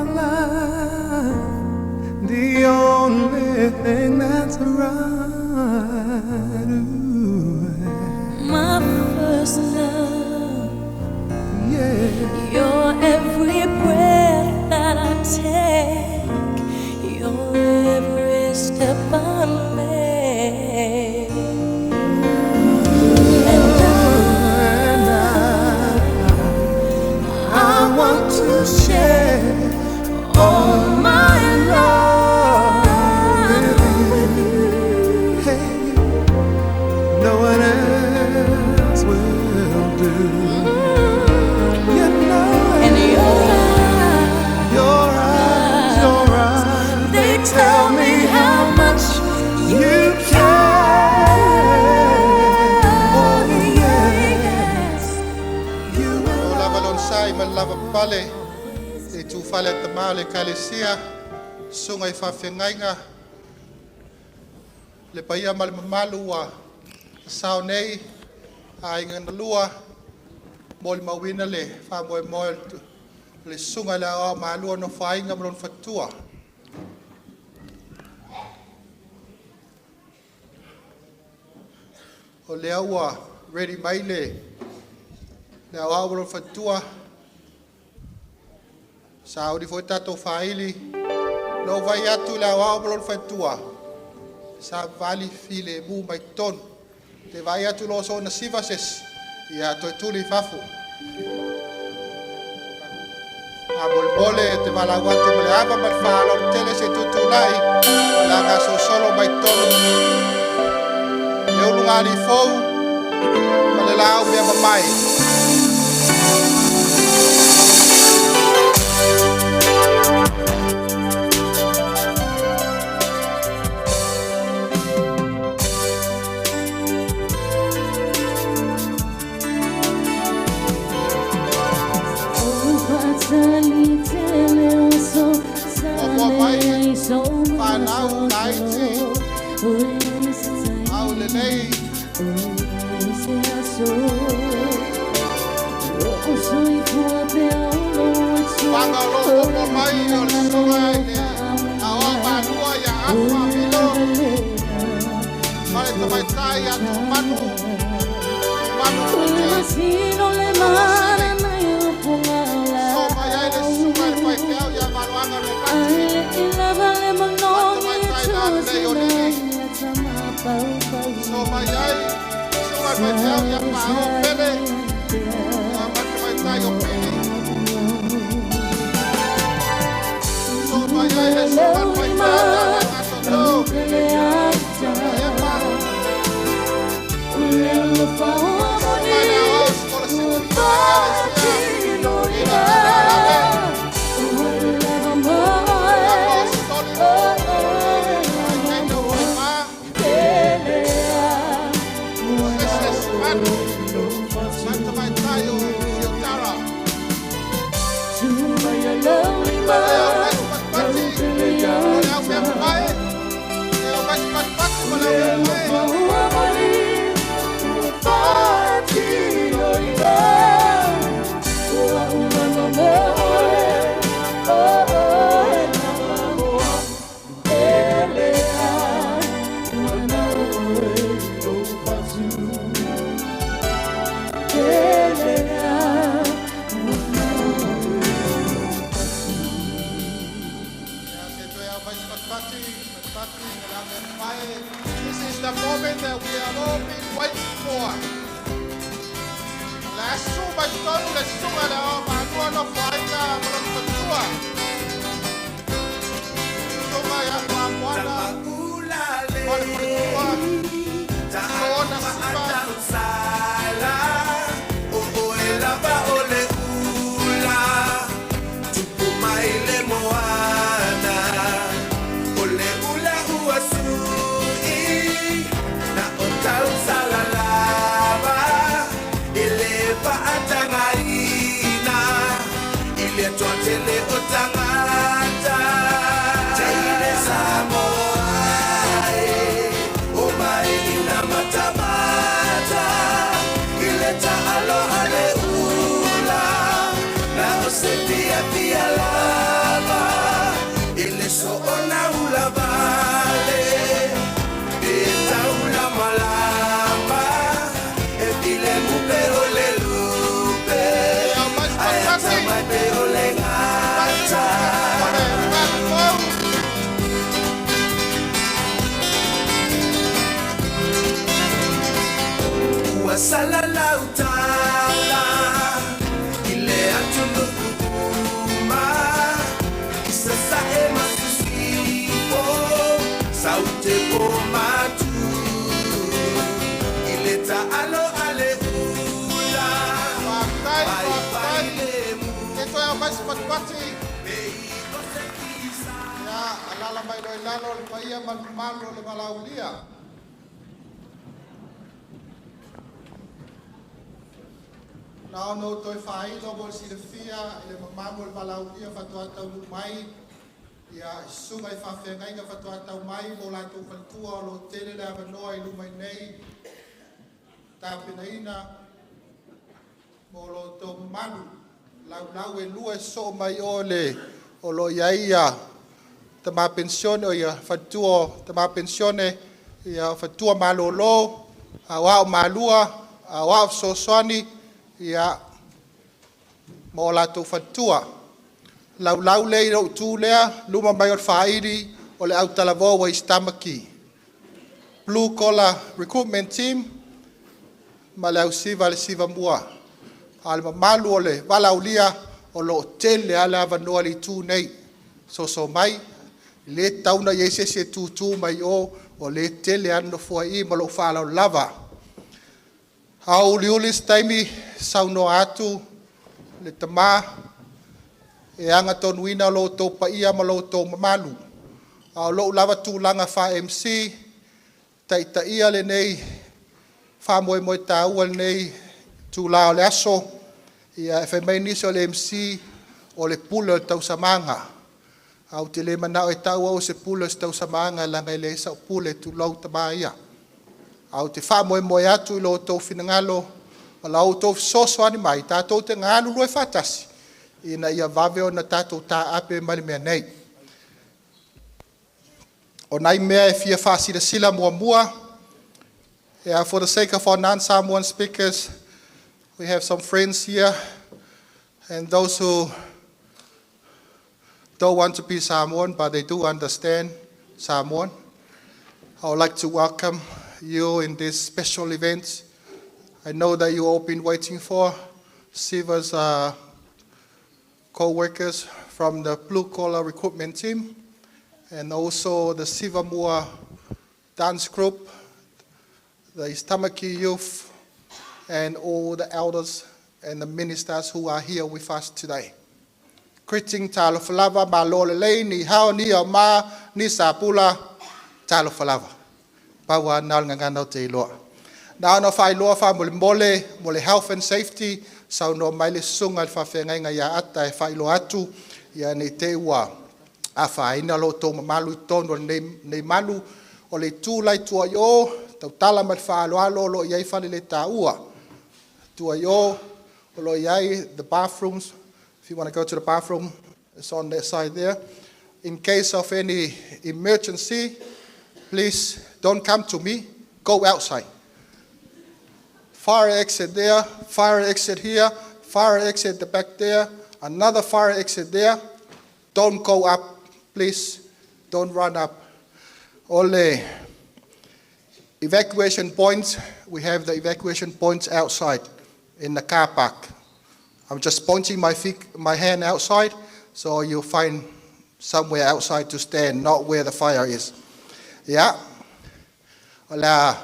my life, the only thing that's right. Ooh. My first love, Yeah. Your every breath that I take, your every step I make. And And I I want want to to share share all all my my love with love with you. you. Hey, no one else will do. You know And your it. Your eyes, your eyes, eyes, they they tell tell me me how how much much you you care. care. Oh, yeah. Yes, You you will will O lava lona sai ma le lava papale, always le be tufale a tamā o le ekalesia, susuga i faafeagaiga, le paia ma le mamalu ua sasao nei, aiga na lua, molimauina le faamoemoe o le susuga i le aoao malua o Nofoaiga ma lona faletua. O lea ua ready mai le aoao ma lona faletua, sauni foi tatou faili. Na ou vaai atu i le aoao ma lona faletua, savavali filemu mai totonu. Te vaai atu loa soona siva se isi, ia toe tuli i fafo. Faamolemole te valaau atu ma le ava ma le faaaloalo tele se i tutulai o le a gasolosolo mai totonu le ulugalii fou ma le laau mea mamae. Muamua mai fanau laiti aulelei paga o loo muamua mai o le susuga i le aoao malua ia Afa Milo ma le tamaitai ia Tuimanu Tuimanu Futi Lewasili. So mai ai le susuga i le faifeau ia Valoaga Ropati ma le tamaitai lalelei o Lili. So mai ai susuga i le faifeau ia Paoa Pele ma le tamaitai o Pili. So mai ai le susuga i le faifeau ia Leaga Toto Epa. So mai le aoao sikolasipi o le Ekalesia Ina Tamalave Apostle Vaitaimi o Faimā Sese Manu ma le tamaitai o Siotara. Le au mai patipati o le au mea mamae. Le au mai patipati ma le au mea mamae. Ia se toe au mai patipati, patipati ma le au mea mamae. This is the moment that we have all been waiting for. Le asu mai totonu le susuga i le ao malua nofoaiga ma lona faletua. Susuga ia Famuana ma le faletua. Soona Siva. Au te po matu i le taalo a le ula. Faafetai, Pai faafetai. pai le mu E toe au mai se patupati. Me i o se kisa. Ia, alala mai loa i lalo le paia ma le mamalu o le valaaulia. Na ona ou toe faailo mo le silafia i le mamalu o le valaaulia faatoa taunuu mai, ia susuga i faafeagaiga faatoa tau mai mo latou faletua o lo o tele le avanoa i luma i nei tapenaina mo lo outou mamalu. Laulau e lua e sosoo mai o le o lo o i ai ia tama penisione o ia faletua o tama penisione, ia faletua malolo, aoao malua, aoao fesoasoani, ia ma o latou faletua. Laulau lea i lou itu lea, luma mai o le faili o le autalavou a East Tamaki. Blue Collar Recruitment Team ma le ausiva a le Siva Mua. A o le mamalu o le valaaulia o lo o tele lava le avanoa i le itu nei. Soso mai, e le tatau ona i ai se isi e tutu mai o, o lea e tele lava le nofoa i i ma lou faaaloalo lava. A o uliuli se taimi saunoa atu le tama e agatonuina lo outou paia ma lo outou mamalu. A o lou lava tulaga faa-MC, taitaia lenei faamoemoe taua i lenei itula o le aso, ia e fai mai nisi o le MC o le pule o le tausamaga. Ae ou te le manao e tau au o se pule o se tausamaga leaga e leai sau pule, tulou tama ia. Ae ou te faamoemoe atu i lo outou finagalo ma la outou fesoasoani mai tatou te galulue faatasi ina ia vave ona tatou taape mai le mea nei. O nai mea e fia faasilasila muamua, yeah, for the sake of our non-Samoan speakers, we have some friends here and those who don't want to be Samoan but they do understand Samoan. I would like to welcome you in this special event. I know that you all been waiting for Siva's co-workers from the Blue Collar Recruitment Team and also the Siva Mua Dance Group, the East Tamaki Youth, and all the elders and the ministers who are here with us today. Greeting talofa lava, malo lelei, ni hao, ni au ma, ni sapula, talofa lava. Pau na o le gagana o te iloa. Na ona faailoa faamolemole mo le health and safety, saunoa mai le susuga i le faafeagaiga ia Ata e faailoa atu, ia nei te i ua afaina lo outou mamalu i totonu o lenei malu. O le itu la i tua i o, tautala ma le faaaloalo o lo o i ai faleletaua. Tua i o, o lo o i ai the bathrooms. If you want to go to the bathroom, it's on that side there. In case of any emergency, please don't come to me. Go outside. Fire exit there, fire exit here, fire exit the back there, another fire exit there. Don't go up, please. Don't run up. All the evacuation points, we have the evacuation points outside in the car park. I'm just pointing my feet, my hand outside, so you'll find somewhere outside to stand, not where the fire is. Yeah. O le a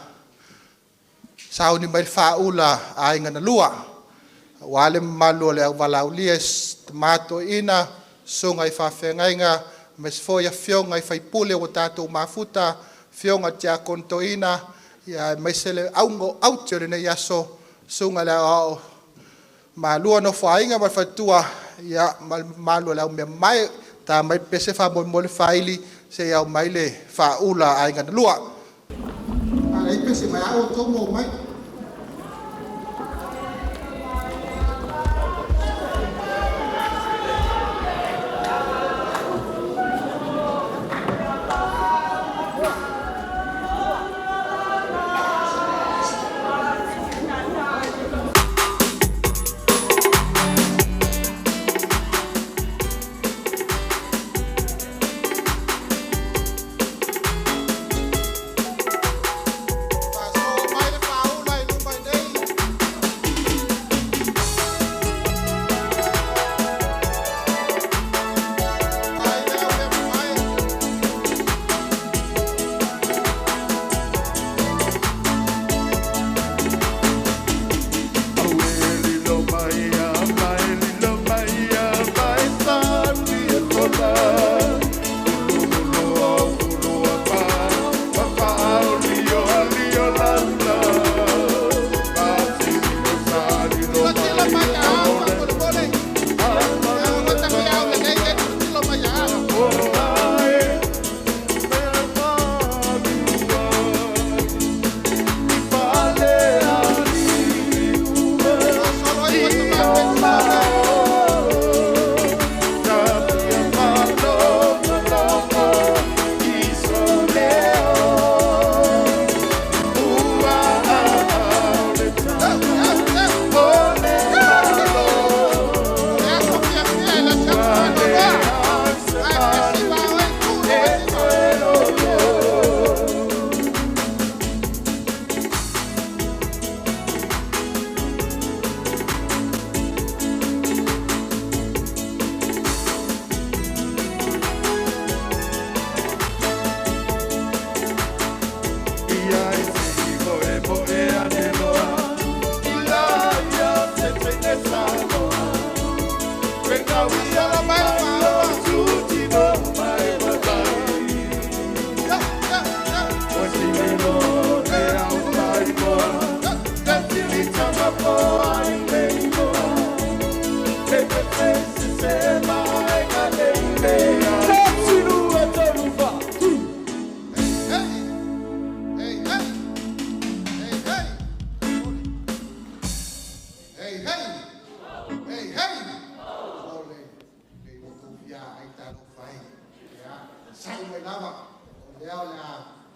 sauni mai le faaula a aiga na lua. Ua le mamalu o le auvalaulia e matoina, susuga i faafeagaiga, aemaise foi afioga i faipule ua tatou mafuta, afioga i tiakono toeaina, ia aemaise le auga o aute o lenei aso, susuga i le aoao malua nofoaiga ma le faletua, ia ma le mamalu o le aumea mamae. Ta mai pese faamolemole faili se i au mai le faaula a aiga na lua. A leai pese mai a outou ma omai. Faasoa mai le faaula.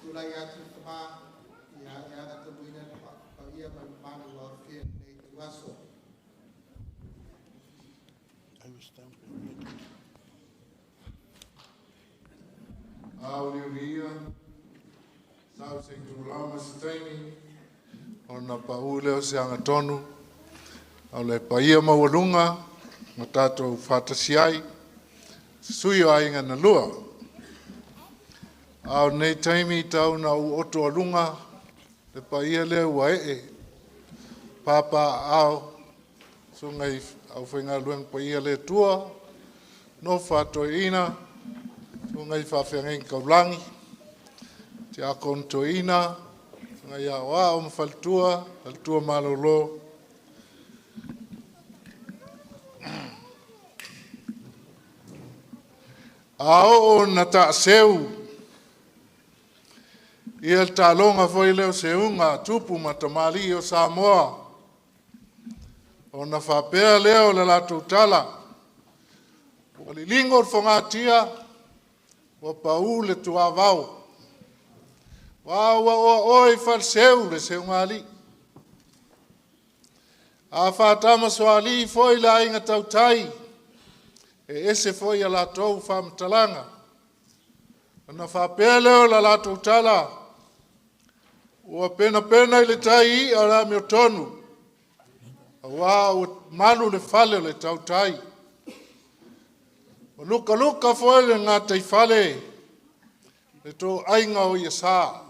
Tulai atu tama ia e agatamuina le paia ma le mamalu ua aofia i lenei ituaso. Auliulia, sau se itula ma se taimi, ona pau lea o se agatonu, o le paia maualuga na tatou faatasi ai, sui o aiga na lua. A o lenei taimi tau na ou oto aluga le paia lea ua ee papaaa susuga i aufaigaluega paia le Atua, nofo a toeaina, susuga i faafeagaiga taulagi, tiakono toeaina, susuga ia Aoao ma faletua, faletua malolo. A oo ina taaseu ia le taaloga foi lea o seuga a tupu ma tamalii o Samoa, ona faapea lea o le latou tala, ua liligo le fogatia ua pau le tuavao, aua ua oa oe i faleseu le seugalii. A faatamasoalii foi le aiga tautai, e ese foi a latou faamatalaga, ona faapea lea o le latou tala, ua penapena i le tai i'a o le amiotonu, aua ua malu le fale o le tautai, ua lukaluka foi le gataifale i le toaiga o i'asa,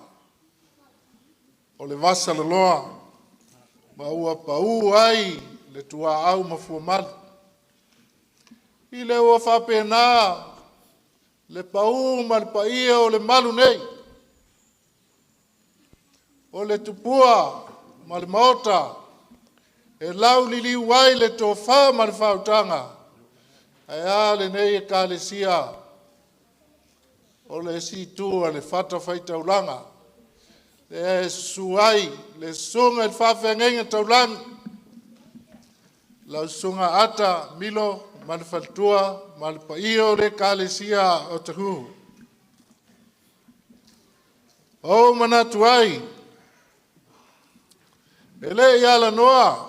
o le vasaloloa ma ua pau ai le tuaau ma fuamalu. Ina ua faapena le pau ma le paia o le malu nei, o le tupua ma le maota e lauliliu ai le tofa ma le faautaga, ae a lenei Ekalesia, o le isi itu o le fatafaitaulaga lea e susu ai le susuga i le faafeagaiga taulagi, lau susuga Ata Milo ma le faletua ma le paia o le Ekalesia o Tahuhu. Ua ou manatu ai, e le i alanoa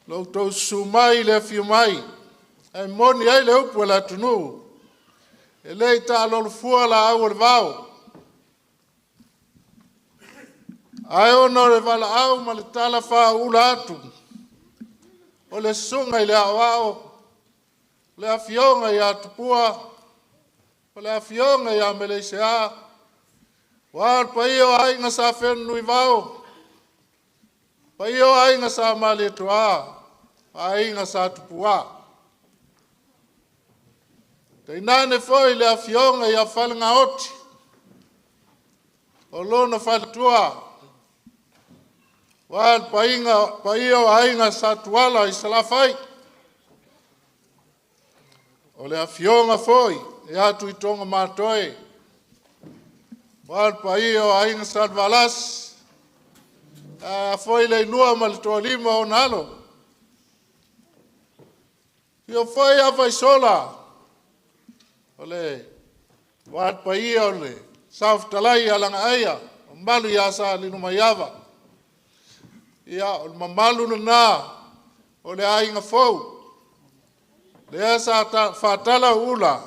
lo outou susu mai i le afio mai, ae moni ai le upu a le atunuu, e le i taalolo fua laau o le vao, ae ona o le valaau ma le talafaauula atu o le susuga i le Aoao, le Afioga ia Tupua, o le Afioga ia Meleisea, aua le paia o Aiga Sa Fenunuivao, paia o Aiga Sa Malietoa, Aiga Sa Tupua, tainane foi le afioga ia Falenaoti o lona faletua, aua le paia o Aiga Sa Tuala i Salafai, o le afioga foi ia Tuitogamatoe, aua le paia o Aiga Salevalasi, ae a foi Leilua ma le Toalima o ona alo. Afio foi Afaisola o le aua le paia o le Saofetalai ia Lagaaia, le mamalu ia Salelumaiava. Ia, o le mamalu lena o le aiga fou lea sa faatalauula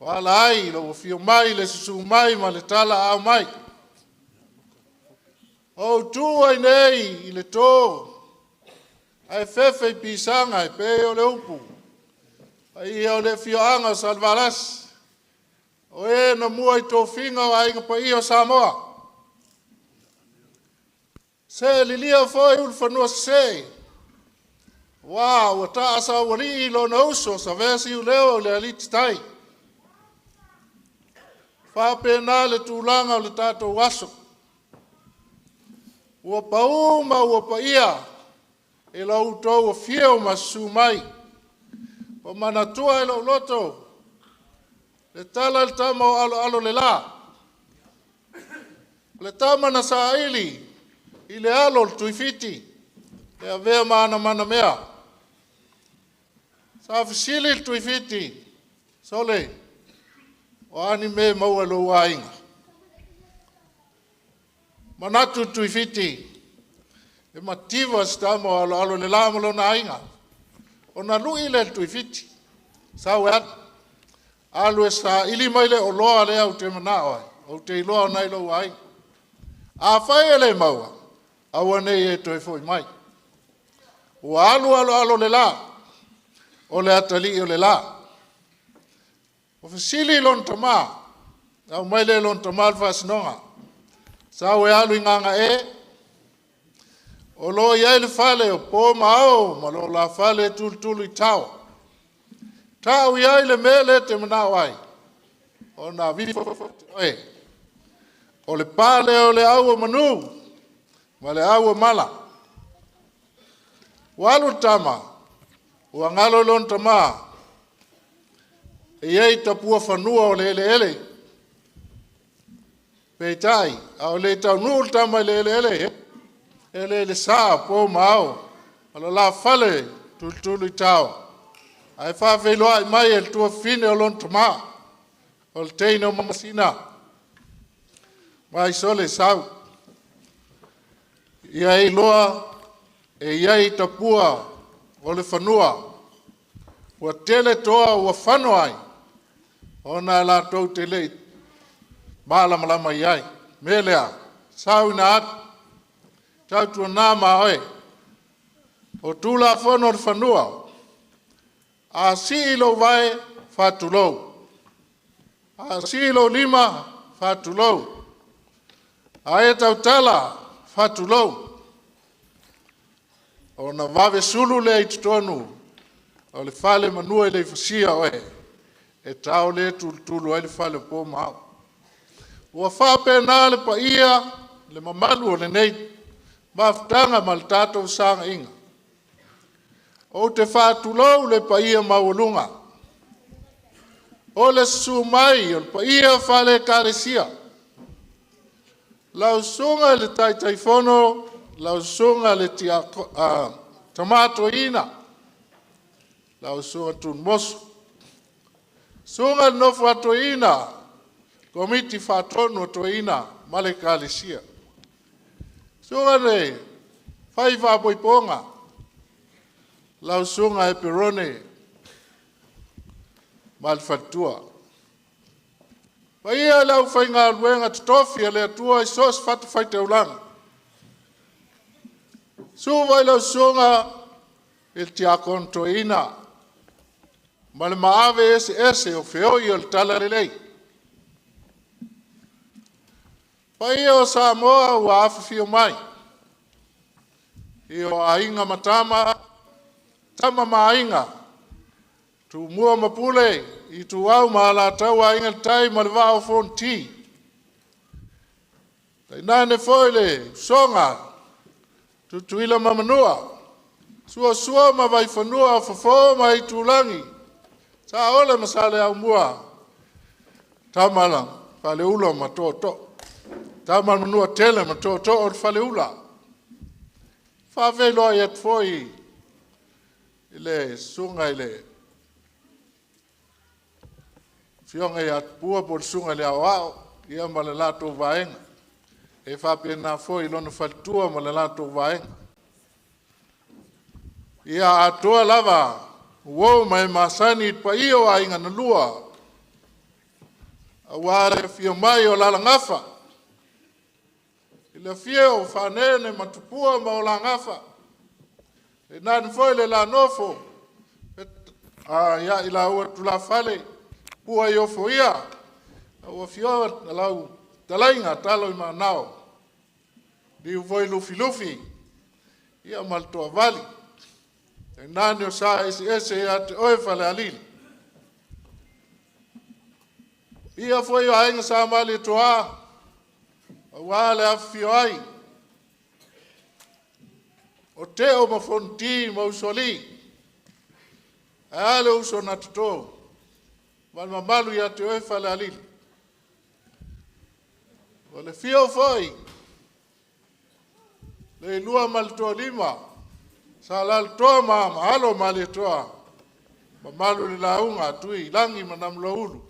e ala ai lou afio mai, le susu mai ma le talaaao mai. O ou tu ai nei i le to ae fefe i pisaga e pei o le upu paia o le afioaga o Salevalasi, o e na mua i tofiga o Aiga Paia o Samoa. Se lilia foi ulufanua sese, aua ua taasaualii lona uso Savea Siuleo le alititai. E faapena le tulaga o le tatou aso, ua pau ma ua paia i lo outou afio ma susu mai. Ua manatua e lou loto le tala a le tama o Aloalo le la, o le tama na saili i le alo o le Tuifiti e avea ma ana manamea. Sa fesili le Tuifiti, “Sole, O a ni mea e maua i lou aiga? Manatu Tuifiti, e mativa si tama o aloalo i le la ma lona aiga. Ona lui lea o le Tuifiti, sau e alu, alu e saili mai le oloa lea ou te manao ai, ou te iloa o lena e i lou aiga. Afai e le maua, aua ne i e toe foi mai. Ua alu aloalo le la, o le atalii o le la. Ua fesili lona tama, na aumai lea e lona tama le faasinoga, sau e alu i gagae, o lo o i ai le fale o po ma ao ma lo la fale e tulutulu i tao. Tau i ai le mea lea e te manao ai, ona oe. O le pa lea o le au o manu ma le au o mala. Ua alu le tama, ua galo i lona tama, e i ai tapua fanua o le eleele. Peitai, a o le i taunuu le tama i le eleele, eleele sa, po ma ao, o le la fale tulutulu i tao, ae faafeiloai mai e le tuafafine o lona tama, o le teine o Mamasina, vaisole sau. Ia iloa e i ai tapua o le fanua, ua tele toa ua fano ai, ona latou te le i malamalama i ai. Mea lea, sau ina alu, tautuana ma oe, o Tulafono o le fanua, a sii lou vae, faatulou, a sii lou lima, faatulou, a e tautala, faatulou, ona vave sulu lea i totonu o le fale manu e le i fasia oe, e tao le tulutulu ai le fale o po ma ao. Ua faapena le paia, le mamalu o lenei mafutaga ma le tatou fesaga. Ou te faatulou le paia maualuga o le susu mai o le paia faale-Ekalesia, lau susuga i le Taitaifono, lau susuga i le Tama Toeaina, lau susuga Tunumoso, susuga i le nofo a toeaina, Komiti Faatonu a Toeaina ma le Ekalesia, susuga i le Fai Faaipoipoga, lau susuga Eperone ma le faletua. Paia i le aufaigaluega totofi a le Atua i so o se fatafaitaulaga, susu foi lau susuga i le Tiakono Toeaina ma le maave eseese o feoi o le Talalelei. Paia o Samoa ua afifio mai, i o Aiga ma Tama, Tama ma Aiga, Tumua ma Pule, Ituau ma Alataua, Aiga i le Tai ma le Vaa o Fonoti. Tainane foi le usoga Tutuila ma Manua, Suasua ma Vaifanua, Fofo ma Aitulagi, Saole ma Saleaaumua, Tama a Faleula ma Tootoo, Tama a le Manuatele ma Tootoo o le Faleula. E faafeiloai atu foi i le susuga i le Afioga ia Tupua po o le Susuga i le Aoao ia ma le latou Vaega. E faapena foi i lona faletua ma le latou Vaega. Ia atoa lava uo ma e masani i le paia o aiga na lua, aua le afio mai o Alalagafa i le afio o Fanene ma Tupua ma Oolagafa, tainane foi le la nofo ia i laua tulafale Puaiofoia, lau Afioga lau Fetalaiga Taloimanao, liu foi Lufilufi ia ma le Toavali, tainane o sa eseese ia te oe Falealili. Ia foi o Aiga Sa Malietoa, aua le afifio ai o Teo ma Fonoti ma Usoalii, ae a le uso na toto ma le mamalu ia te oe Falealili. O le afio foi le Lua ma le Toalima, Sa Alaalatoa ma Alo o Malietoa, mamalu i le lauga a Tuilagi ma Namulauulu.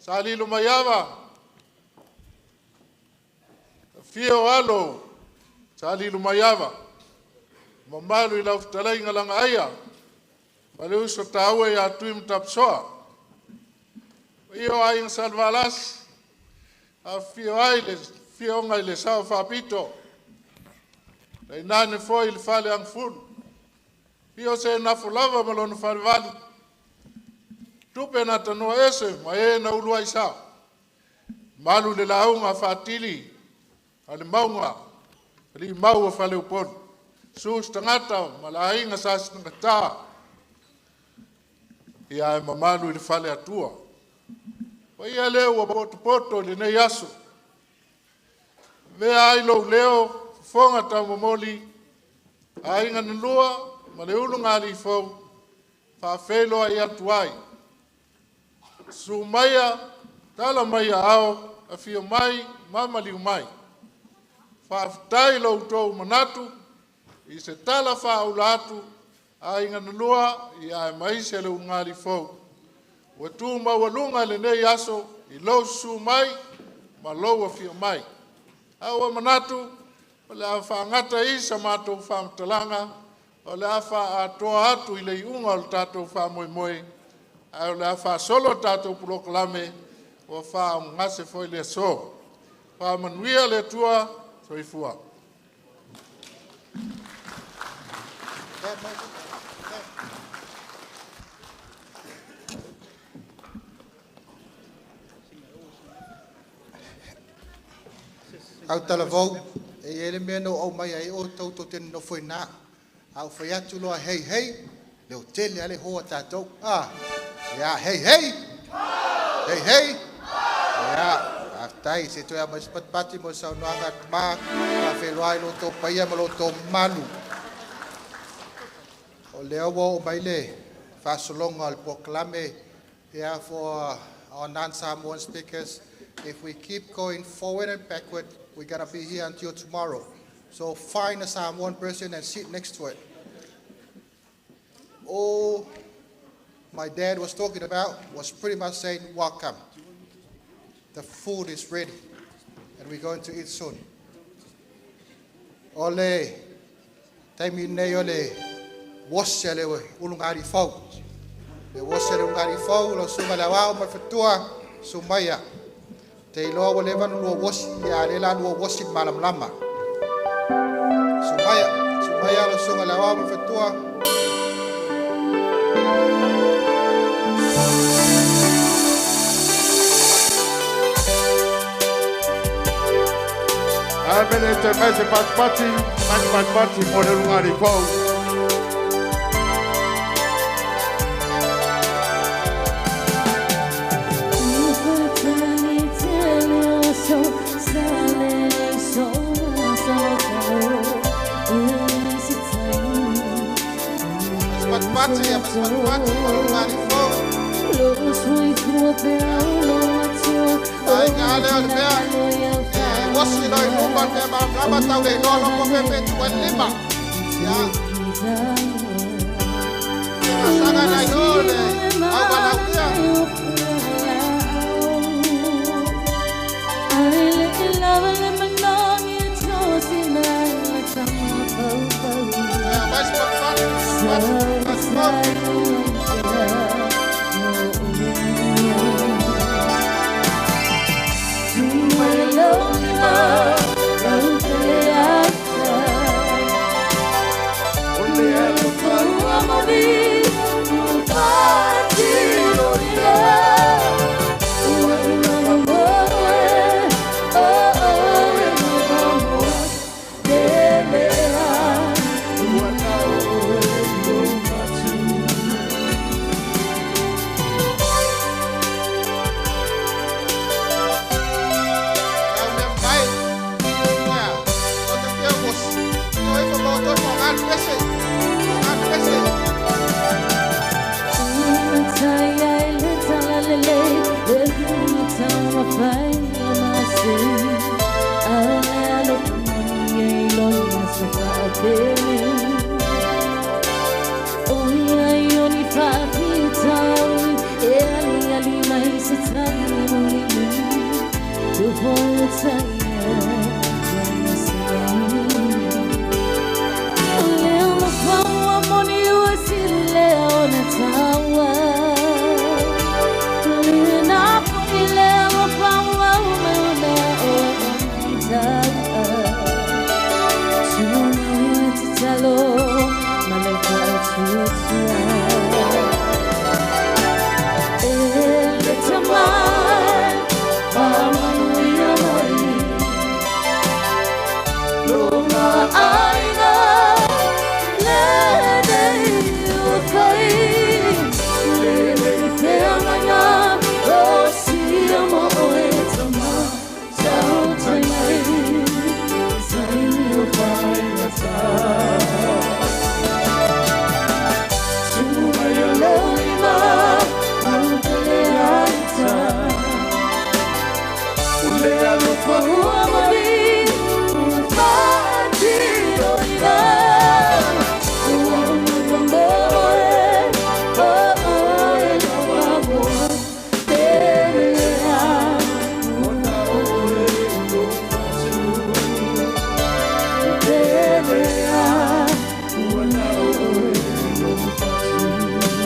Sa Lilomaiava, afio o alo Sa Lilomaiava, mamalu i lau fetalaiga Lagaaia, ma le uso taua ia Tui Matapasoa. Paia o Aiga Salevalasi, afifio ai le afioga i le Sao Faapito, tainane foi le Faleagafulu, afio Seenafa lava ma lona falevalu, tupe na tanoa ese ma e na uluai sao, malu le lauga a Faatili a le mauga alii mau o Faleupolu, susu Setagata ma le Aiga Sa Setagata, ia ae mamalu i le Faleatua. O paia lea ua potopoto i lenei aso, avea ai lou leo fofoga taumomoli, aiga na lua ma le ulugalifou, faafeiloai atu ai. Susu maia, tala mai aao, afio mai ma maliu mai. Faafetai lo outou manatu i se tala faaula atu a aiga na lua aemaise le ulugalifou ua tu maualuga lenei aso i lou susu mai ma lou afio mai. Ae ua manatu o le a faagata i sa matou faamatalaga, o le a faaatoa atu i le iuga o le tatou faamoemoe, ae o le a faasolo le tatou polokalame ua faaaaogagase foi le aso. Faamanuia le Atua, soifua. Autalavou, e i ai le mea na ou aumai ai outou tou te nonofo i ina. A ou fai atu loa, "Hei, hei," leotele lava le ho a tatou. Ah, ia, hei, hei! Hei, hei! Ia, faafetai. Se toe ao mai se patipati mo le saunoaga a le tama, faafeiloai lo outou paia ma lo outou mamalu. O lea ua oo mai le faasologa o le polokalame. Yeah, for our non-Samoan speakers, if we keep going forward and backward, we're gonna be here until tomorrow. So find a Samoan person and sit next to it. All my dad was talking about was pretty much saying, "Welcome. The food is ready, and we're going to eat soon." O le taimi nei o le osi a le ulugali fou. Le osi a le ulugali fou, lau susuga i le Aoao ma le Faletua, susu maia. Te iloa ua leva ona lua osi, a o lea o le a lua osi i le malamalama. Susu maia, susu maia lau susuga i le Aoao ma le Faletua. Ae pele toe mai se patipati, mai se patipati mo le ulugalifou. Mai se patipati, mai se patipati mo le ulugali fou. Aiga lea o le mea, e osi loa i luma le mea malamalama tau le iloa loko pepe tu ai le lima. Ia, saga nai o le auvalaulia. Ia, mai se patipati, patipati, patipati. Ia, mea mai. Ia, o te fia osi. O ifo ma o toi whangan pese. Whangan pese.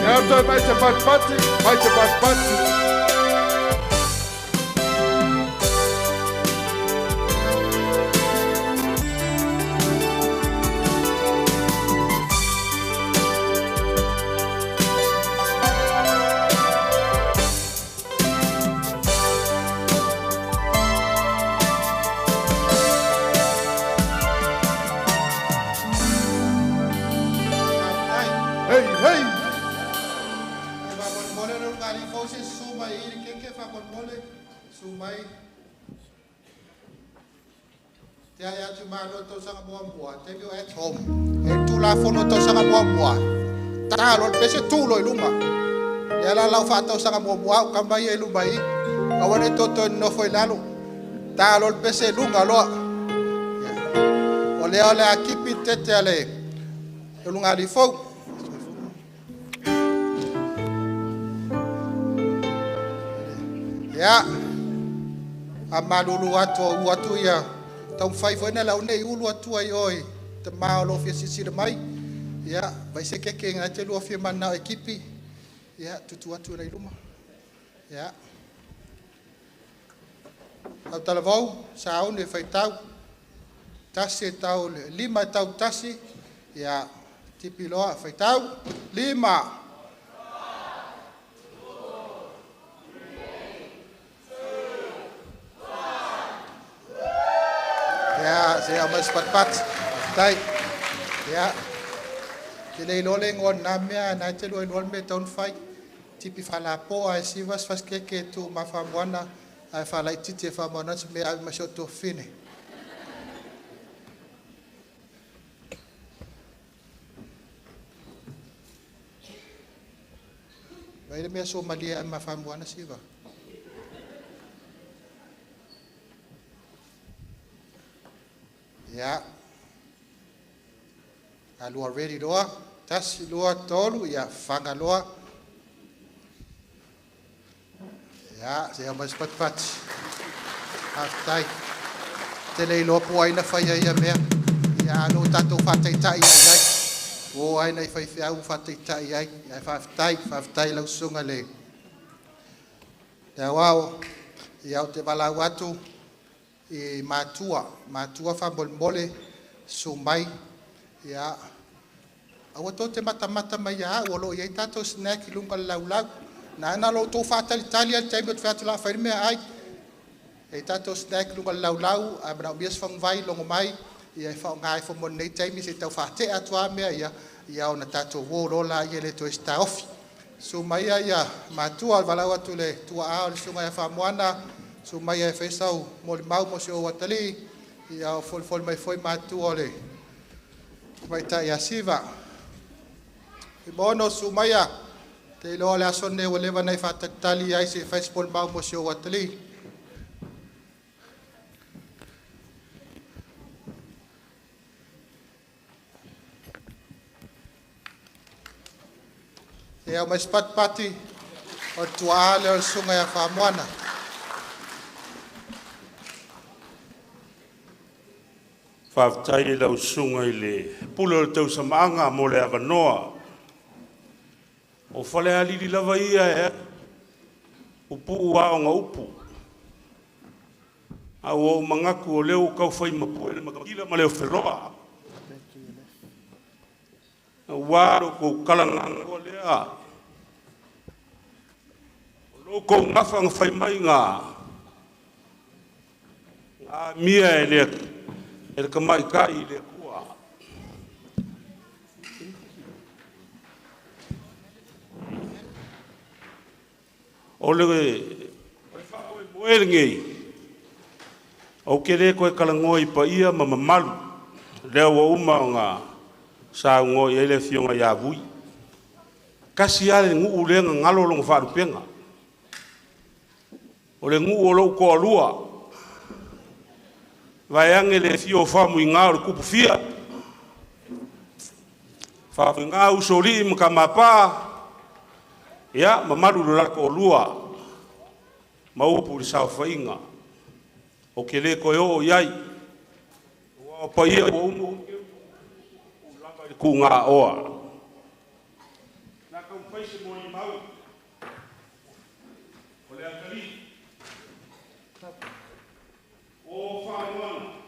Ia toe mai se patipati, mai se patipati. Faafetai. Hey, hey. E faamolemole le ulugalii fou se i susu mai i i le keke faamolemole, susu mai. Te ae atu i malo i le tausaga muamua, taimi o at home. E i ai le Tulafono i le tausaga muamua, ta loa le pese tu loa i luma. Lea la o lau faatausaga muamua au tama ia i luma i i, aua ne i tou toe nonofo i lalo. Ta loa le pese luga loa. O lea o le a tipi le tete a le ulugalii fou. Ia, faamalulu atu ua uu atu ia taumafai foi lea aua ne i ulu atua i o i tama o lo o fia silasila mai. Ia, vaai se keke na te lua fia mananao e tipi, ia tutu atu i luma. Ia. Tautalavou, sauni e faitau, tasi e tau le lima e tau tasi, ia tipi loa faitau, lima. Ia, se i aumai se patipati. Faafetai. Ia, ou te le iloa le igoa o lena mea, a o lena e te lua iloa le mea e tatau ona fai. Tipi faalapoa lava e siva se fasi keke e tu ma Faamoana ae faalaitiiti e Faamoana se mea e ave ma si ou tuafafine. Vaai le mea suamalie e ave ma Faamoana siva. Ia, a lua ready loa, tasi, lua, tolu, ia faga loa. Ia, se i aumai se patipati. Faafetai. Ou te le iloa po o ai na faia ia mea. Ia, a o lea ua tatou faataitai lava i ai. Ua o lava i nai faifeau ua faataitai ai. Ae faafetai, faafetai i lau susuga i le Aoao. Ia, ou te valaau atu i matua, matua faamolemole, susu mai. Ia, aua tou te matamata mai ia au, o lo o i ai tatou snack i luga o le laulau. Na ala ona outou faatalitali lava i le taimi ou te fai atu o le a fai le meaai. E i ai tatou snack i luga o le laulau, a manaomia se faguvai, logo mai, ia e faaaoga ifo mo lenei taimi se i tau faatea atu lava mea ia, ia ona tatou o loa lea e le toe taofi. Susu maia ia matua, valaau atu i le tuaa o le susuga ia Faamoana, susu maia e fai sau molimau mo si ou atalii, ia o folifoli mai foi matua o le tamaitai ia Siva. Fuimaono, susu maia, te iloa o le aso lenei ua leva ona e faatalitali ai se i fai se molimau mo si ou atalii. E aumai se patipati o le tuaa lea o le susuga ia Faamoana. Faafetai i lau susuga i le Pule o le Tausamaaga mo le avanoa. O Falealili lava ia e pupuu lava ona upu, ae ua ou manatu o lea ua tau fai mapue le matatila ma le ofeloa, aua lo outou tala na atoa lea, o lo outou gafa na fai mai na amia e le Tamaitai i le Atua. O le faamoemoe lenei, ou te le toe talanoa i paia ma mamalu, lea ua uma ona saunoa i ai le Afioga ia Vui. Tasi lava le nuu lea na galo lona faalupega, o le nuu o lou toalua, vaeane le afio o Faumuiga o le Tupufia, Faumuiga Usoalii ma Tamapaa, ia mamalu i lo la toalua ma upu i le saofaiga. Ou te le toe oo i ai, aua o paia ua uma lava i le tugaoa. O le a taumafai se molimau o le atalii o Faamoana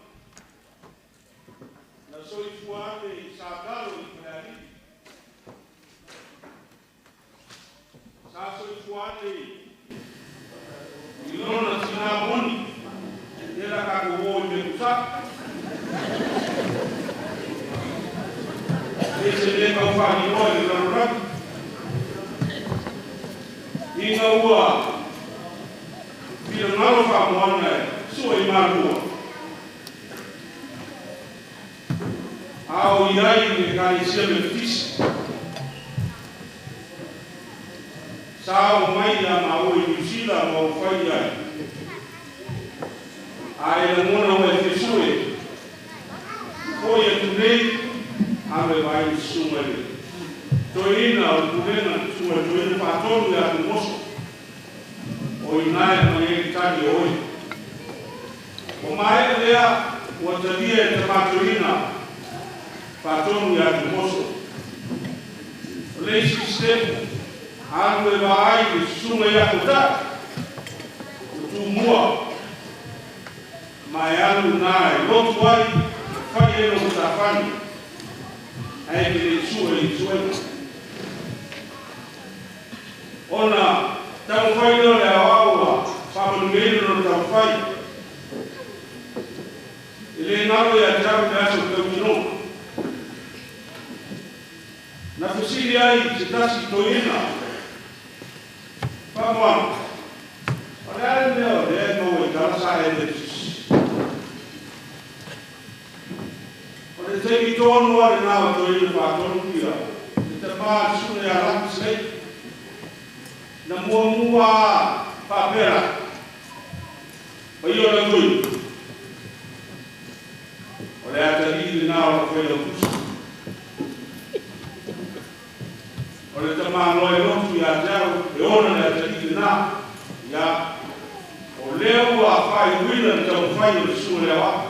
na soifua ane i Satalo i Falealili. Sa soifua ane i lona tina moni, lea o le a tatou o i mea tuusao. E le se mea tau faailoa i le lalolagi, ina ua finagalo Faamoana e sue i malua, a o i ai i le Ekalesia Metotisi, sa oo mai ia maua i Niu Sila ma ou fai i ai, a e lagona ua e fia sue, foi atu nei, alu e vaai le susuga i le toeaina o le pulega, le susuga i le toeaina faatonu ia Tumoso, o i ina e aumai ai le tali o oe. Ua maea lea, ua talia e le tama toeaina faatonu ia Tumoso. O le isi sitepu, alu e vaai le susuga ia Totai, o Tumua, ma e alu i ina e lotu ai, e fai ai lona matafale, ae te le i sue i suega. Ona taumafai lea o le aoao ua faamanuiaina lona taumafai, e le galo ia te au le aso o le tautinoga. Na fesili ai se tasi toeaina, Faamoana, o le a le mea o lea e maua i tala sa e Metotisi? O le taimi tonu lava lena o toeaina faatonu ia le tama a le susuga ia Laki Slade. Na muamua lava faapea la, paia o le atuiga, o le atalii lena o lau failautusi. O le tamaloa e lotu ia te au e ona le atalii lena, ia, o lea ua faaiuina le taumafai o le susuga i le aoao.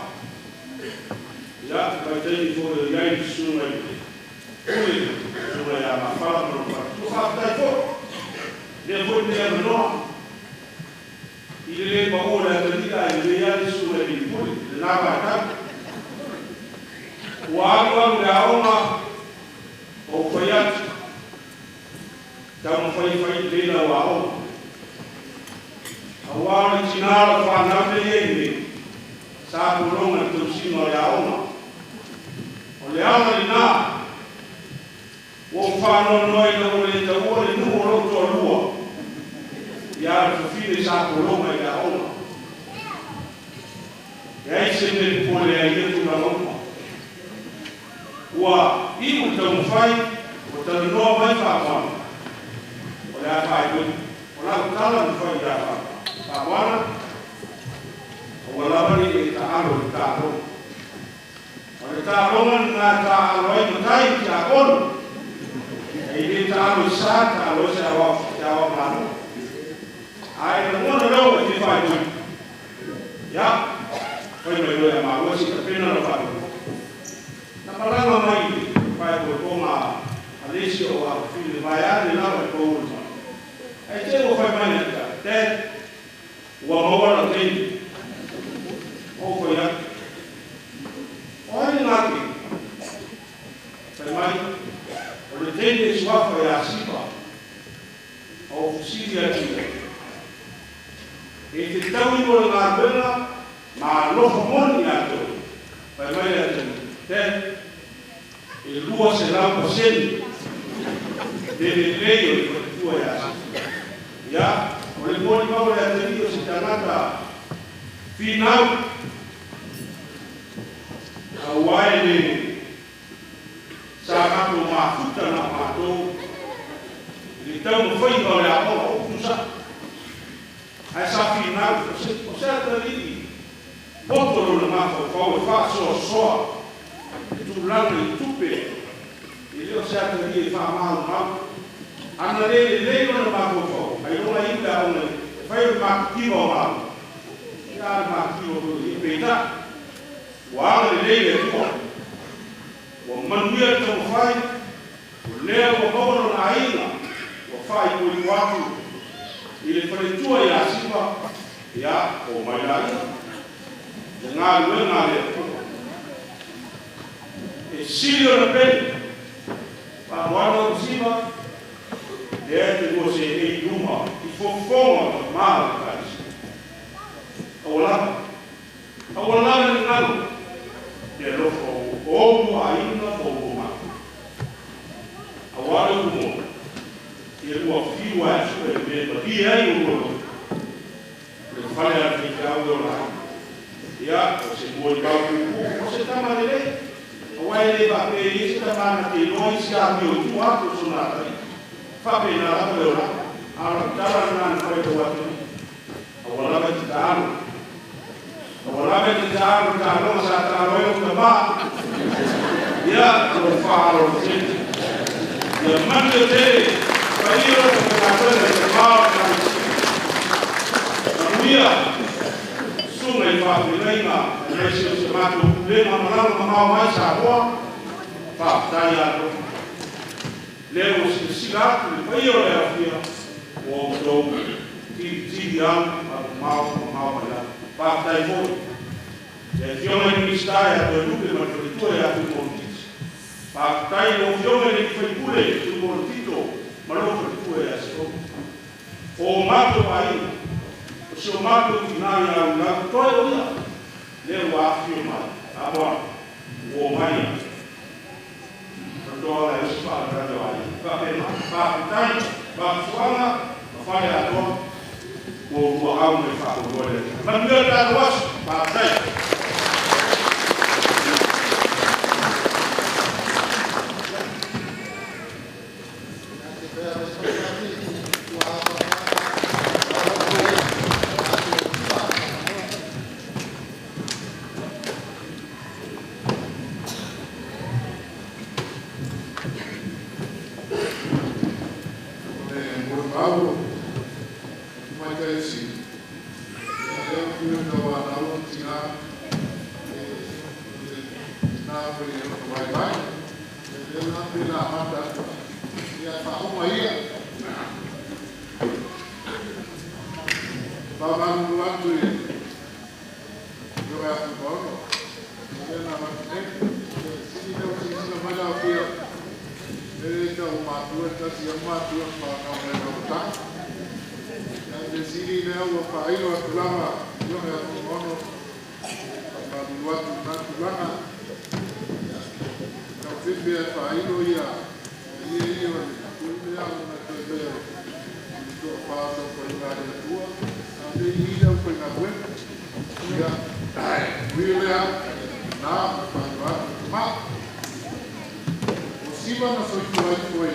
Ia, vaitaimi foi o i ai le susuga i le Pule, le susuga ia Mafala ma lona faletua. Faafetai foi, lea foi lenei avanoa. I le le pau o le atalii ae lelei lava le susuga i le Pule i lena vaitau. Ua alu alu i le aoga, ou fai atu, taumafai e fai lelei lau aoga. Aua o le tina o lau fanau lea e i ai nei, sa pologa i le tausiga o le aoga. O le ala lena ua ou faanoanoa ina ua le taua le nuu o lou toalua ia le fafine sa pologa i le aoga. E leai se mea e popole ai i ia tulaga uma. Ua iu le taumafai, ua talanoa mai Faamoana, o le a faaiuina. O lau tala na fai ia Faamoana, aua lava ne i e taalo i le taaloga. O le taaloga lena e taaalo ai matai ma tiakono, e le taalo i sa, taalo ai se aoao malo. Ae lagona lea ua e fia faaiuina, ia, fai mai loa ia maua se i tapena lau faaiuga. alo i galuega ma alofa moni ia te oe. Fai mai le atalii, Dad, e 200% le lelei o le faletua ia Siva. Ia, o le molimau a le atalii o se tagata finau, aua e le sa matou mafuta na o matou i le taumafaiga o le aoga o upu sa'o. Ae sa finau, o se atalii poto lona mafaufau e faasoasoa le tulaga i tupe, e le o se atalii e faamaumau. Ana le lelei lona mafaufau, ailoga e iu le aoga e fai o le matitiva o Malo. Ia a le matitiva foi ia, peitai, ua agalelei le Atua. Ua manuia le taumafai, o lea ua maua lona aiga, ua faaipoipo atu i le faletua ia Siva, ia, omai laia, le galuega a le Atua. E sili ona pele, faamoana o Siva, lea e te lua seei i luma i fofoga o tama o le Ekalesia. Aua lava, aua lava ne galo le alofa o ou aiga ma oulua matua. Aua le upu moni, ia lua fiu lava e sue le mea e malie ai oulua loto, o le fale a le faifeau e ola ai. Ia, o se molimau puupuu, o se tama lelei, aua e le faapea e i ai se tama na te iloa isi amio i tua atu o sona atalii. E faapena lava le olaga, a o lau tala lena na fai i lou atalii, aua lava e te taalo. Aua lava e te taalo i le taaloga sa taalo ai lou tama, ia, lou faaaloalo tele. Ia manuia tele paia o le aufaigaluega i tama o le Ekalesia. Manuia susuga i faafeagaiga aemaise o si a matou pulega malaga mamao mai Samoa. Faafetai alofa. Lea ua silasila atu le paia o le aofia ua outou tilitili alu alu mamao mamao mai lava. Faafetai foi le Afioga i le Minisita ia Toelupe ma le faletua ia Tuimolo Titi. Faafetai i lau Afioga i le sui usufono Tuimolo Tito ma lou faletua ia Sefou. O matou aiga, o si o matou tina ia Uilau, toe o ia lea ua afifio mai, Amoa, ua omai ai. Faatoa la isi faalavelave o aiga. Faapena, faafetai, Vaafusuaga ma fale atoa, ua oulua au mai faaauloa le Atua. Manuia le tatou aso, faafetai. O le molimau a Tamaitai o Siva, ia lea ua pei ona tauanau lona tina, o le tina foi e loto vaivai. Ia lea la pei o le a amata atu ai, ia ae faauma ia. E faamalulu atu i le Afioga ia Fuimaono, o lea na avatu nei. O le sili lea ua silasila mai le aofia, e le tau matua e tasi lava matua na fanau mai i le amataga. Ae o le mea sili lea ua faailo atu lava le Afioga ia Fuimaono, faamalulu atu i lena tulaga. Ia, tau fefe lava e faailo ia ia ia o le tu lea ona toe faia o le toafa o saofaiga a le Atua, a o lea e i i le aufaigaluega. Ia, ui o lea, na ma faailo atu le tamai. O Siva na soifua ifo i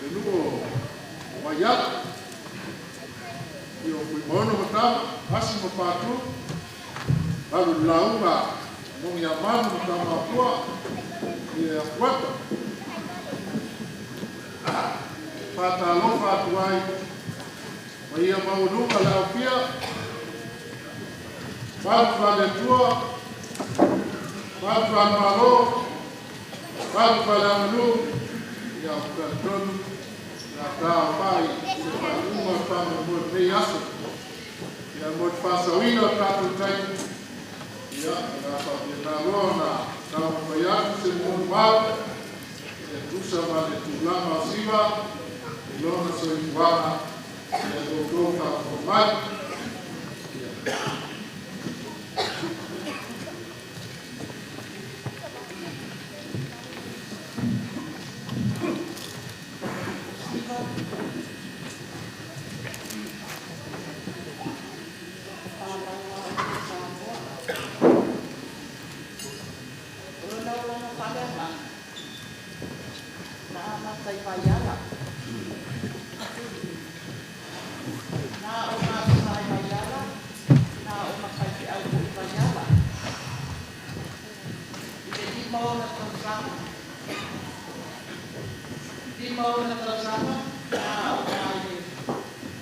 le nuu o Vaiala, i o Fuimaono ma Tama, Asi ma Patu, alu i le lauga a Mogiamanu ma Tamapua, i Afuata. Faatalofa atu ai paia maualuga le aofia, fatu faale-Atua, fatu faale-Malo, fatu faaleaganuu, ia ou te talitonu o le a taaofai i le faaiuga o le faamoemoe o lenei aso. Ia mo le faasaoina o le tatou taimi, ia, o le a faapena loa ona taumafai atu se molimau e tusa ma le tulaga o Siva i lona soifuaga, ia outou faafofoga mai. Na amata i Vaiala. Na aoga Aso Sa i Vaiala, na aoga faifeau foi i Vaiala. I le 5 ona tausaga, 5 ona tausaga na aoga ai i le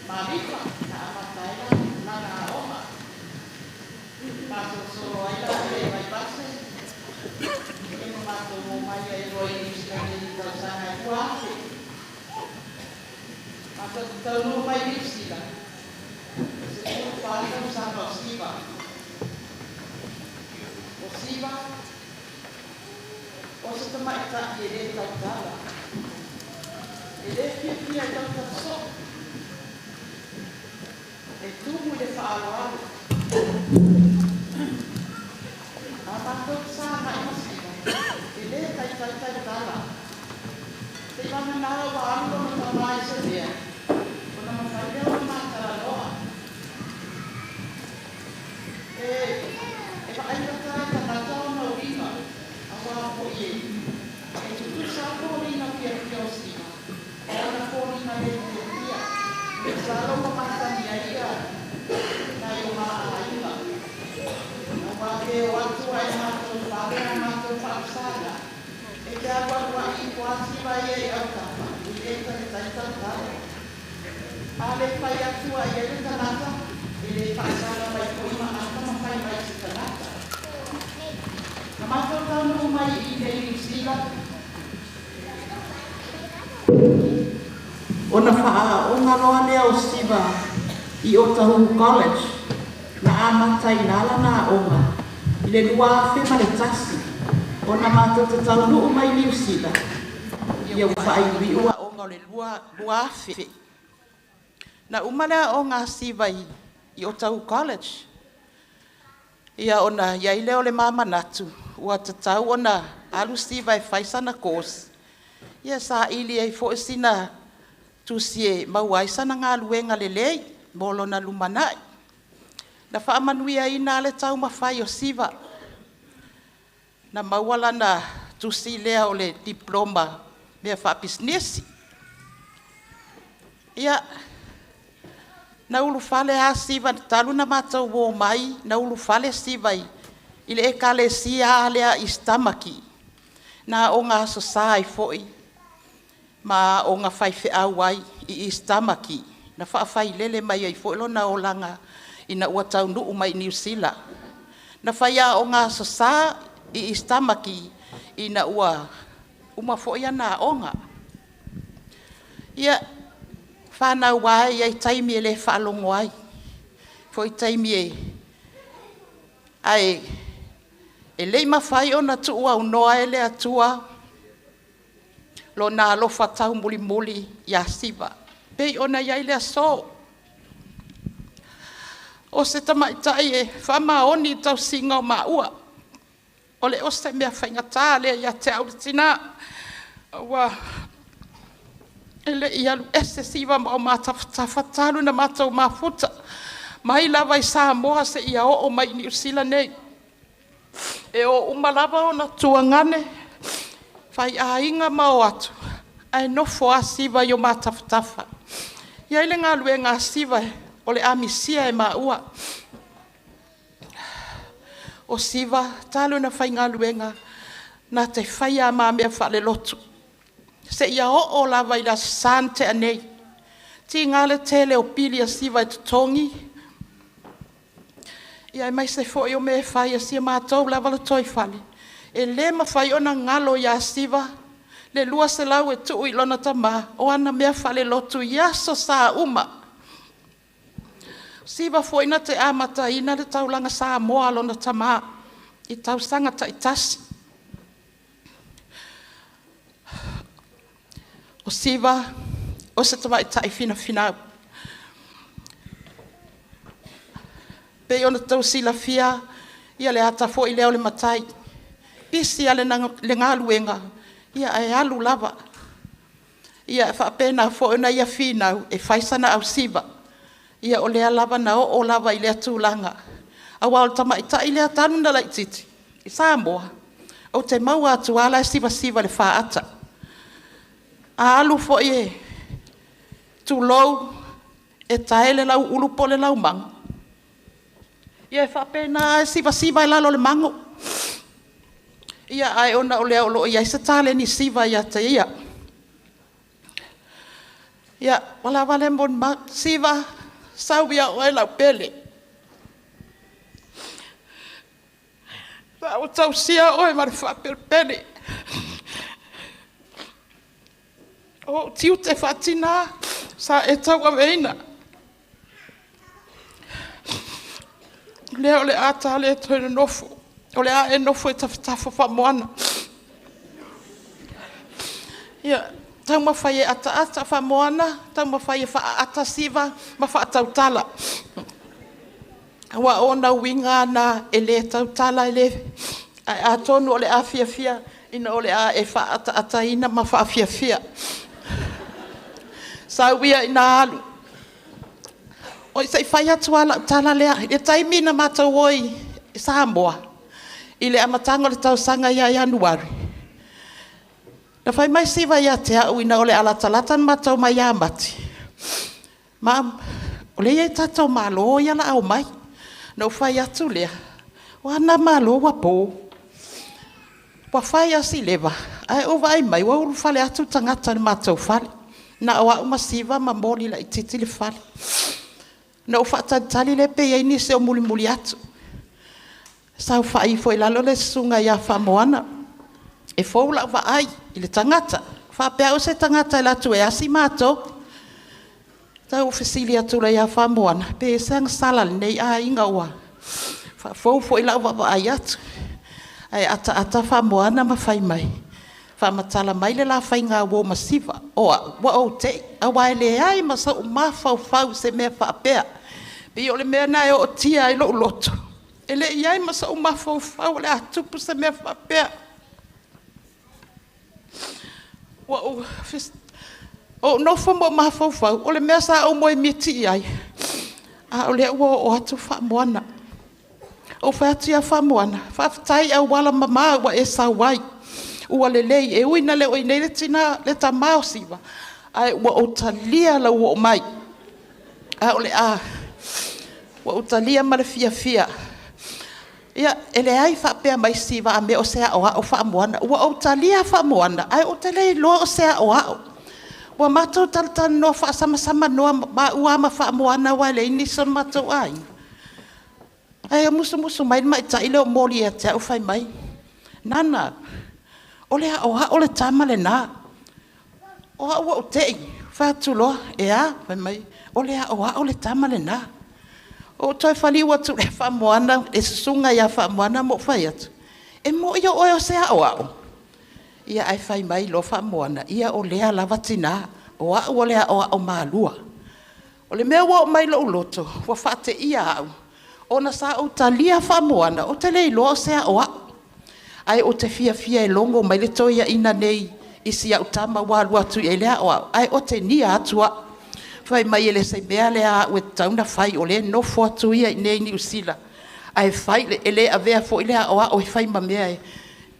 Malifa, na amata ai lana aoga. Fasolosolo ai la lea i Vaivase, ia ma matou omai ai loa i Niu Sila nei i le tausaga e 2000. Matou te taunuu mai Niu Sila, 14 tausaga o Siva. O Siva, o se tamaitai e lē tautala, e lē fiafia e tautala soo, e tumu i le faaaloalo. A matou fesagai ma Siva, e lē taitai tautala. Seivagana ua alu lona tamā i se mea, ona mafai lea ona ma talanoa. E vaai ata e tagata ona uiga, auā foi e tutusa lava foliga fiafia o Siva ma ona foliga le fiafia. Masalo ua masani ai nai o ma aiga. Auā pe o atu lava i matou fale a matou faasaga, e te alualuai ifo lava Siva ia i autafa, e lē taitai tautala. A le fai atu lava i ai le tagata, e lē faasaga mai foi ma ata ma fai mai i se tagata. Na matou taunuu mai i inei i Niu Sila, ona faaaoga loa lea o Siva i Otahuhu College, na amata ai i ina lana aoga i le 2001, ona matou te taunuu mai Niu Sila, ia ua faaiuiu aoga o le 2000. Na uma le aoga a Siva i Otahuhu College, ia ona i ai lea o le ma manatu, ua tatau ona alu Siva e fai sana course, ia saili ai foi sina tusi e maua ai sana galuega lelei mo lona lumanai. Na faamanuiaina lava le taumafai o Siva, na maua lana tusi lea o le diploma mea faapisinisi. Ia, na ulufale lava Siva talu ona matou omai, na ulufale Siva i le Ekalesia lava lea East Tamaki, na aoga Aso Sa ai foi ma aoga faifeau ai i East Tamaki, na faafailele mai ai foi lona olaga ina ua taunuu mai i Niu Sila. Na fai aoga Aso Sa i East Tamaki ina ua uma foi ana aoga. Ia, fanau lava e i ai taimi e le faalogo ai, foi taimi e ae e le i mafai ona tuuaunoa e le Atua lona alofa taumulimuli ia Siva, pei ona i ai le aso. O se tamaitai e faamaoni i le tausiga o maua, o le ose mea faigata lea ia te au le tina, aua e le i alu ese Siva ma o ma tafatafa talu ona matou mafuta mai lava i Samoa seia oo mai i Niu Sila nei. E o uma lava ona tuagane, faiaiga ma o atu, ae nofo lava Siva i o ma tafatafa. E i ai le galuega a Siva o le amisia e maua. O Siva talu ona faigaluega na te faia lava ma mea faalelotu seia oo lava i le Aso Sa na tea nei. Tiga le tele o pili a Siva e totogi, aemaise foi o mea e fai a si a matou lava lotoifale. E le mafai ona galo ia Siva le 200 e tuu i lona tama o ana mea faalelotu i aso sa uma. O Siva foi na te amataina le taulaga Samoa a lona tama i tausaga taitasi. O Siva o se tamaitai finafinau. Pei ona tou silafia ia le ata foi lea o le matai, pisi lava le galuega, ia ae alu lava. Ia e faapena foi ona ia finau e fai sana ausiva. Ia o lea lava na oo lava i lea tulaga, aua o le tamaitai lea talu ona laitiiti i Samoa, ou te maua atu lava o la e sivasiva i le faata. A alu foi e, tulou, e tae le lauulu po o le laumago, ia e faapena lava, e sivasiva i lalo o le mago. Ae ona o lea o lo o i ai se taleni siva ia te ia. Ia, ua lava lea molimau. Siva, sau ia oe lau pele. Sa ou tausia oe ma le faapelepele. O ou tiute faatina sa e tauaveina. O lea o le a ta le toe nonofo, o le a e nofo i tafatafa o Faamoana. Ia taumafai e ataata Faamoana, taumafai e faaata Siva ma faatautala, aua o ona uiga lava na e le tautala, ae atonu o le a fiafia ina o le a e faaataataina ma faafiafia. Sau ia ina alu. Oi, se i fai atu lava lau tala lea. I le taimi na matou o i Samoa i le amataga o le tausaga ia Ianuari, na fai mai Siva ia te au ina o le a latalata ona matou omai ia Mati, “Mom, o lea e i ai tatou malo ia o le a omai.” Ona ou fai atu lea, o a na malo ua po? Ua fai lava si leva ae ou vaai mai ua ulufale atu tagata i le matou fale, na o au ma Siva ma moli laitiiti le fale. Ona ou faatalitali lea pe i ai nisi o mulimuli atu. Saofai ifo i lalo le susuga ia Faamoana. E fou lau vaai i le tagata, faapea ai o se tagata e alu atu e asi matou. Tau fesili atu loa ia Faamoana, pe i ai se agasala a lenei aiga ua faafou foi lau vaavaai atu. Ae ataata Faamoana ma fai mai, faamatala mai le la faigauo ma Siva. O au, ua ou tei, aua e leai ma sou mafaufau i se mea faapea. E pei o le mea lena e ootia ai lou loto, e le i i ai ma sou mafaufau o le a tupu se mea faapea. Ua ou nofo ma ou mafaufau, o le mea sa ou moemiti i ai, a o lea ua oo atu Faamoana. Ou fai atu ia Faamoana, faafetai i auala mama ua e sau ai, ua lelei. E ui ina le o i inei le tina, le tama o Siva, ae ua ou talia lou oo mai, ae ua ou talia ma le fiafia. Ia, e leai faapea mai Siva a mea o se aoao Faamoana. Ua ou talia Faamoana ae ou te le iloa o se aoao. Ua matou talatalanoa faasamasamanoa maua ma Faamoana aua e leai nisi o le matou aiga. Ae musumusu mai le tamaitai lea o moli ia te au fai mai, “Nana, o le aoao le tama lena.” O au ua ou tei, fai atu loa, “E a?” Fai mai, “O le aoao le tama lena.” Ou toe faliu atu ia Faamoana, le susuga ia Faamoana ma ou fai atu, “E moni o oe o se aoao?” Ia ae fai mai loa Faamoana, “Ia o lea lava tina, o au o le aoao malua.” O le mea ua oo mai i lou loto, ua faateia au, ona sa ou talia Faamoana ou te le iloa o se aoao. Ae ou te fiafia e logo mai le toeaina nei i si au tama ua alu atu i ai le aoao, ae otegia atu au. Fai mai e le o se mea lea a au e tatau ona fai, o lea e nofo atu ia i inei i Niu Sila, ae fai, e le avea foi le aoao e fai ma mea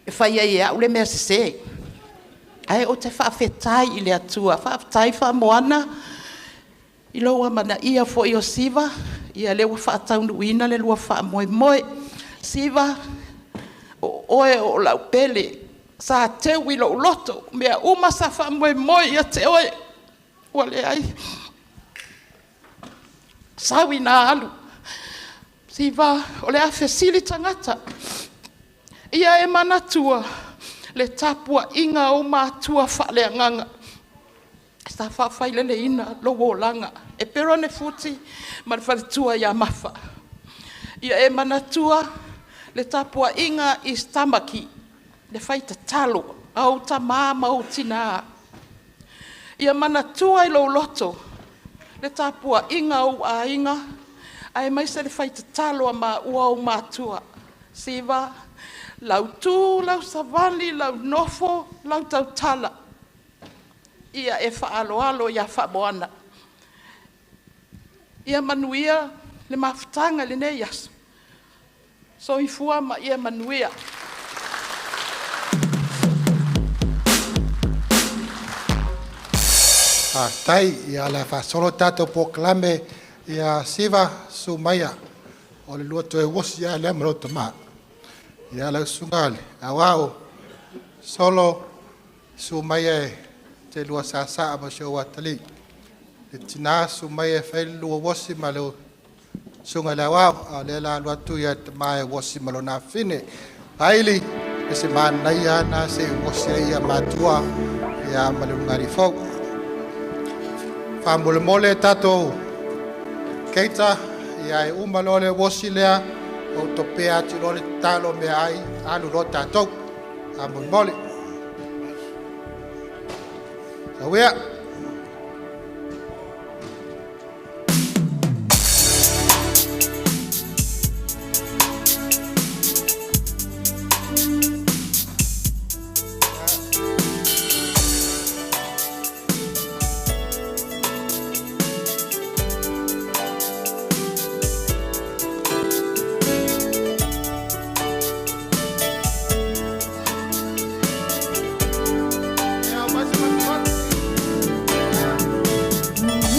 e fai ai e au le mea sese. Ae ou te faafetai i le Atua, faafetai Faamoana i lou amanaia foi o Siva, ia lea ua faataunuuina le lua faamoemoe. Siva, o oe o lau pele, sa teu i lou loto, mea uma sa faamoemoe ia te oe, ua leai. Sau ina alu. Siva, o le a fesili tagata, ia e manatua le tapuaiga a ou matua faaleagaga sa faafaileleina lou olaga e Perone Futi ma le faletua ia Mafa. Ia e manatua le tapuaiga a East Tamaki, le faitatalo a ou tama ma ou tina. Ia manatua i lou loto le tapuaiga a ou aiga. Aemaise le faitatalo a maua ou matua. Siva, lau tu, lau savali, lau nofo, lau tautala. Ia e faaaloalo ia Faamoana. Ia manuia le mafutaga i lenei aso. Soifua ma ia manuia. Faafetai, ia o le a faasolo le tatou polokalame ia Siva Sumaia o le lua toe uosi a lea ma lou tama. Ia lau Susuga i le Aoao Solo Sumaia e te lua saasaa ma si ou atalii. Le tina Sumaia e fai le lua uosi ma le Susuga i le Aoao, a o lea o le a alu atu le tama e uosi ma lona afafine. Vaili, o se manaia lava lena se i uosi ai matua ma le ulugalii fou. Faamolemole tatou keita, ia e uma loa le uosi lea, ou topea atu loa le tatalo meaai alu loa tatou. Faamolemole. Sau ia.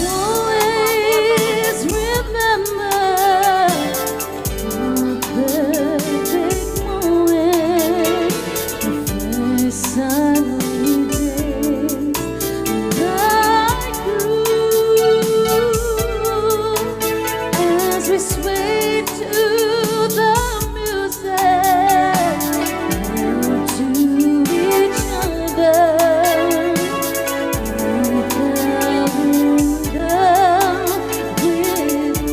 Always remember the perfect moment, the first sunny days I grew as we swayed to the music, held to each other. I fell in love with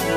you.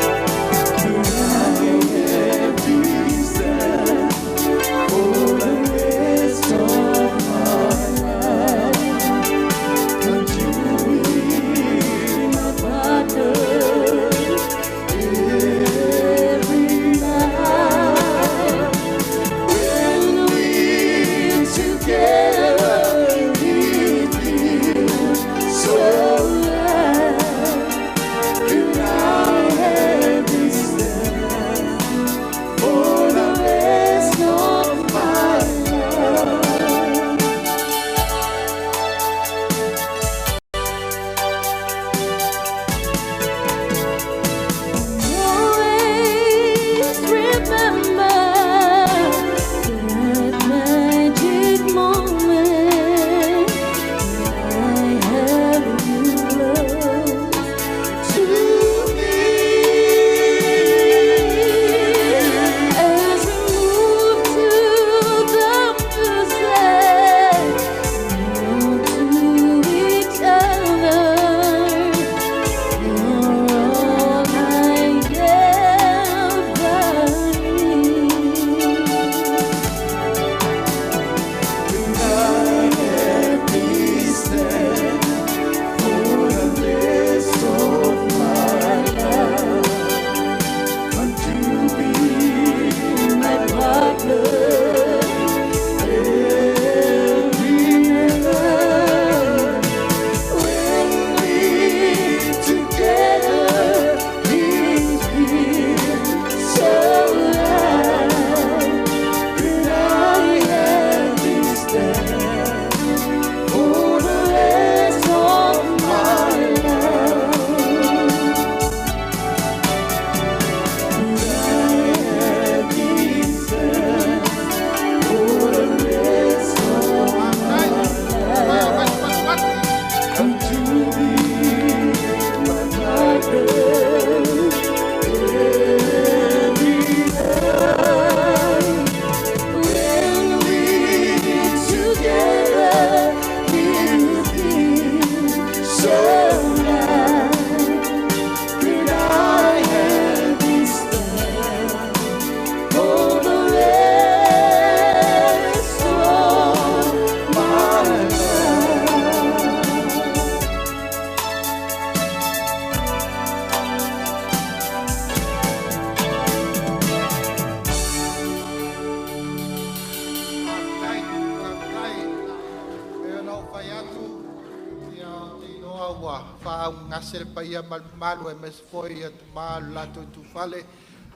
faaugagase le paia ma le mamalu aemaise foi ia tama o le latou itufale,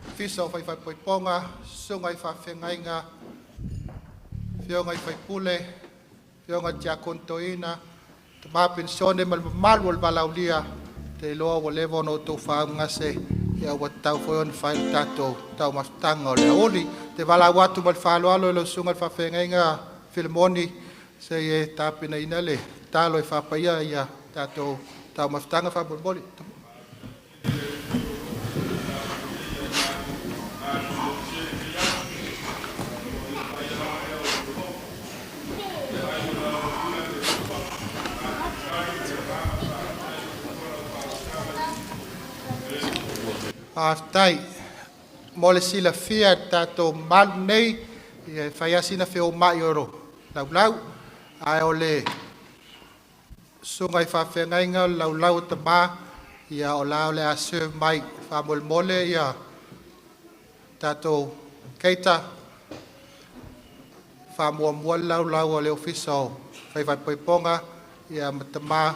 ofisa o faifaipoipoga, susuga i faafeagaiga, afioga i faipule, afioga i tiakono toeaina, tama penisione ma le mamalu o le valaaulia. Te iloa ua leva ona outou faaugagase, ia ua tatau foi ona fai le tatou taumafataga o le aoauli. Ou te valaau atu ma le faaaloalo i lau susuga i le faafeagaiga Filimoni se i e tapenaina le tatalo e faapaia ia tatou taumafataga faamolemole. Faafetai. Mo le silafia e le tatou mamalu nei, ia e fai lava sina feomai o laulau, ae o le susuga i faafeagaiga o le laulau a tama, ia o la o le a serve mai faamolemole ia tatou keita faamuamua le laulau a le Ofisa o Faifaipoipoga ia ma tama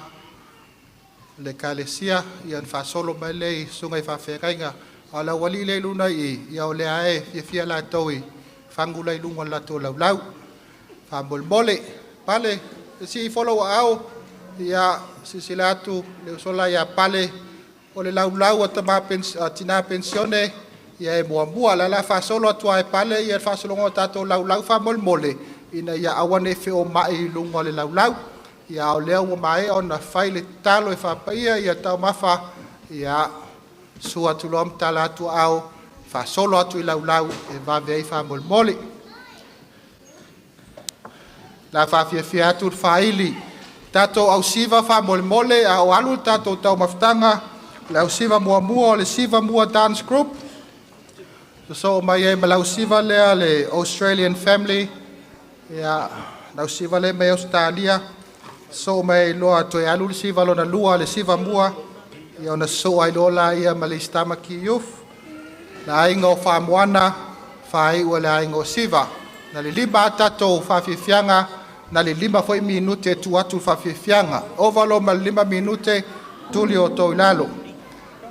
o le Ekalesia ia ona faasolo mai lea i susuga i faafeagaiga. A o le aualii lea i luna i i, ia o lea lava e fiafia latou i fagu la i luga o le latou laulau. Faamolemole. Pale, se i ifo lou aao, ia silasila atu le uso la ia Pale, o le laulau a tina penisione ia e muamua. O lea o le a faasolo atu lava e Pale le faasologa o tatou laulau faamolemole ina ia aua ne i feomai i luga o le laulau. Ia a o lea ua maea ona fai le tatalo e faapaia taumafa, ia susu atu loa ma tala atu aao, faasolo atu i laulau e vave ai faamolemole. O le a faafiafia atu le faaili. Tatou ausiva faamolemole a o alu le tatou taumafataga, le ausiva muamua o le Siva Mua Dance Group, sosoo mai ai ma le ausiva lea le Australian Family, ia, le ausiva lea mai Ausetalia, sosoo mai ai loa toe alu le siva lona lua le Siva Mua, ia ona sosoo ai loa laia ma le East Tamaki Youth, le aiga o Famoana, faaiu e le aiga o Siva. Na le 5 lava tatou faafiafiaga, na le 5 foi minute e tuu atu i le faafiafiaga. Ova loa ma le 5 minute, tuli outou i lalo.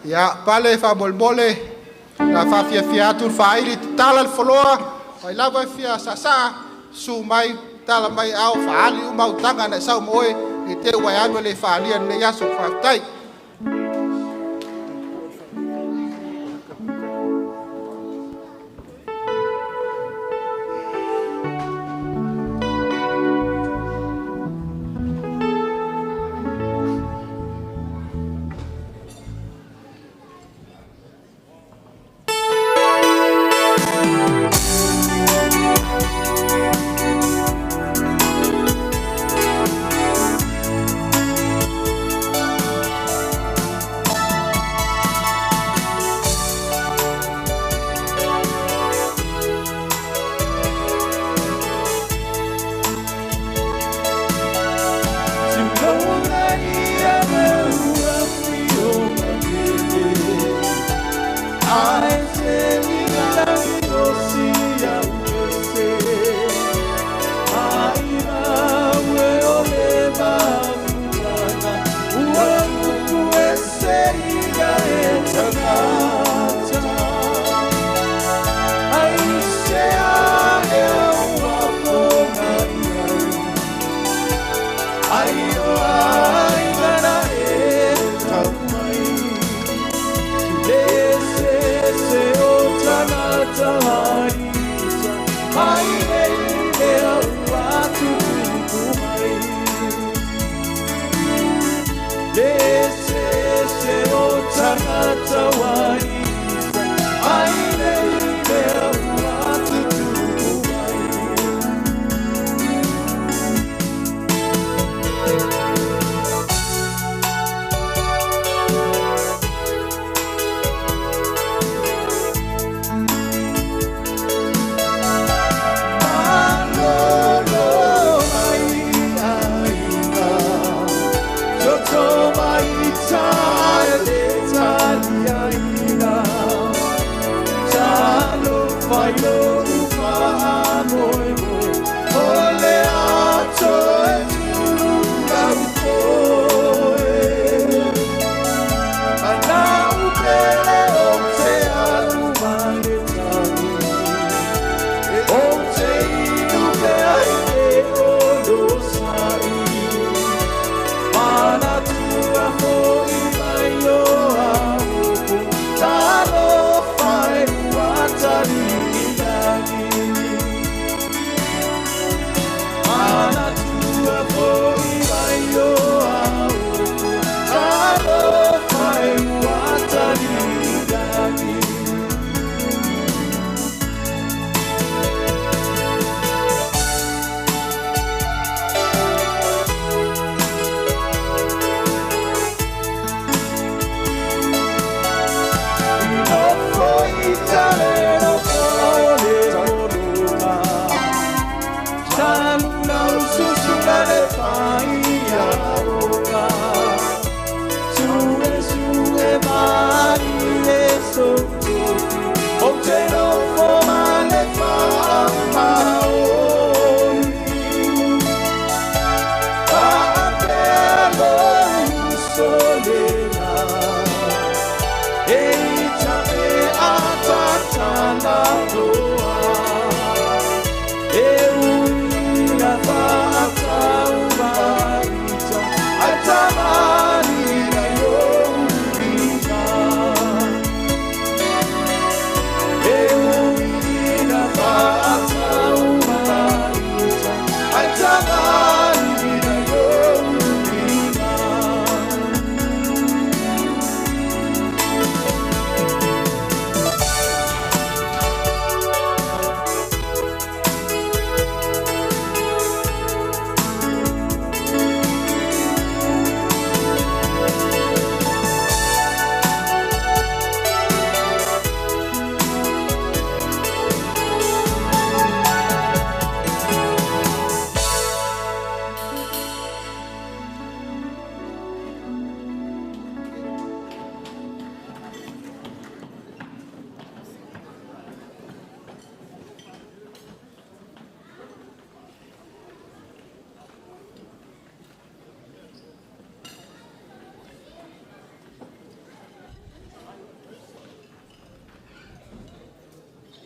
Ia, Pale faamolemole, o le a faafiafia atu le faaili, tatala le foloa, o ai lava e fia saasaa, susu mai, tala mai ao, faaali uma au taga na e sau ma oe, ne i te i ua e alu e le faalia i lenei aso. Faafetai.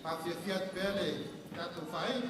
Faafiafia atu pea le tatou faaei.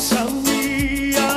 Sauia.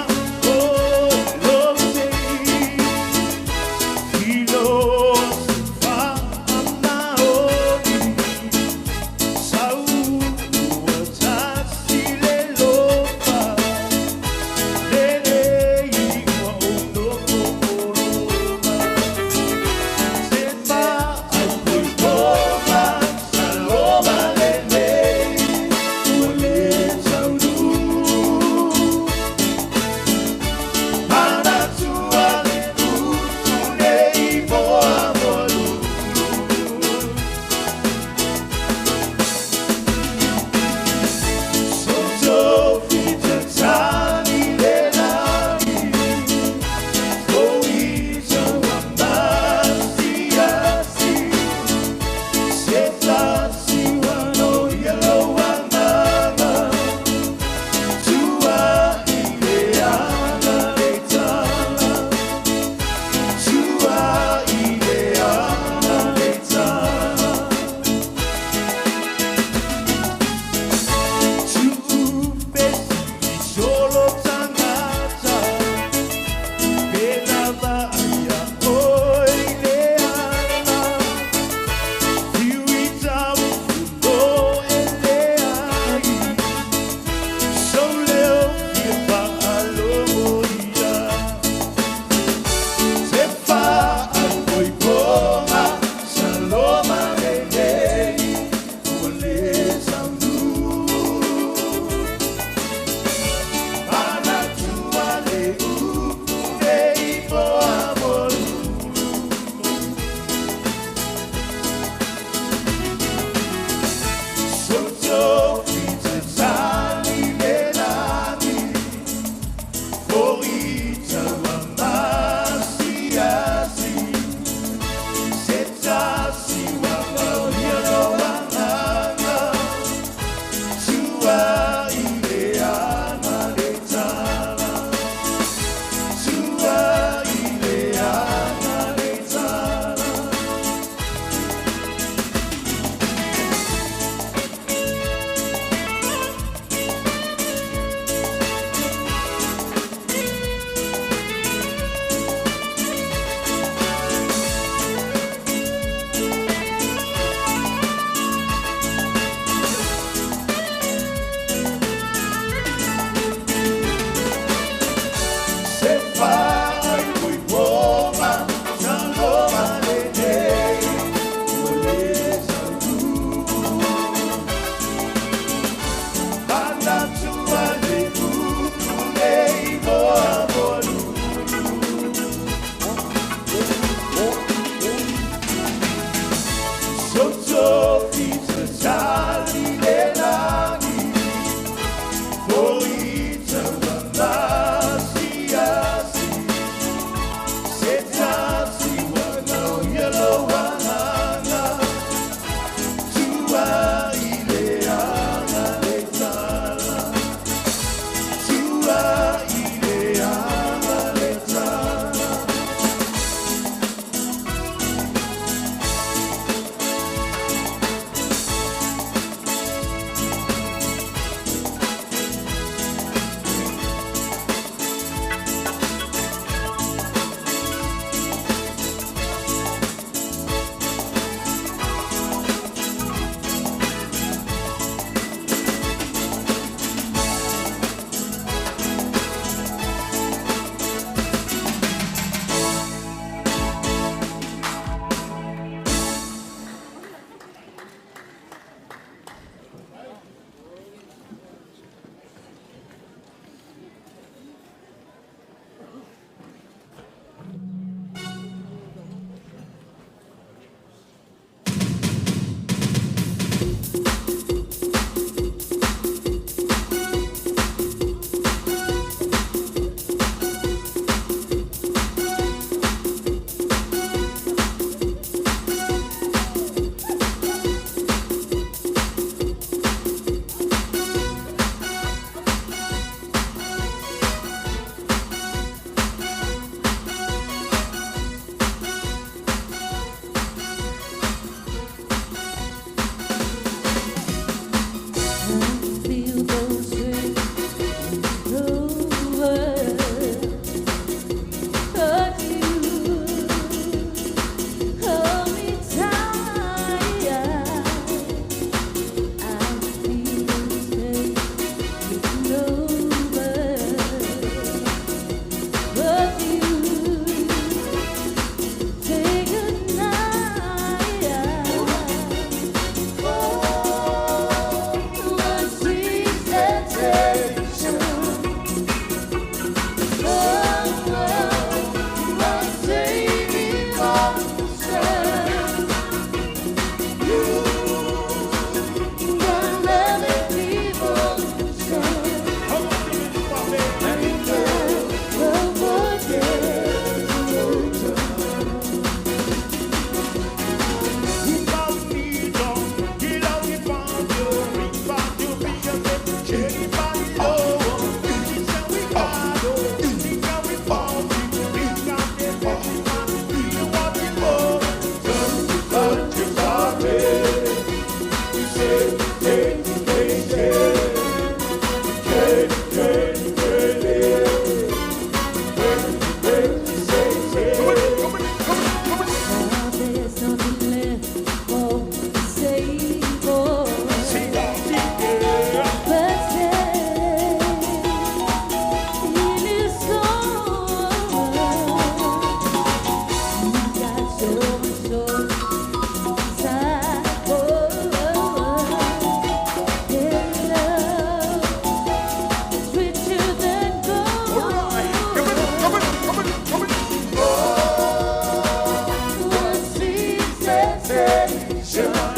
Forget.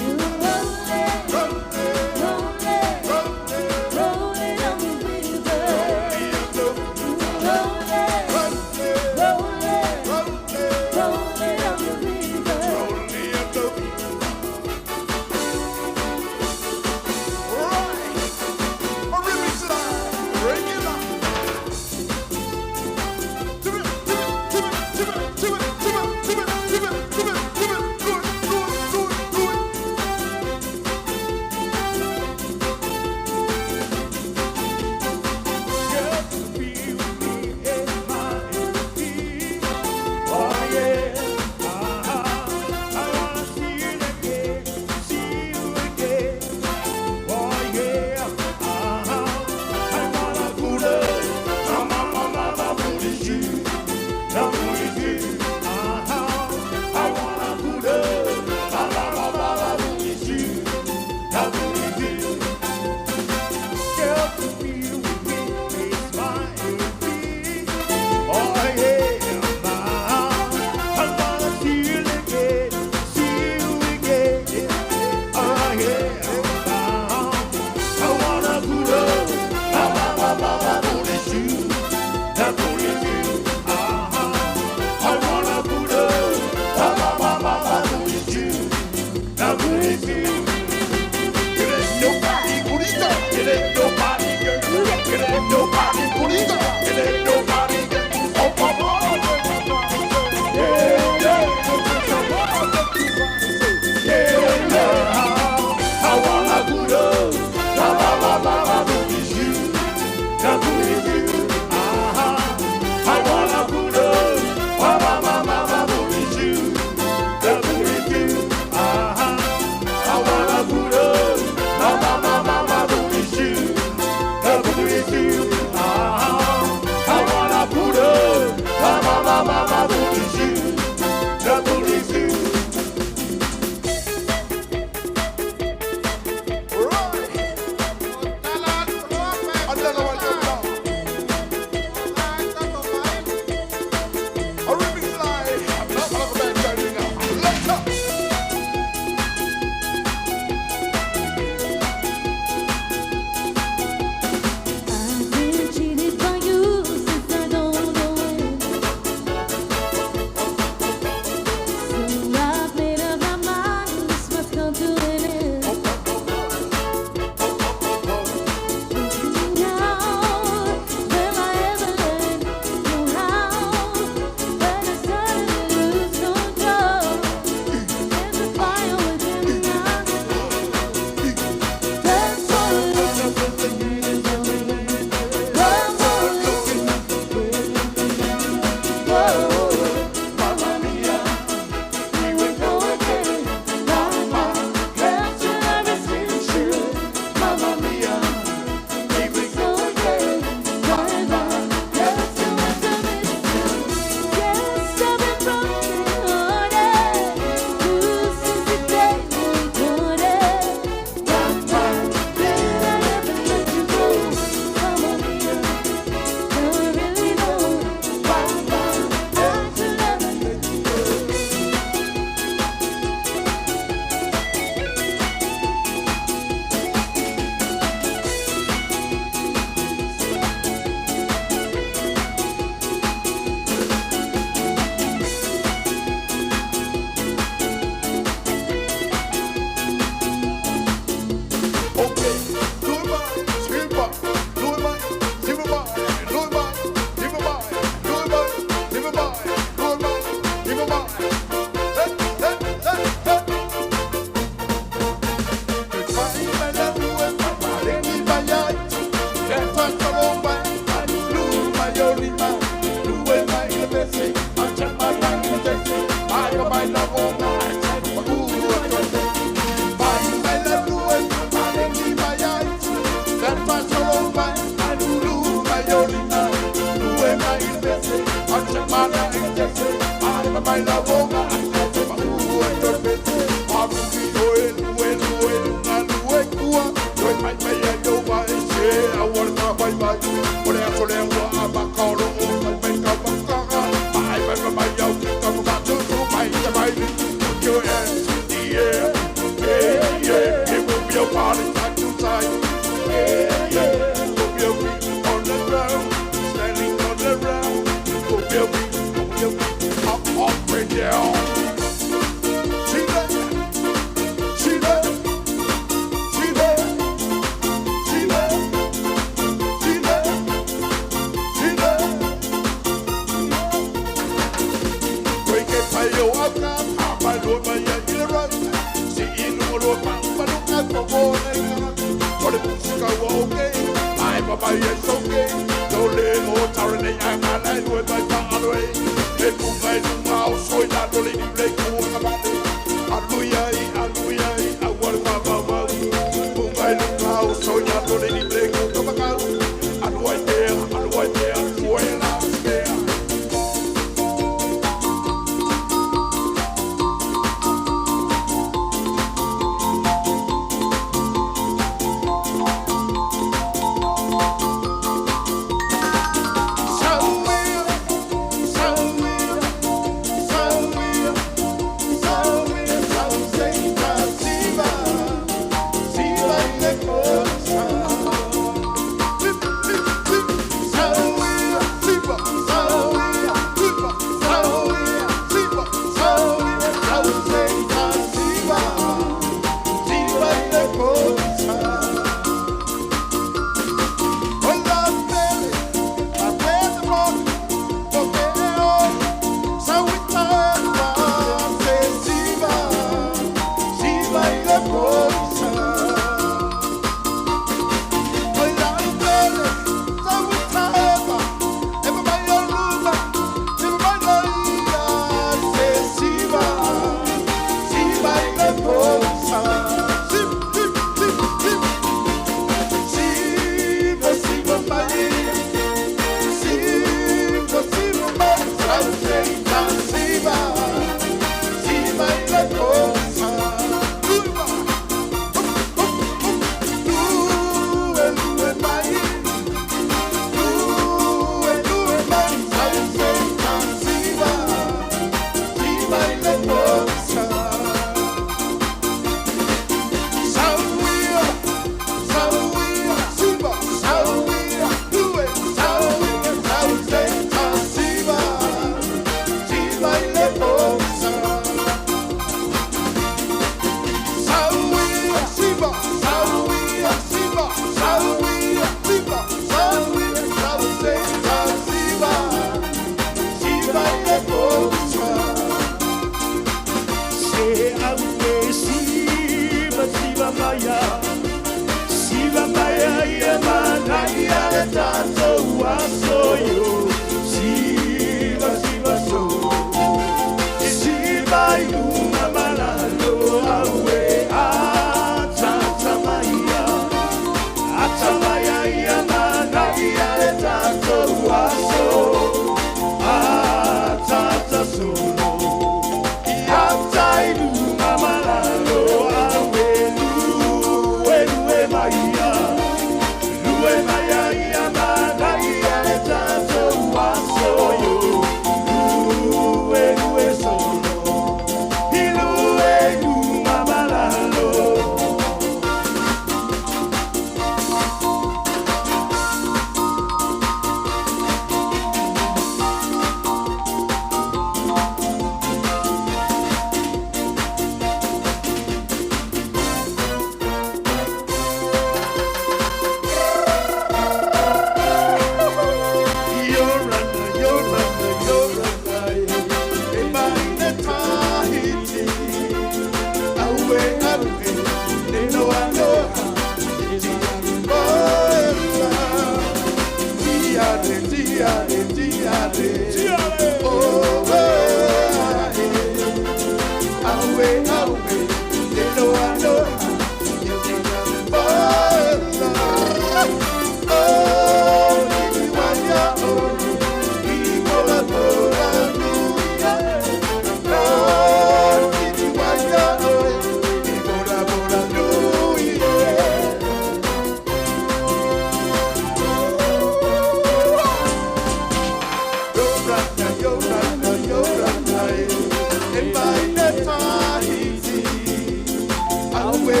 Awe,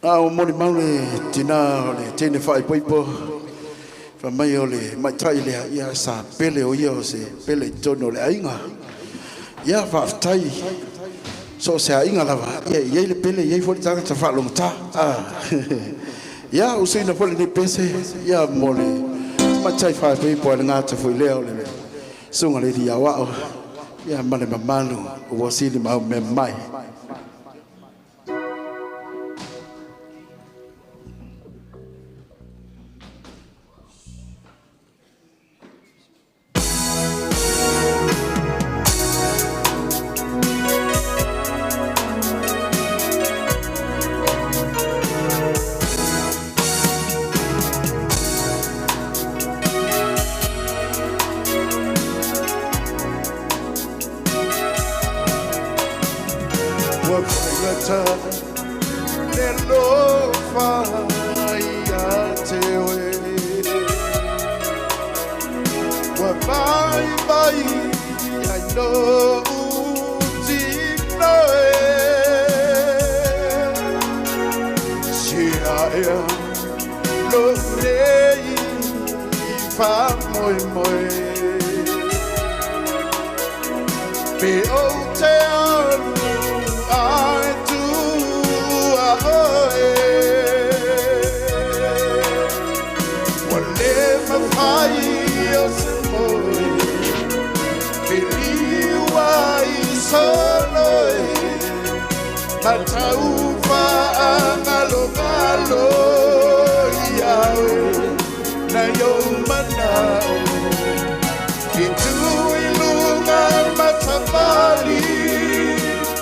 A o moli mau le tina o le teine faaipoipo fa mai o le maitai lea ia sa pele o ia o se pele i totonu o le aiga. Ia faafetai so o se aiga lava ia e i ai le pele e i ai foi le tagata faalogotā. Ia usuina foi lenei pese ia mo le tamaitai faaipoipo a le gata foi lea o le susuga i le alii aoao ia ma le mamalu o Uasili ma au mea mai. Ua faigata le alofa ia te oe, ua vaivai ai lou tino e. Sia ea lou nei faamoemoe, pe ou te alu ae tua oe. Ua le mafai o se moe feliua i solo e, matau faagalohalo ia oe na yo manao. I tu i luga matavali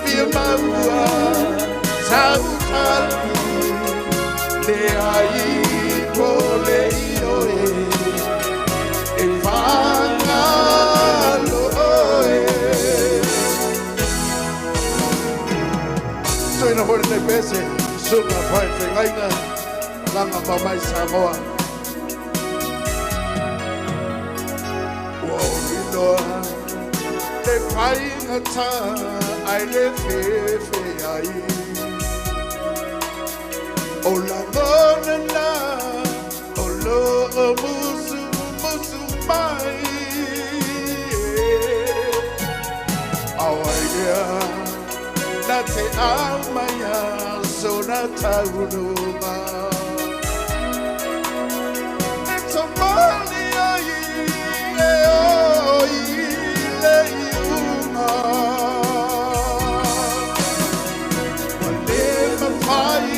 fia maua sautali le ai po le ioe e fagalo oe. Tuina foi lenei pese, susuga faifeagaiga, malaga mamai Samoa. Ua ou iloa le faigata ai le fefe ai, o lagona na o loo musu musu mai. Auai lea na te aumaia sona taunuga e tomali ai e o i le iuga. Ua le mafai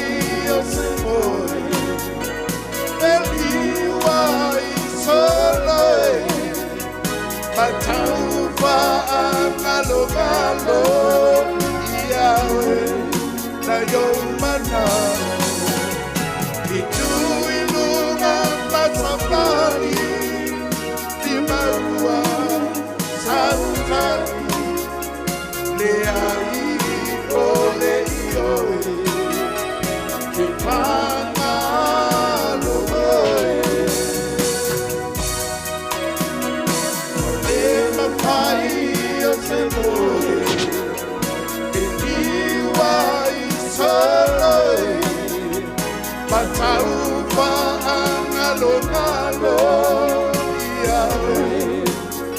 o se moe feliua i solo e, matau faagalohalo ia oe na yo manao. I tu i luga matavali i maua sautali le ai o le ioe ke fagalo oe. Ua le mafai o se moe feliua i solo e, matau faagalohalo ia oe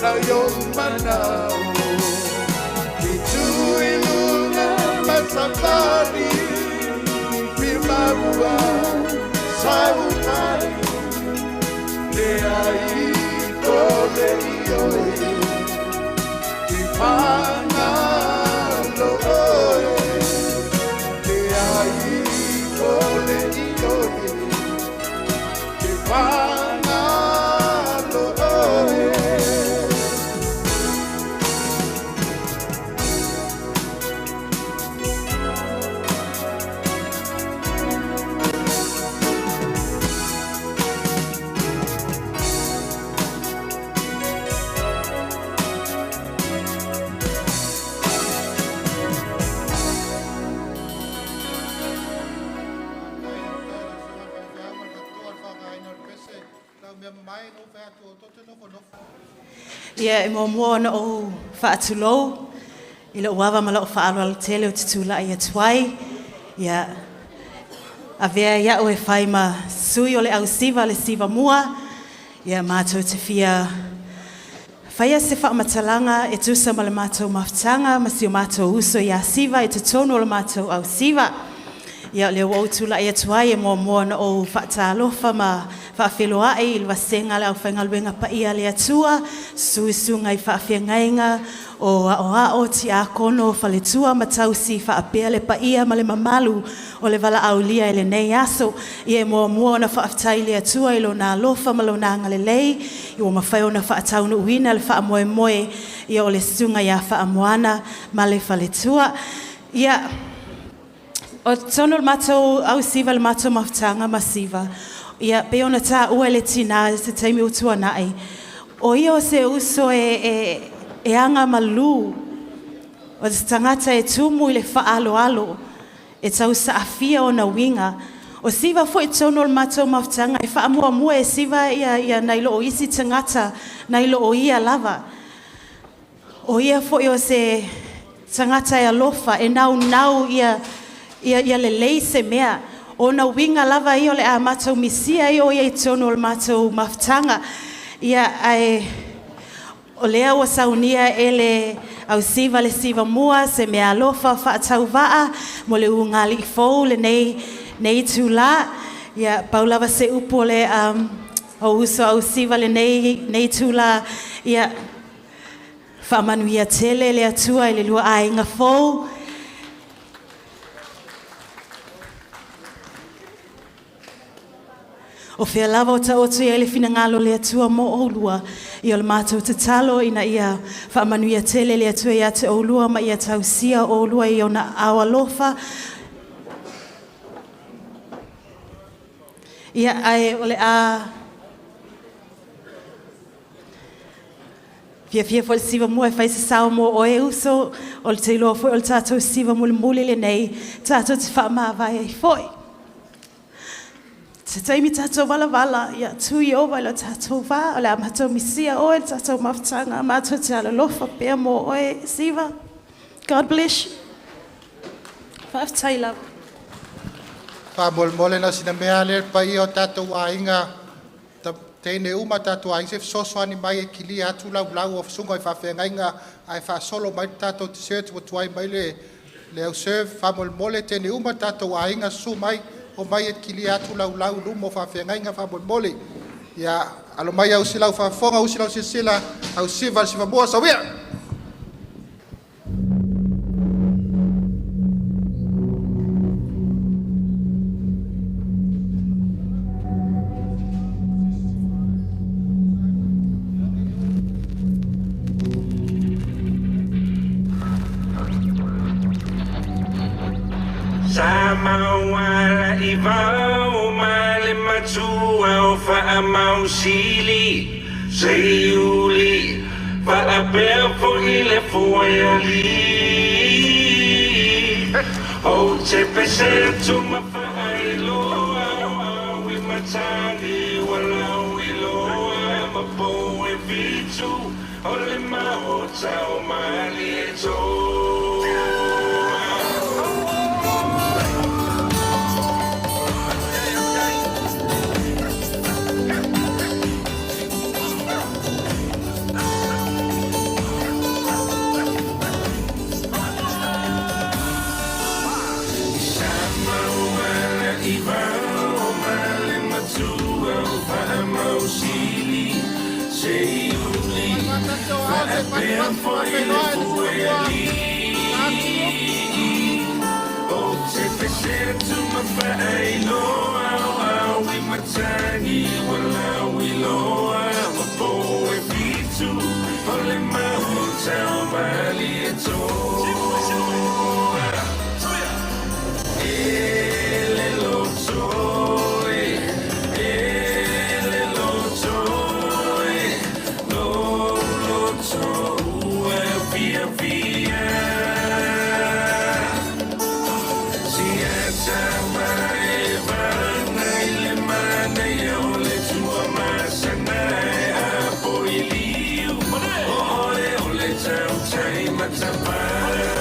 na yo manao. I tu i luga matavali fia maua sautali le ai o le ioe ke fagalo oe. Le ai o le ioe ke fagalo oe. Ia e muamua ona ou faatulou I lo'u ava ma lo'u fa'aaloalo tele ou te tula'i atu ai, ia, avea ai a'u e fai ma sui o le au siva le siva mua, ia matou te fia faia se faamatalaga e tusa ma le matou mafutaga ma si o matou uso iā Siva i totonu o le matou au siva. Ia o lea ua ou tula'i atu ai e muamua ona ou faatalofa ma faafeiloai i le vasega a le aufaigaluega paia a le Atua, susu i susuga i faafeagaiga o aoao, tiakono, faletua ma tausi faapea le paia ma le mamalu o le valaaulia i lenei aso. Ia e muamua ona faafetai i le Atua i Lona alofa ma Lona agalelei ua mafai ona faataunuuina le faamoemoe ia o le susuga ia Faamoana ma le faletua. Ia, o totonu o le matou ausiva i le matou mafutaga ma Siva, ia pei ona taua e le tinā i se taimi ua tuanai, o ia o se uso e agamalū, o se tagata e tumu i le faaaloalo, e tausaafia ona uiga. O Siva foi i totonu o le matou mafutaga, e faamuamua e Siva ia nai lo isi tagata nai lo ia lava. O ia foi o se tagata e alofa, e naunau ia lelei se mea. O ona uiga lava ia o le a matou misia ai o ia i totonu o le matou mafutaga. Ia, ae o lea ua saunia e le au siva le siva mua se meaalofa faatauvaa mo le ugali'i fou lenei nei itulā. Ia, pau lava se upu o le ou uso au siva lenei nei itulā, ia faamanuia tele le Atua i le lua aiga fou. O fea lava o taoto i ai le finagalo o le Atua mo oulua, ia o le matou tatalo ina ia faamanuia tele le Atua ia te oulua ma ia tausia oulua i ona aao alofa. Ia, ae o le a fiafia foi le siva mua e fai se sao mo oe uso, o le teiloa foi o le tatou siva mulimuli lenei, tatou te faamavae ai foi. Se taimi tatou valavala, ia tu Ieova i lo tatou vā, o le a matou misia oe le tatou mafutaga, matou te alolofa pea mo oe, Siva. God bless you. Faafetai lava. Faamolemole na o sina mea lea le paia o tatou aiga teine uma tatou aiga se fesoasoani mai e kilia atu laulau o susuga i faafeagaiga ae faasolo mai le tatou dessert ua tuai mai le au serve. Faamolemole teine uma tatou aiga susu mai omai e kilia atu laulau i luma o faafeagaiga faamolemole. Ia alo mai au silau faafofoga usi lau silasila au siva le siva mua sauia. Sa mauala i vao ma le matua o faamausili seiuli faapea foi le fuaialii ou te pese atu ma faailoa o au i matagi ua lauiloa ma pou e fitu o le maota o Malietoa. Faapea foi le fuaialii ou te pese atu ma faailoa o au i matagi ua lauiloa ma pou e fitu o le maota o Malietoa. E le loto e le loto e lo loto ua fiafia Siata mai vana i le manaia o le tua masana e apo i liu o oe o le tautai matapā.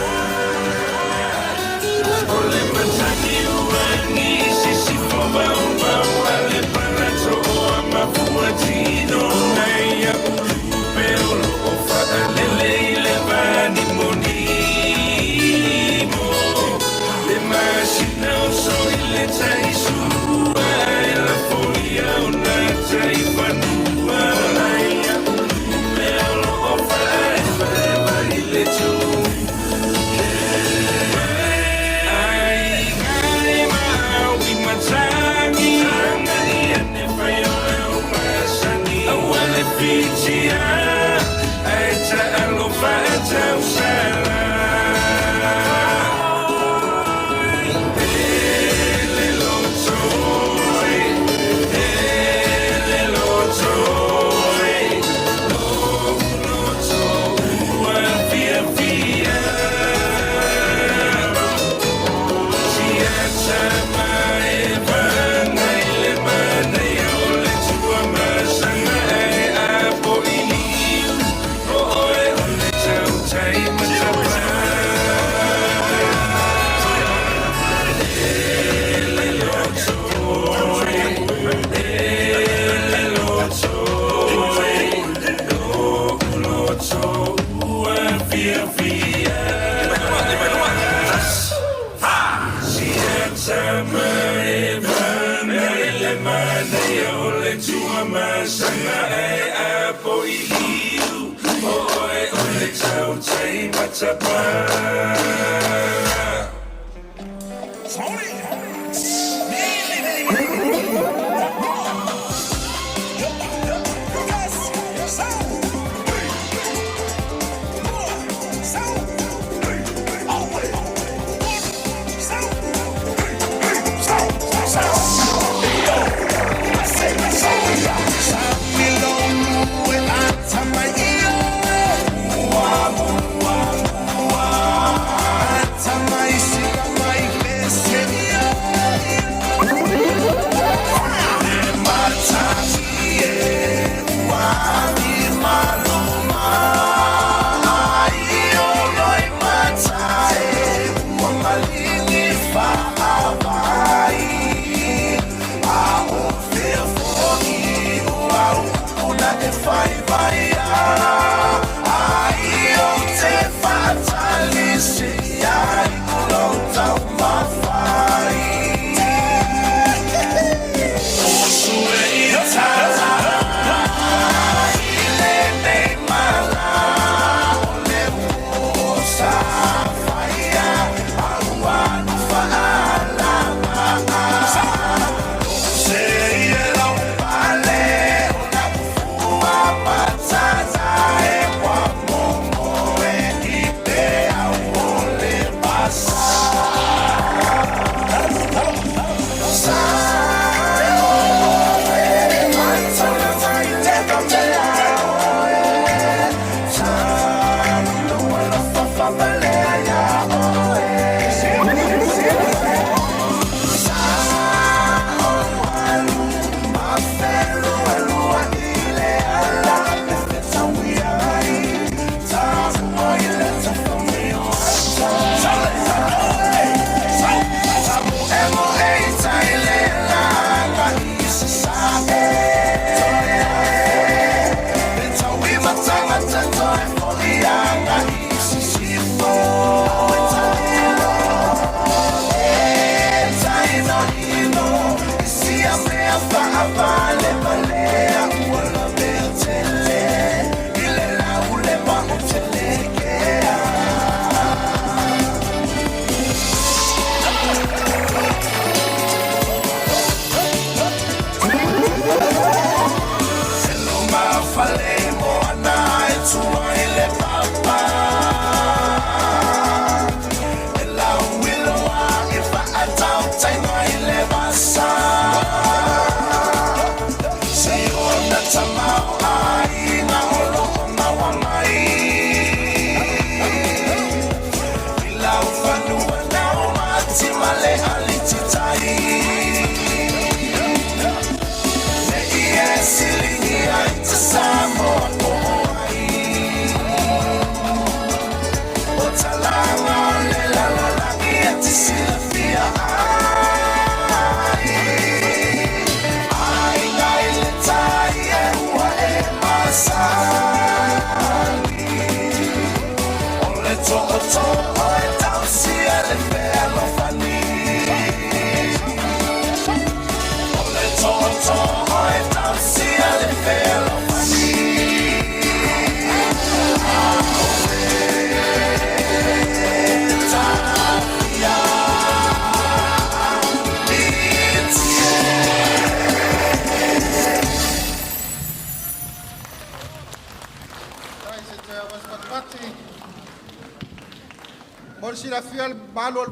Mo le silafia le mamalu o le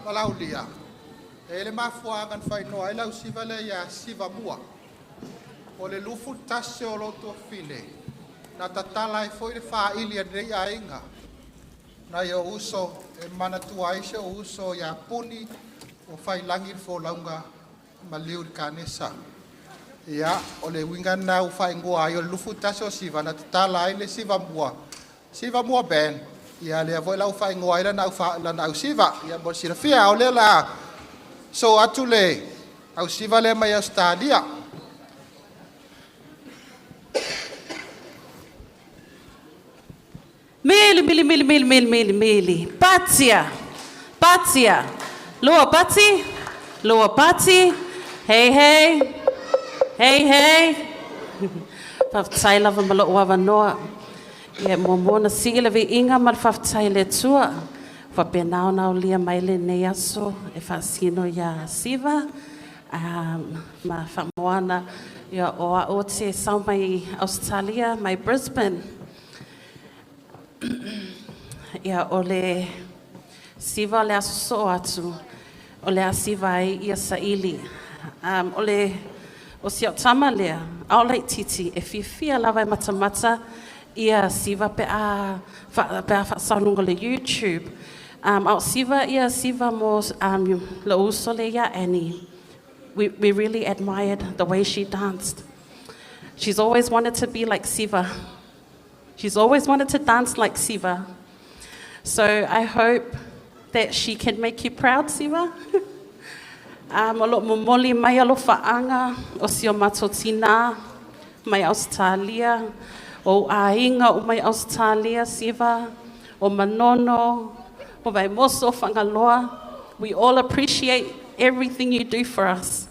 valaaulia, e i ai le mafuaaga na faaigoa ai le ausiva lea ia Siva Mua. O le 21 o lou tuafafine na tatala ai foi le faili a lenei aiga nai ou uso e manatua ai si ou uso ia Puni ua failagi le folauga maliu i le kanesa. Ia, o le uiga lena ua faaigoa ai o le 21 o Siva na tatala ai le Siva Mua, Siva Mua Band. Ia lea foi la ua faaigoa ai lana ausiva. Ia mo le silafia, o lea la so atu le ausiva lea mai Ausetalia. Mili, mili, mili, mili, mili, mili, mili. Patia. Patia. Loa pati. Lua Pati. Hey, hey. Hey, hey. Faafetai lava ma lou avanoa. Ia, e muamua ona sii le viiga ma le faafetai i le Atua ua faapena ona aulia mai lenei aso e faasino iā Siva ma Faamoana. Ia, o a'u ou te sao mai Ausetalia, mai Brisbane. Ia, o le siva o le aso soo atu, o le a siva ai ia saili. O le o si au tama lea, a o laitiiti, e fiafia lava e matamata ia siva pe a faasao i luga o le YouTube. A o siva ia siva mo lou uso lea ia Annie. We really admired the way she danced. She's always wanted to be like Siva. She's always wanted to dance like Siva. So I hope that she can make you proud, Siva. O lo o momoli mai alofaaga o si o matou tinā mai Ausetalia, o ou aiga uma i Ausetalia, Siva, o Manono, o Vaimoso, o Fagaloa. We all appreciate everything you do for us.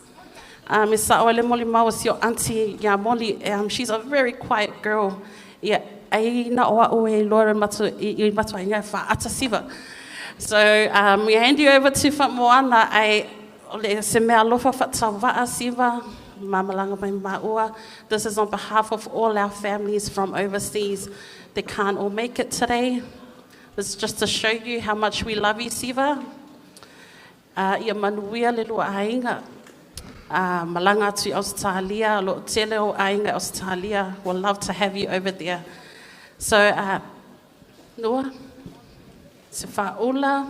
E sao ai le molimau a si o aunty ia Molly, she's a very quiet girl. Ia, ai na o a'u e iloa i matou aiga e faata Siva. So we hand you over to Faamoana, ae o le se mea alofa faatauvaa Siva, ma malaga mai maua. This is on behalf of all our families from overseas that can't all make it today. This is just to show you how much we love you, Siva. Ia manuia le lua aiga. Malaga atu i Ausetalia, o lo o tele o aiga i Ausetalia. We'll love to have you over there. So, Noa, se faaula.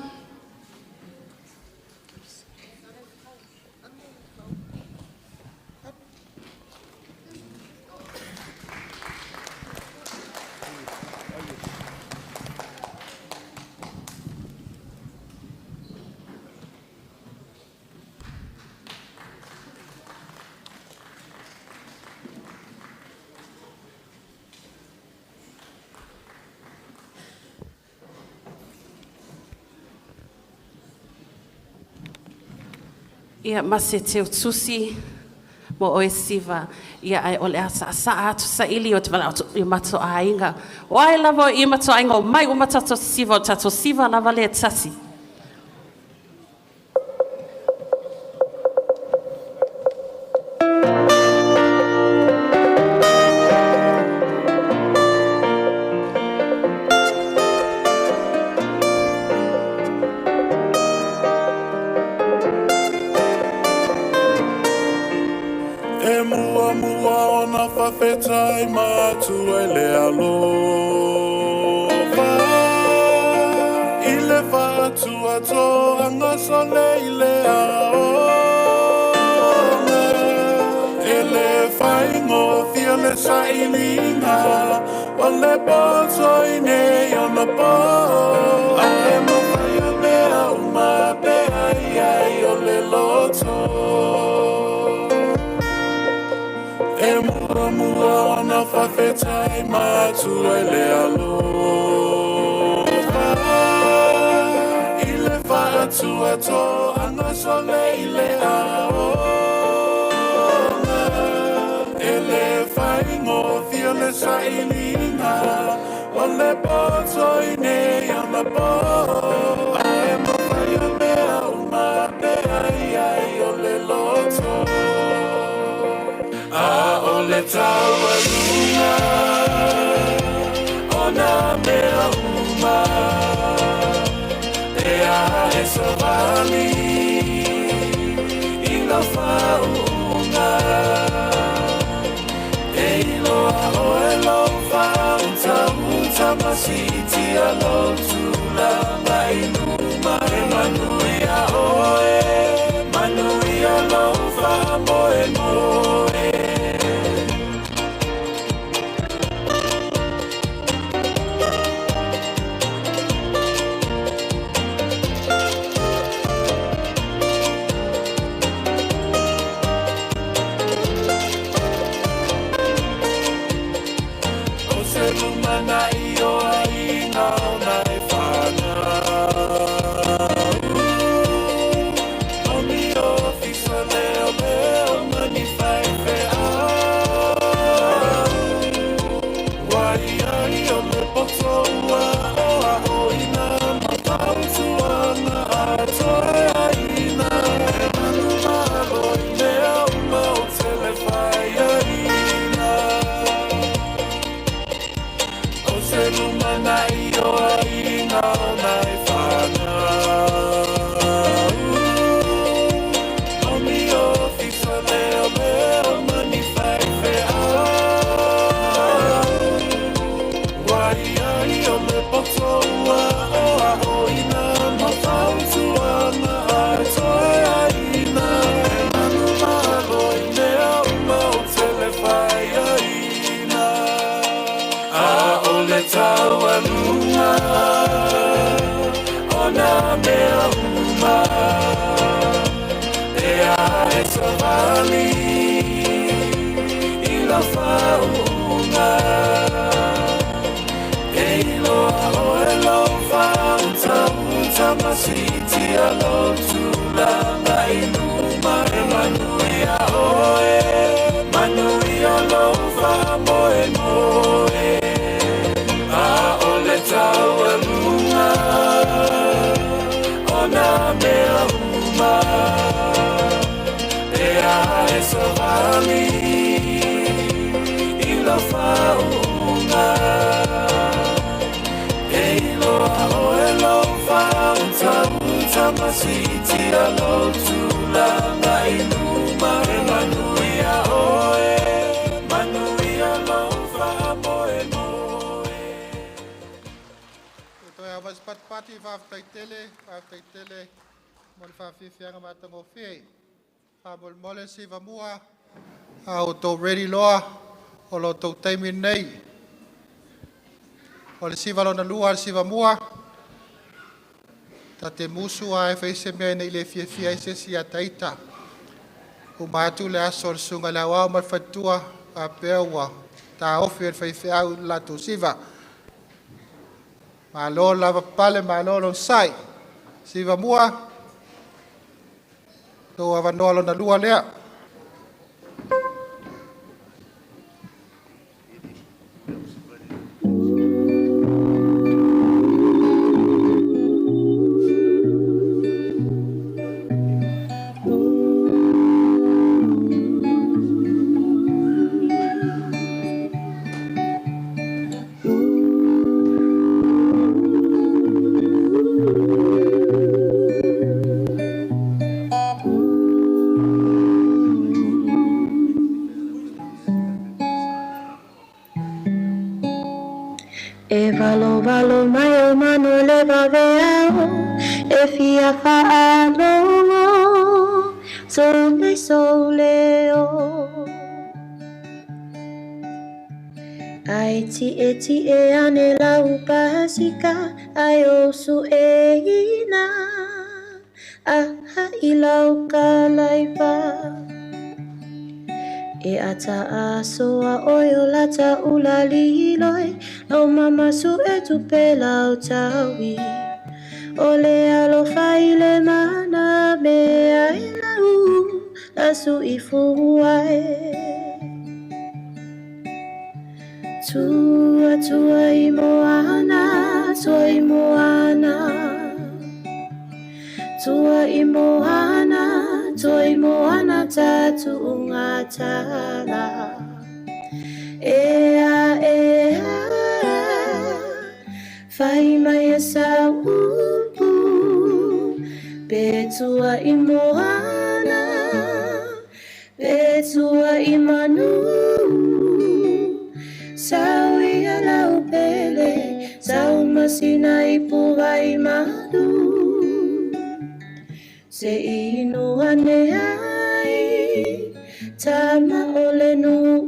Ia, ma se teutusi mo oe Siva, ia ae o le a saasaa atu saili o te valaau atu i matou aiga. O ai lava o i matou aiga o mai uma tatou Siva, o tatou Siva lava lea e tasi. E muamua ona faafetai matua i le alofa i le faatuatoaga sole i le aoga e le faigofie le sailiga o le poto i nei ona po ae mafai mea uma pe ai ai o le loto E muamua ona faafetai matua i le alofa i le faatuatoaga sole i le aoga e le faigofie le sailiga o le poto i nei ona po ae mafai mea uma pe ai ai o le loto a o le taualuga o nā mea uma e a e savali i lau faauuga e iloa oe lou faautauta ma siitia lou tulaga i luma e manuia oe manuia lou faamoemoe. O se lumanai o aiga ona e fanau. savali i lau faauuga. E iloa oe lou faautauta ma siitia lou tulaga i luma. E manuia oe, manuia lou faamoemoe. A o le taualuga o nā mea uma, e a e savali i lau faauuga. E iloa oe lou faautauta ma siitia lou tulaga i luma. E manuia oe, manuia lou faamoemoe. E toe ava se patipati, faafetai tele, faafetai tele mo le faafiafiaga matagofie. Faamolemole siva mua, a outou ready loa, o lo outou taimi lenei. O le siva lona lua a le siva mua, ta te musu lava e fai se mea ina i le fiafia ai se isi ia taita. Uma atu le aso o le susuga i le aoao ma le faletua, faapea ua taofi e le faifeau i le latou siva. Malo lava pale, malo le onosai. Siva mua, tou avanoa lona lua lea. E valo valo mai o manu le vaveao, e fia faalogo, sole sole o. Ai ti e ti e ane lau pasika, ai o su e ina, aha i lau ka laifa. E ata asoa oi o lata ula liloi, lau mama su e tupe lau taui. O le alofa i le mana me ai lau, la su i fuai. Tua tua i moana, tua i moana. Tua i moana, tua i moana tatu unga tala. Ea, ea, fai mai e sa upu, pe tua i moana, pe tua i manu. Sau ia lau pele, sau masina i puai manu. Se inu ane ai, tama o le nuu.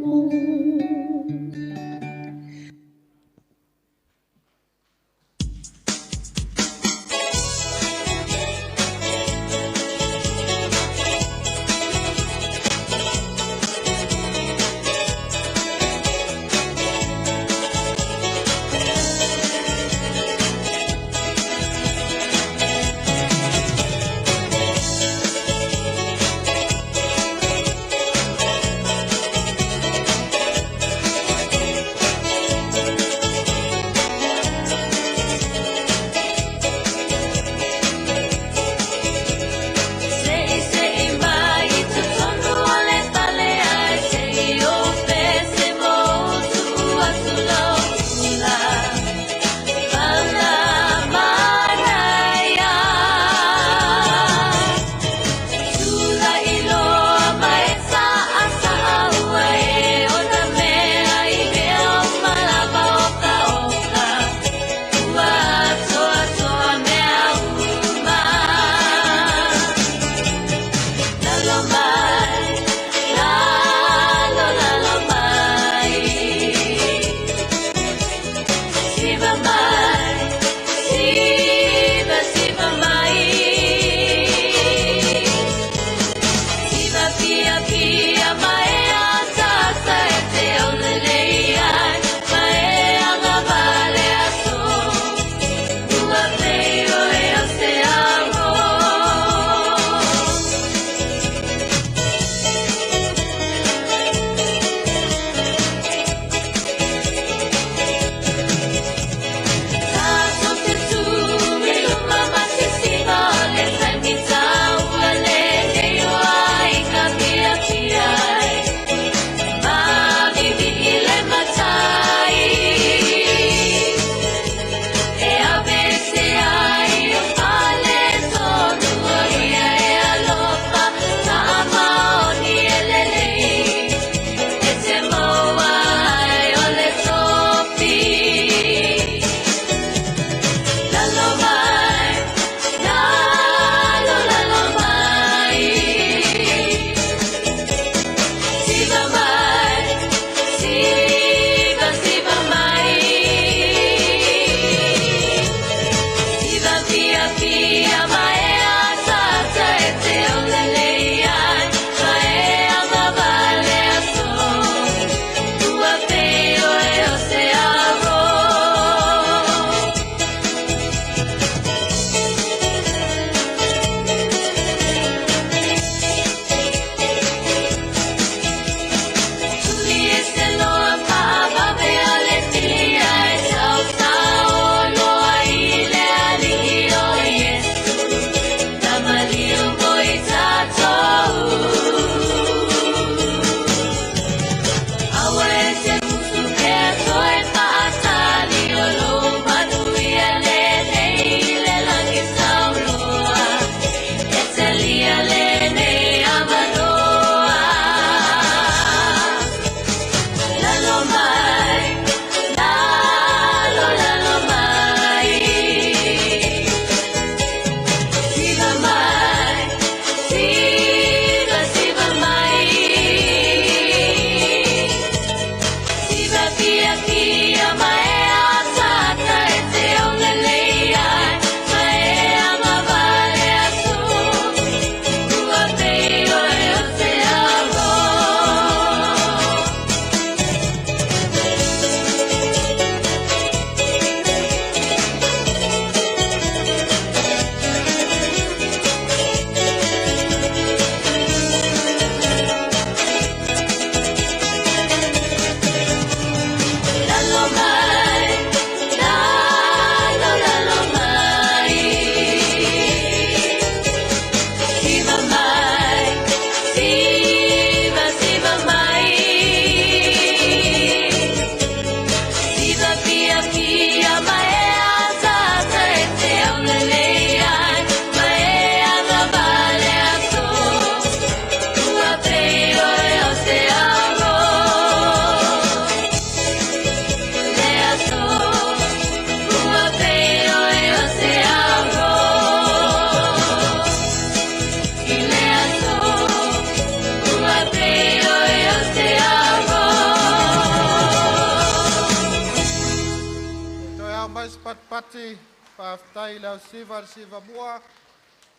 Patipati, faafetai i le ausiva le siva mua,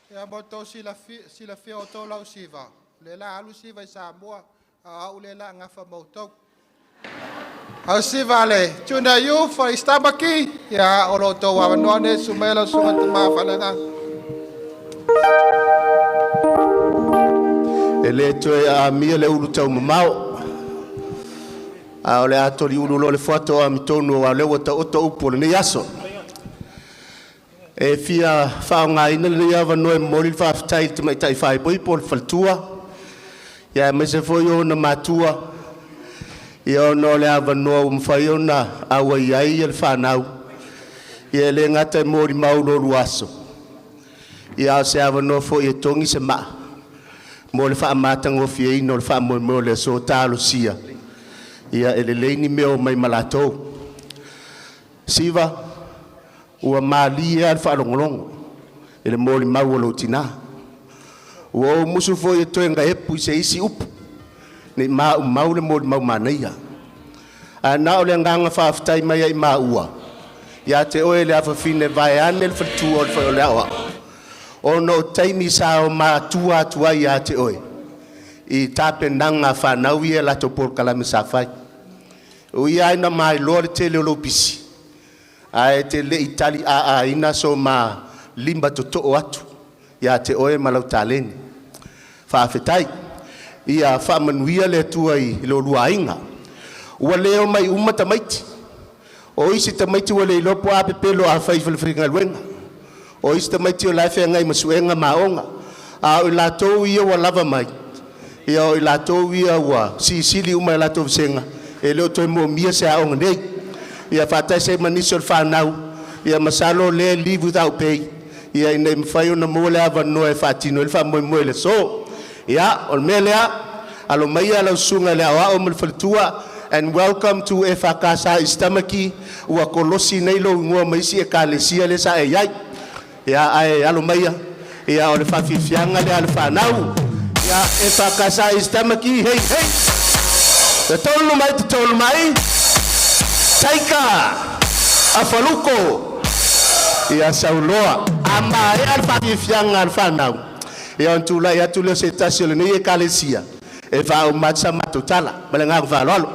ia mo tou silafia o outou lau siva, le la alu siva i Samoa, a au le la gafa ma outou. Ausiva le Junior Youth o East Tamaki, ia o lo outou avanoa nei, susu mai lau susuga Tama Faaleagaga. E le toe aamia le ulu taumamao, a o le a toliulu loa le fuata o amitonu aua o lea ua taoto upu o lenei aso. E fia faaaogaina lenei avanoa e momoli le faafetai i le tamaitai faaipoipo o le faletua, aemaise foi o ona matua, ia ona o le avanoa ua mafai ona auai ai le fanau, ia e le gata e molimau i lo oulua aso, a o se avanoa foi e togi se maa mo le faamatagofieina o le faamoemoe o le aso. Talosia ia e lelei ni mea o omai ma latou. Siva, ua malie lava le faalogologo i le molimau a lou tina. Ua ou musu foi e toe gaepu i se isi upu, ne i maumau le molimau manaia. Ae na o le agaga faafetai mai ia i maua ia te oe le afafine vaeane le faletua o le Aoao, ona o taimi sa o matua atu ai ia te oe i tapenaga a fanau ia i latou polokalame sa fai. E ui lava ina mailoa le tele o lou pisi, ae te le i taliāāina so ma lima totoo atu ia te oe ma lau taleni. Faafetai. Ia faamanuia le Atua i lo oulua aiga. Ua le omai uma tamaiti. O isi tamaiti ua le iloa po o a pepelo a fai i falefaigaluega. O isi tamaiti o la e feagai ma suega ma aoga. A o i latou ia ua lava mai, ia o i latou ia ua silisili uma i latou vasega, e le o toe moomia se aoga nei. Ia faatasi ai ma nisi o le fanau, ia masalo o lea e leave without pay, ia ina ia mafai ona maua le avanoa e faatino ai le faamoemoe i le aso. Ia, o le mea lea, alo maia lau susuga i le Aoao ma le faletua, and welcome to EFKS East Tamaki. Ua kolosi nei lou igoa ma isi ekalesia lea sa e i ai. Ia, ae alo maia, ia o le faafiafiaga lea a le fanau. Ia, EFKS East Tamaki, hei hei! Tatolu mai, tatolu mai! Taika! Afaluko! Ia sauloa. A maea le faafiafiaga a le fanau, ia ona tulai atu lea o se tasi o lenei ekalesia e faauma atu sa matou tala. Ma le agaga faaaloalo.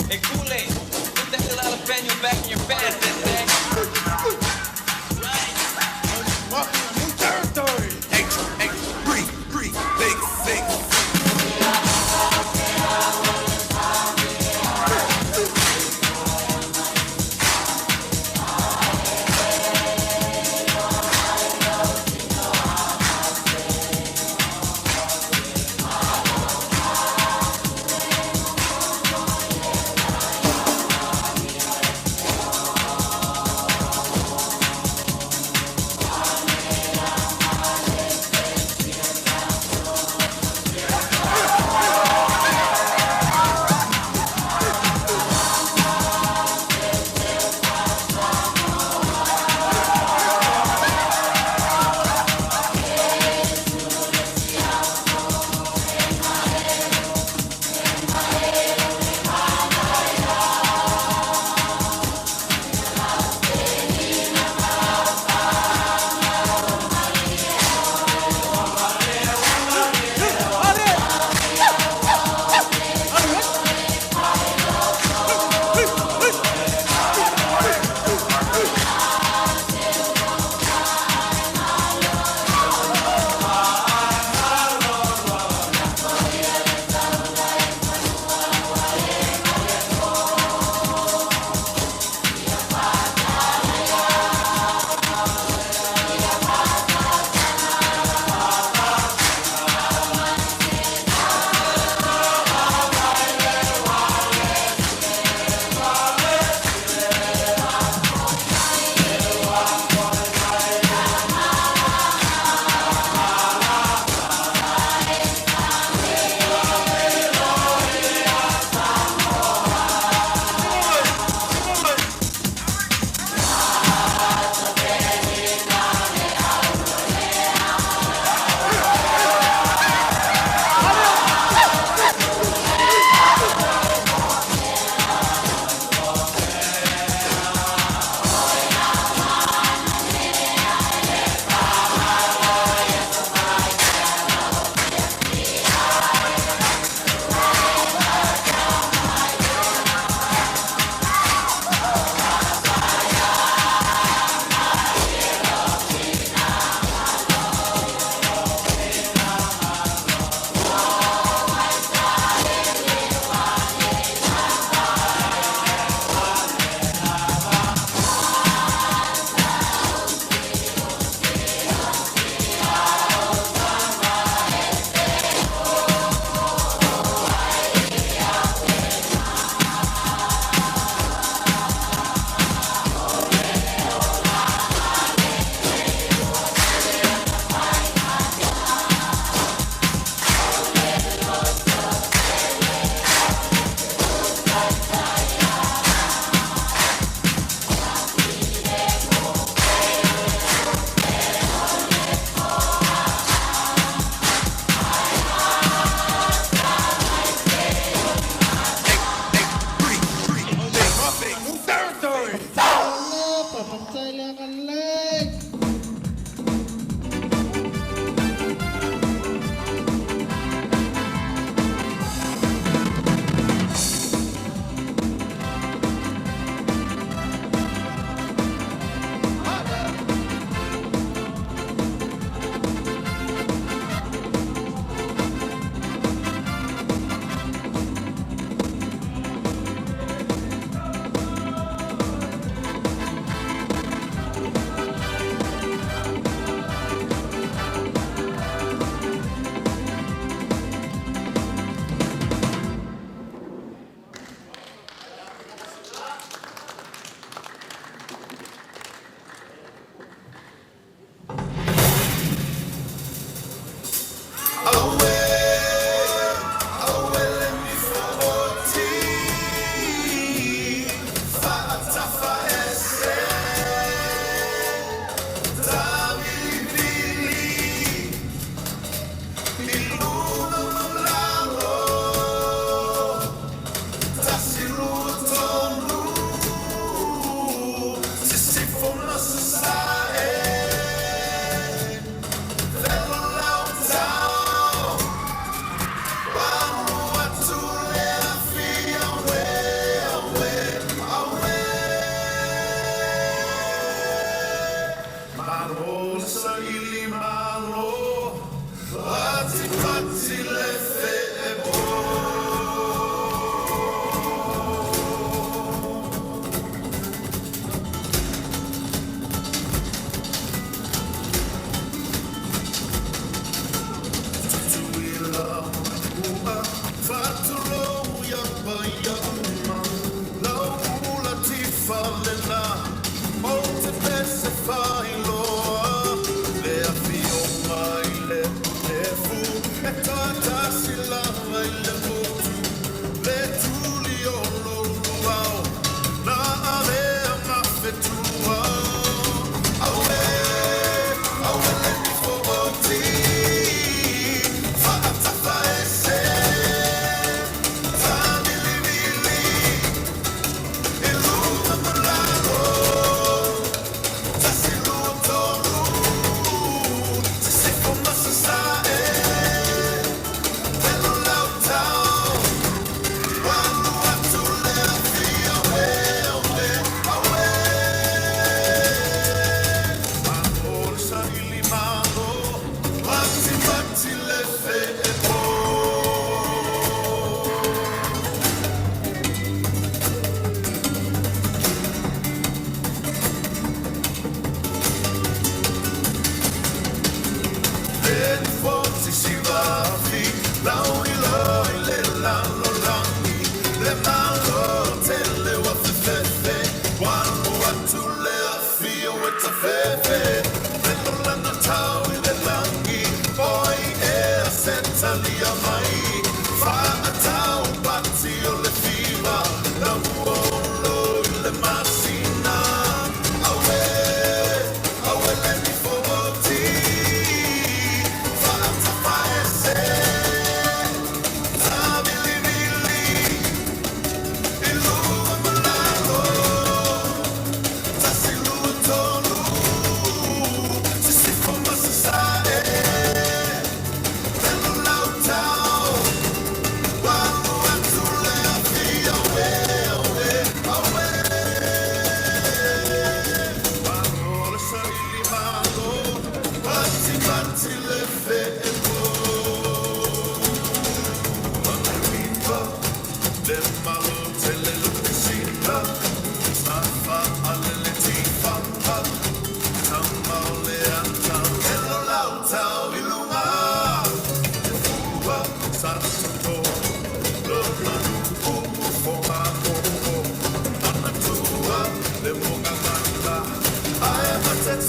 Hey, Kool-Aid, put that little jalapeno back in your pants, eh? Walking a new territory. 8, 8, 3, 3, 6, 6.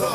O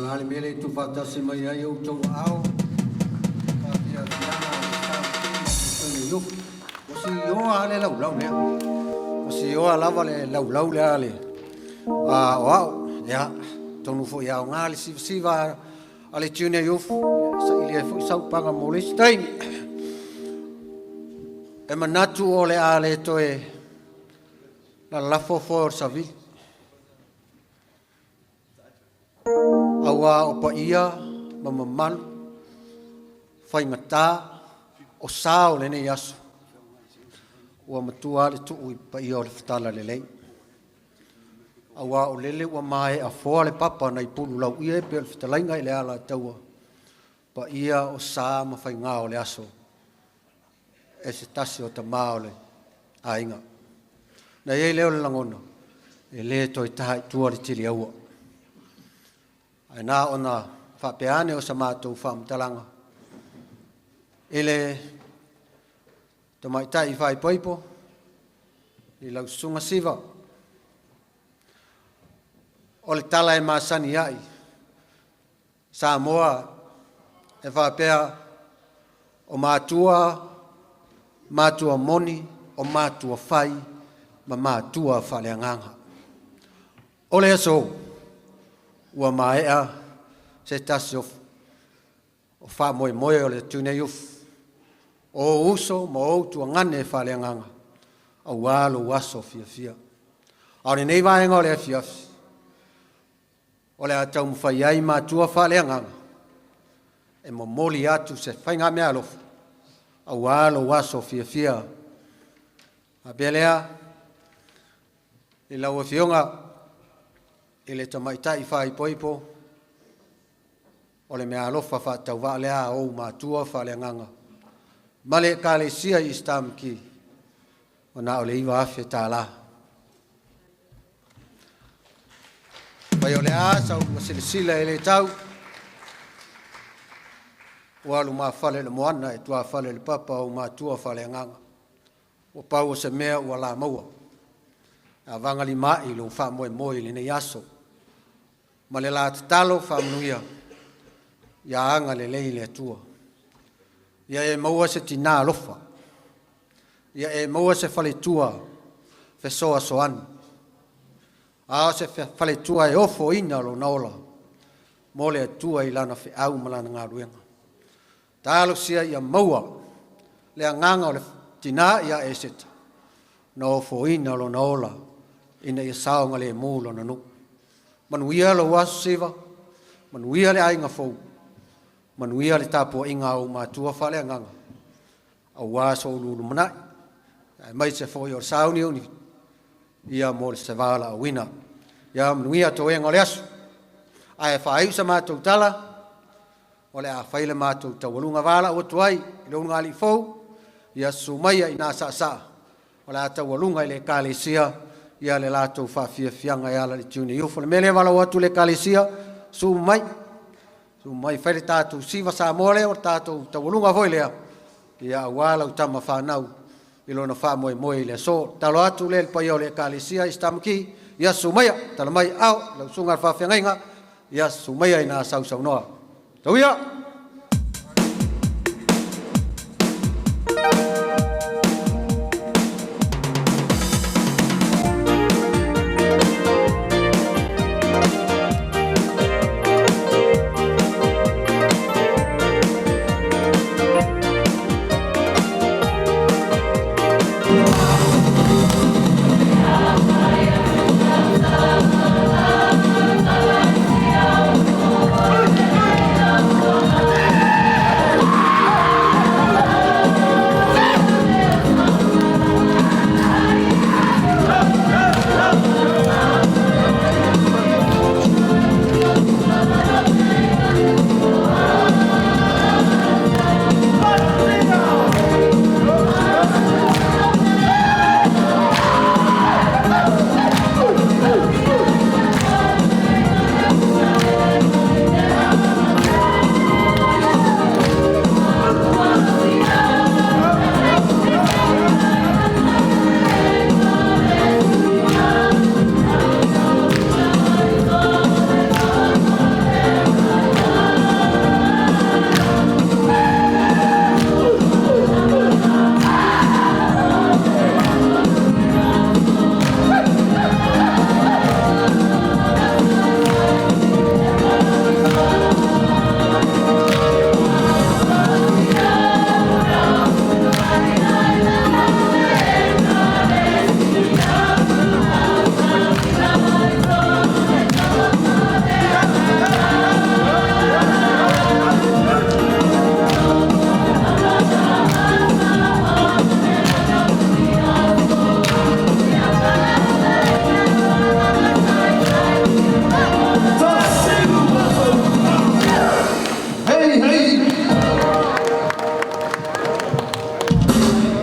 le a le mea le tuufaatasi mai ai outou aao faafiafiaga o le Stamp Team Youth. Ua sioa lava le laulau lea. Ua sioa lava le laulau lea a le aoao. Ia, atonu foi e aoga le sivasiva a le Junior Youth, e saili ai foi saupaga mo le isi taimi. E manatu o le a le toe lalafo foe o le savili. Auā o paia ma mamalu, faigata o sa o lenei aso, ua matua lava le tuu i paia o le fatala lelei. Auā o lele ua maea foa le papa nai pulu lauia e pei o le fetalaiga i le Alataua, paia o sa ma faigā o le aso e se tasi o tama o le aiga. Na i ai lea o le lagona, e le toe taha i tua le tiliaua. Ae na ona faapea ane o sa matou faamatalaga i le tamaitai faaipoipo i lau susuga Siva. O le tala e masani ai Samoa e faapea o matua, matua moni, o matua fai ma matua faaleagaga. O le aso ua maea se tasi o faamoemoe o le Junior Youth, o ou uso ma ou tuagane faaleagaga aua lou aso fiafia. A o lenei vaega o le afiafi, o le a taumafai ai matua faaleagaga e momoli atu se faigameaalofa aua lou aso fiafia. Faapea lea i lau Afioga i le Tamaitai Faaipoipo, o le meaalofa faatauvaa lea a ou matua faaleagaga ma le Ekalesia i Easter Maki, ua na o le $9,000. Fai o le a sau silasila e le tau, ua alumafale i le moana e tuafale i le papa o matua faaleagaga. Ua pau o se mea ua la maua, a vagalima i lou faamoemoe i lenei aso. Ma le la tatalo faamanuia, ia agalelei le Atua. Ia e maua se tinā alofa, ia e maua se faletua fesoasoani, a o se faletua e ofoina lona ola mo le Atua i lana feau ma lana galuega. Talosia ia maua le agaga o le tinā ia Eseta, na ofoina lona ola ina ia saogalemu lona nuu. Manuia lou aso Siva, manuia le aiga fou, manuia le tapuaiga a ou matua faaleagaga, aua so uluulu lumanai, aemaise foi o le sauniuni ia mo le se valaauina. Ia manuia toega o le aso. Ae faaiu sa matou tala, o le a fai le matou taualuga valaau atu ai i le ulugalii fou, ia susu maia i na saasaa, o le a taualuga i le Ekalesia ia le latou faafiafiaga e ala i le Junior Youth. O le mea lea e valaau atu i le Ekalesia, susu mai, susu mai fai le tatou siva Samoa lea, o le tatou taualuga foi lea, ia aua lau tama fanau i lona faamoemoe i le aso. Tatalo atu lea i le paia o le Ekalesia i Stamaki, ia susu maia, tala mai ao, lau susuga i le faafeagaiga, ia susu maia ina sausaunoa. Tauia!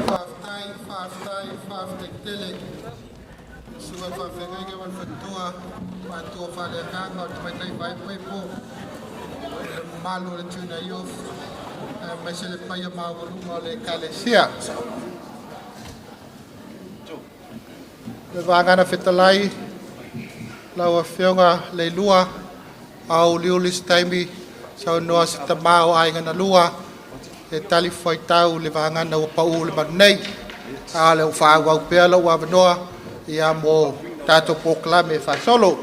Faafetai, faafetai, faafetai tele. Susuga i le Faafeagaiga ma le Faletua, matua faaleagaga o le Tamaitai Faaipoipo, le mamalu o le Junior Youth, aemaise le paia maualuga o le Ekalesia. Le vagana fetalai, lau Afioga Leilua, auliuli se taimi saunoa se tama o aiga na lua e tali fuaitau le vagana ua pau le malu nei. A o le faaauau pea lou avanoa ia mo tatou polokalame e faasolo.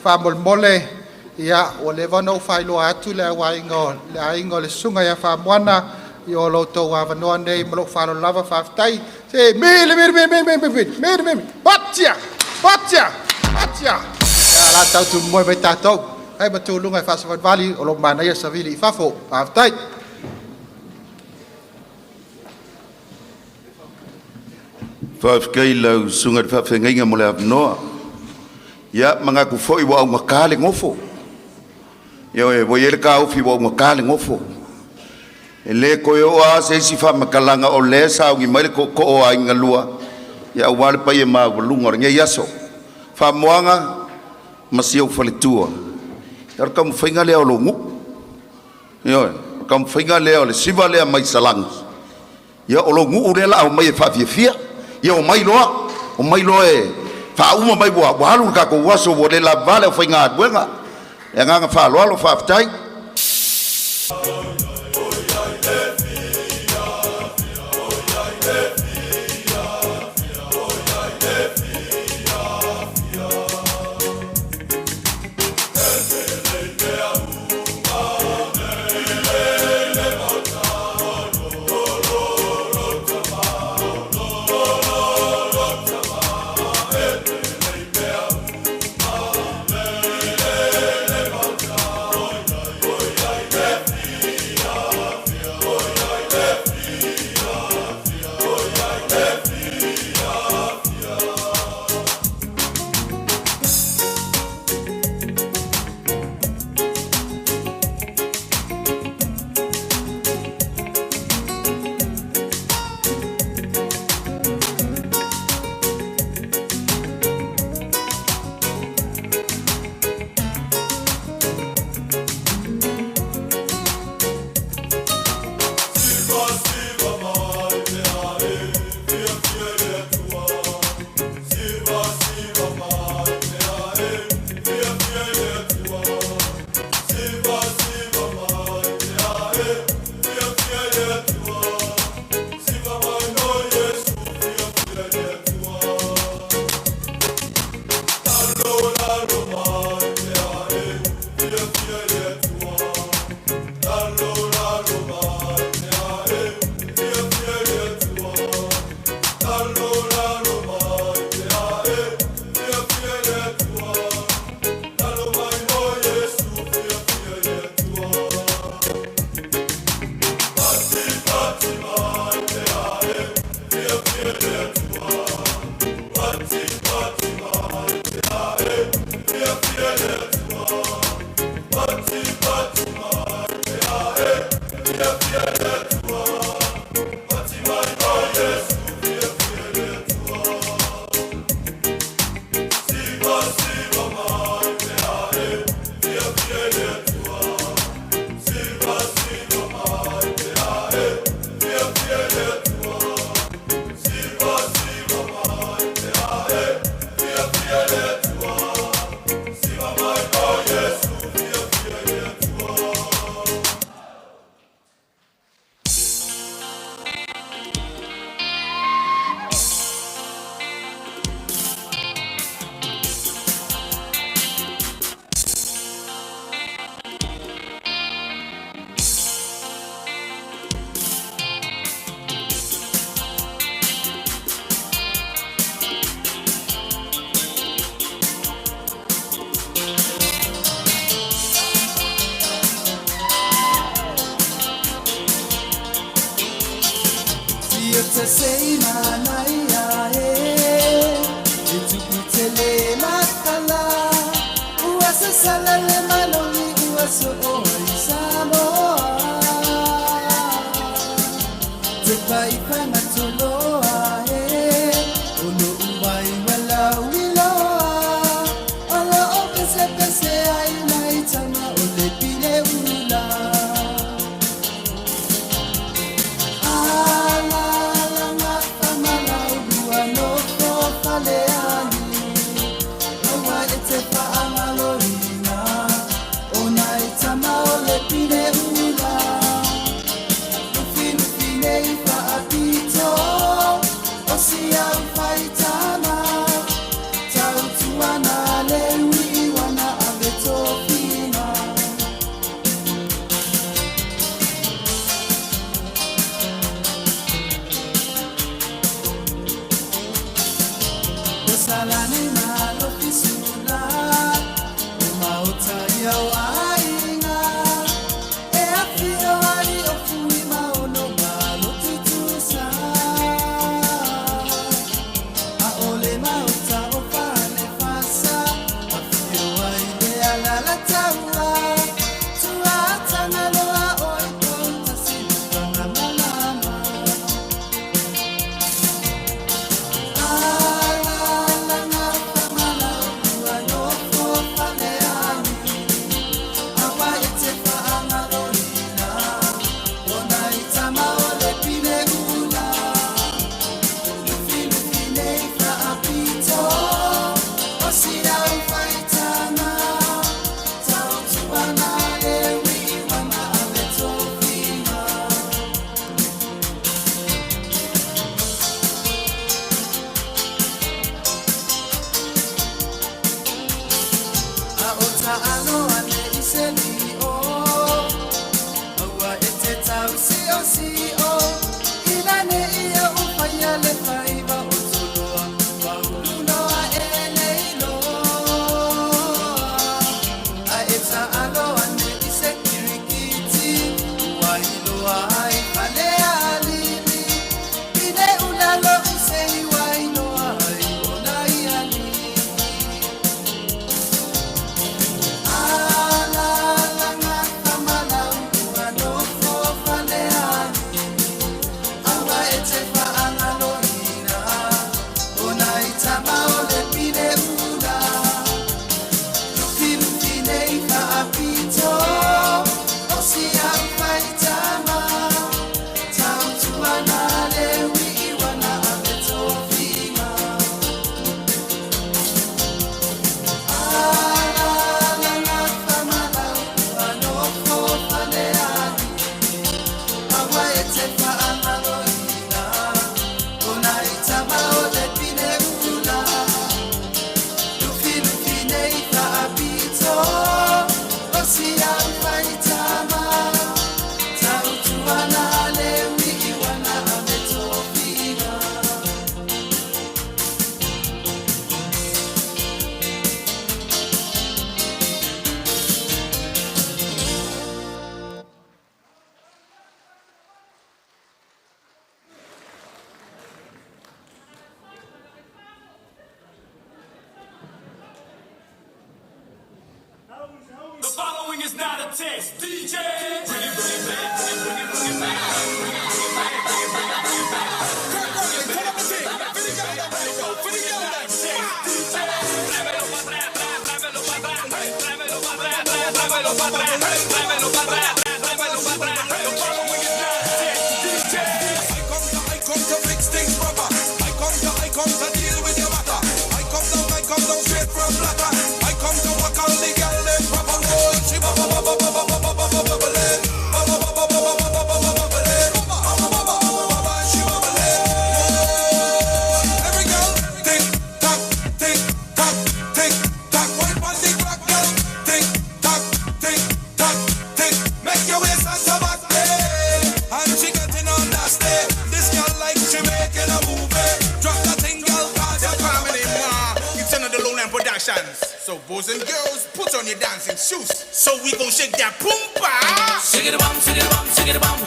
Faamolemole, ia ua leva ona ou faailoa atu le auaiga o le aiga o le Susuga ia Famuana, ia o lo outou avanoa nei ma lou faaaloalo lava. Faafetai. Se mili mili mili mili mili mili mili patia patia patia. Ia la tau tu moe mai tatou. Ai ma tuluga e faasavalivali o lo manaia savili i fafo. Faafetai. Faafetai lau susuga i le faafeagaiga mo le avanoa. Ia manatu foi ua augata le nofo. Ioe, ua i ai le taofi ua augata le nofo. E le toe oo lava se isi faamatalaga o lea e sauni mai le tootoo o Aiga na Lua, ia aua le paia maualuga o lenei aso. Faamoaga ma si ou faletua, ia o le taumafaiga lea o lou nuu. Ioe, o le taumafaiga lea o le siva lea mai Salani, ia o lou nuu lea o le a omai e faafiafia. Ia omai loa, omai loa e faauma mai ua alu le tatou aso ua le lavava le aufaigaluega. Le agaga faaaloalo, faafetai. Shake it bum, shake it bum, shake it bum,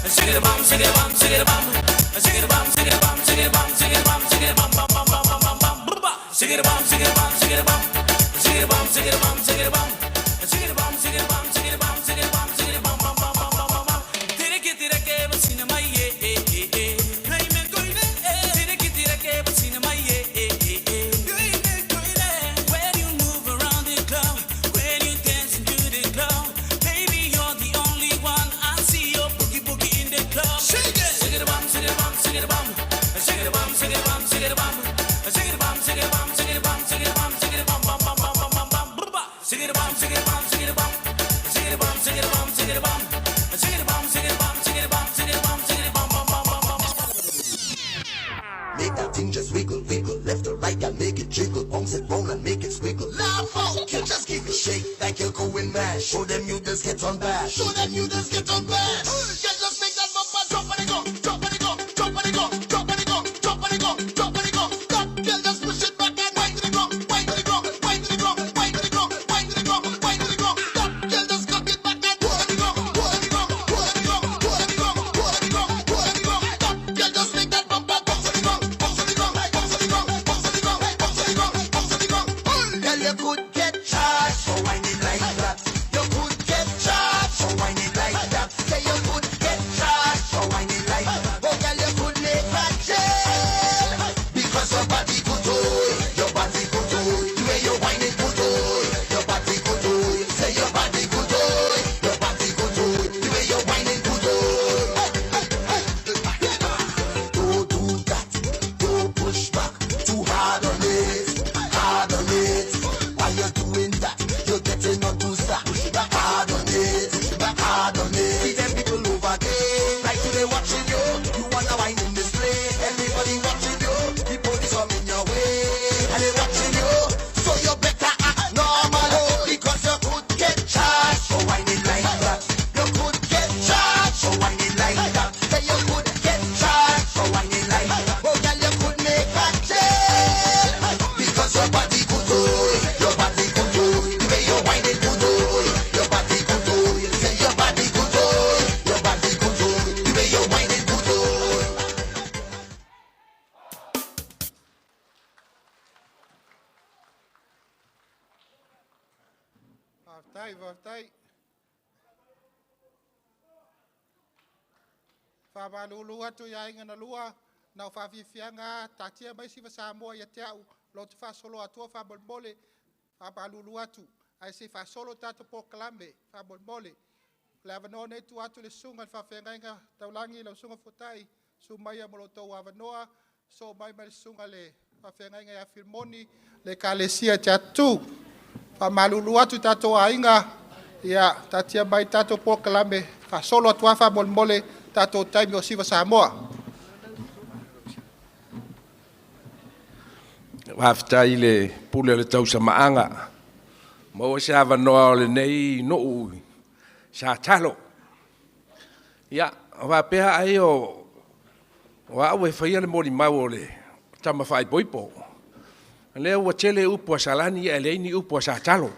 shake it bum, shake it bum, shake it bum. Make that thing just wiggle, wiggle, left to right, and make it jiggle, bounce it round and make it squiggle. Now, folk, you just keep it shake like you're going mad. Show them you just get on bad. Show them you just get on bad. Yeah, just make that bumper drop and it go, drop and it go, drop and it go, drop and it go, drop and it go, drop and it go. That girl just push it back and wind to the ground, wind to the ground, wind to the ground, wind to the ground, wind to the ground, wind to the ground. That girl just cock it back and roll to the ground, roll to the ground, roll to the ground, roll to the ground, roll to the ground, roll to the ground. That girl just make that bumper bounce to the ground, bounce to the ground, bounce to the ground, bounce to the ground, bounce to the ground, bounce to the ground. Girl, you could get charged for whining like that. You could get charged for whining like that. Say you could get charged for whining like that. Oh, girl, you could make a jail because your body good, oh, your body good, oh. The way you whine it good, oh, your body good, oh. Say your body good, oh, your body good, oh. The way you whine it good, oh. Hey, hey, hey. Don't do that. Don't push back too hard on it. Hard on it. Why you doing that? You're getting on too slack. Push back hard on it. Push back hard on it. See them people over there, like they watching you. You wanna wine in this place? Everybody watching you. The police coming your way, and they watching you. So you better act normal, oh, because you could get charged for whining like that. You could get charged for whining like that. Say you could get charged for whining like that. Oh, girl, you could make a jail because your body good, oh, your body good, oh. The way you whine it good, oh, your body good, oh. Say your body good, oh, your body good, oh. The way you whine it good, oh. Faafetai, faafetai. Faamalulu atu ia aiga na lua, na o faafiafiaga taatia mai siva Samoa ia te au, lo te faasolo atua faamolemole, faamalulu atu, ae se i faasolo tatou polokalame faamolemole. O le avanoa nei tuu atu le susuga i le faafeagaiga taulagi lau susuga Fuatai, susu mai mo lo outou avanoa, soo mai ma le susuga le faafeagaiga ia Filimoni, le Ekalesia i Te Atu. Faamalulu atu i tatou aiga, ia taatia mai tatou polokalame, faasolo atu lava faamolemole tatou taimi o siva Samoa. Faafetai i le pule o le tausamaaga. Maua se avanoa o lenei nuu sa talo. Ia, o faapea ai o au e faia le molimau o le tama faaipoipo. Lea ua tele upu a Salani ae leai ni upu a Satalo.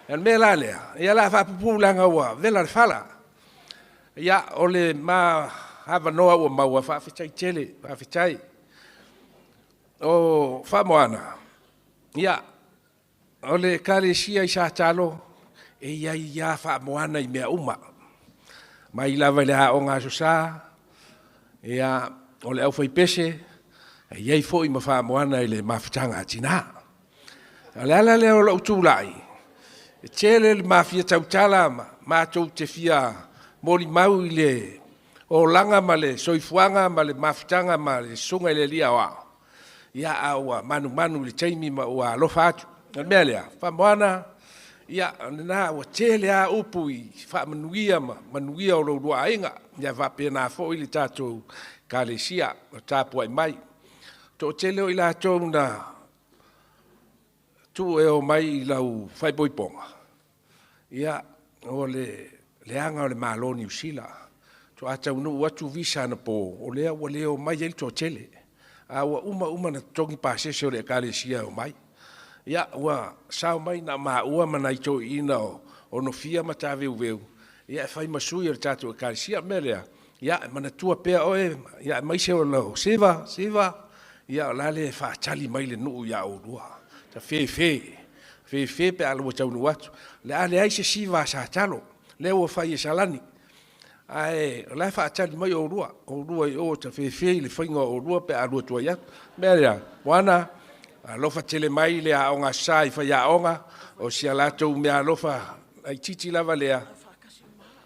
O le mea la lea, ia la faapupulaga ua vela le fala. Ia, o le ma avanoa ua maua, faafetai tele, faafetai. O Faamoana, ia, o le Ekalesia i Satalo, e iai ia Faamoana i mea uma. Mai lava i le aoga Aso Sa, ia, o le aufaipese, e iai foi ma Faamoana i le mafutaga a tina. O le ala lea o lou tulai, e tele le mafia tautala ma matou te fia molimau i le olaga ma le soifuaga ma le mafutaga ma le susuga i le Alii Aoao. Ia, a ua manumanu i le taimi ma ua alofa atu. O le mea lea, Faamoana, ia, lena ua tele lava upu i faamanuia ma manuia o lo oulua aiga. Ia faapena foi le tatou Ekalesia o tapuai mai. Toatele o i latou na tuu e omai i lau faaipoipoga, ia, o le leaga o le Malo o Niu Sila. Faatoa taunuu atu visa anapo, o lea ua le omai ai le toatele. A ua uma uma na totogi pasese o le Ekalesia e omai. Ia, ua sao mai na maua ma nai toeaiina o Nofia ma Taveuveu, ia e fai ma sui o le tatou Ekalesia. O le mea lea, Ia, e manatua pea oe, ia aemaise o lau Siva, Siva, ia o la le faatali mai le nuu ia oulua. Ta fefe, fefe pe a lua taunuu atu. O le a leai se siva a Satalo, lea ua fai e Salani. Ae o la e faatali mai oulua, oulua i o ta fefe i le faiga o oulua pe a lua tuai atu. O le mea lea, Moana, alofa tele mai le Aoga Aso Sa i faiaoga, o si a latou meaalofa laitiiti lava lea,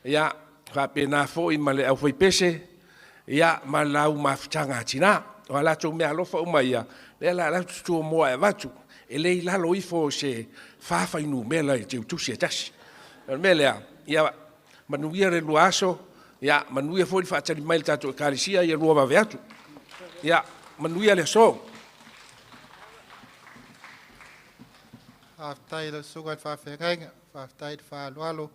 ia faapena foi ma le aufaipese ma lau mafutaga a tina. O a latou meaalofa uma ia, lea la o le a ou tomoa e avatu, e le i lalo ifo o se 4 fuainumera i le teutusi e tasi. O le mea lea, ia manuia le lua aso, manuia foi le faatali mai a le tatou Ekalesia, ia lua vave atu. Ia manuia le aso. Faafetai i lau susuga i le faafeagaiga, faafetai le faaaloalo.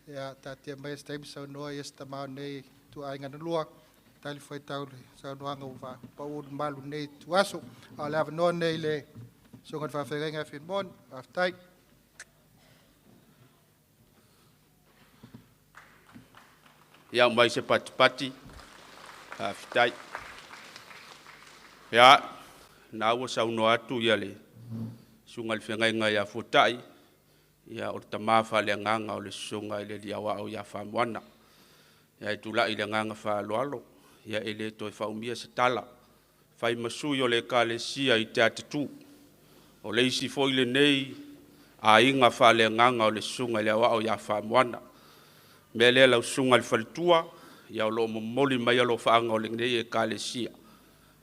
Ia taatia maia se taimi saunoa se tama o lenei ituaiga na lua e talifuaitau i le saunoaga ua pau le malu i lenei ituaso. A o le avanoa lenei i le susuga i le faafeagaiga ia Philemon. Faafetai. Ia aumai se patipati, faafetai. Ia, na ua saunoa atu ia le susuga i le feagaiga ia Fuatai, ia o le tama faaleagaga o le susuga i le alii aoao ia Famuana. Ia e tulai i le agaga faaaloalo, ia e le toe faumia se tala, fai ma sui o le Ekalesia i te Atatū. O le isi foi lenei aiga faaleagaga o le susuga i le aoao ia Famuana. O le mea lea lau susuga i le faletua, ia o lo o momoli mai alofaaga o lenei Ekalesia.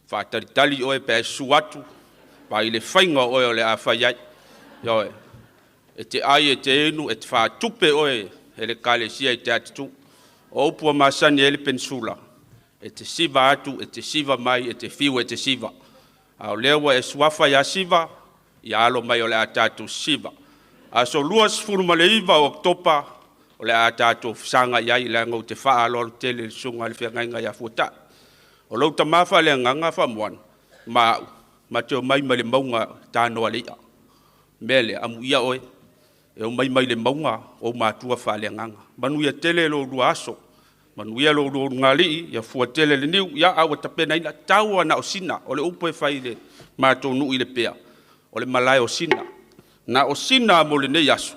Faatalitali oe pe a e susu atu, vaai le faiga o oe o le a fai ai. Ioe, e te ai, e te inu, e te faatupe oe e le Ekalesia i te Atatū. O upu ua masani ai le penisula, e te siva atu, e te siva mai, e te fiu e te siva. A o lea ua e suafa ia Siva, ia alo mai o le a tatou siva. Aso 29 o Oketopa, o le a tatou fesagai ai, leaga ou te faaaloalo tele i le susuga i le feagaiga ia Fuatai. O lou tama faaleagaga Faamoana ma au, ma te omai mai le mauga tanoa le i'a. O le mea lea, amuia oe, e omai mai le mauga ou matua faaleagaga. Manuia tele lo oulua aso, manuia lo oulua ulugalii, ia fua tele le niu, ia a ua tapenaina, tau lava na o sina, o le upu e fai i le matou nuu i Lepea, o le malae o Sina. Na o Sina lava mo lenei aso,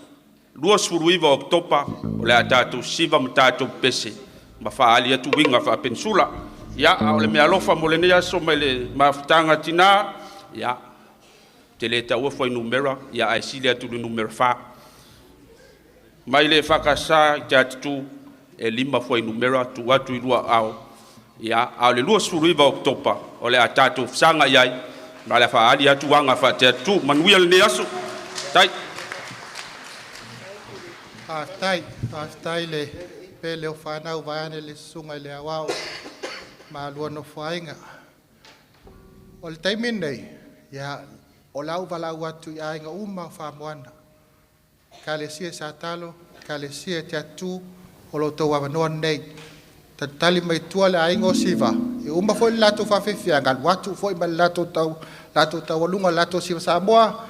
29 o Oketopa, o le a tatou siva ma tatou pepese ma faaali atu uiga faapenisula. Ia, a o le meaalofa mo lenei aso mai le mafutaga a tina, ia, ou te le taua fuainumera, ia ae sili atu i le numera 4. Mai le EFKS i te Atatū, e 5 fuainumera, tuu atu i lua aao, ia, a o le 29 o Oketopa, o le a tatou fesagai ai, ma o le a faaali atu aga faa-te Atatū. Manuia lenei aso. Tai. Faafetai, faafetai le pele o fanau vaeane le susuga i le aoao ma lua nofoaiga. O le taimi lenei, ia, o lau valaau atu i aiga uma o Famuana, Ekalesia Satalo, Ekalesia Te Atatū, o lo outou avanoa lenei. Talitali mai tua le aiga o Siva, e uma foi le latou faafeafeaga, alu atu foi ma le latou taualuga le latou Siva Samoa.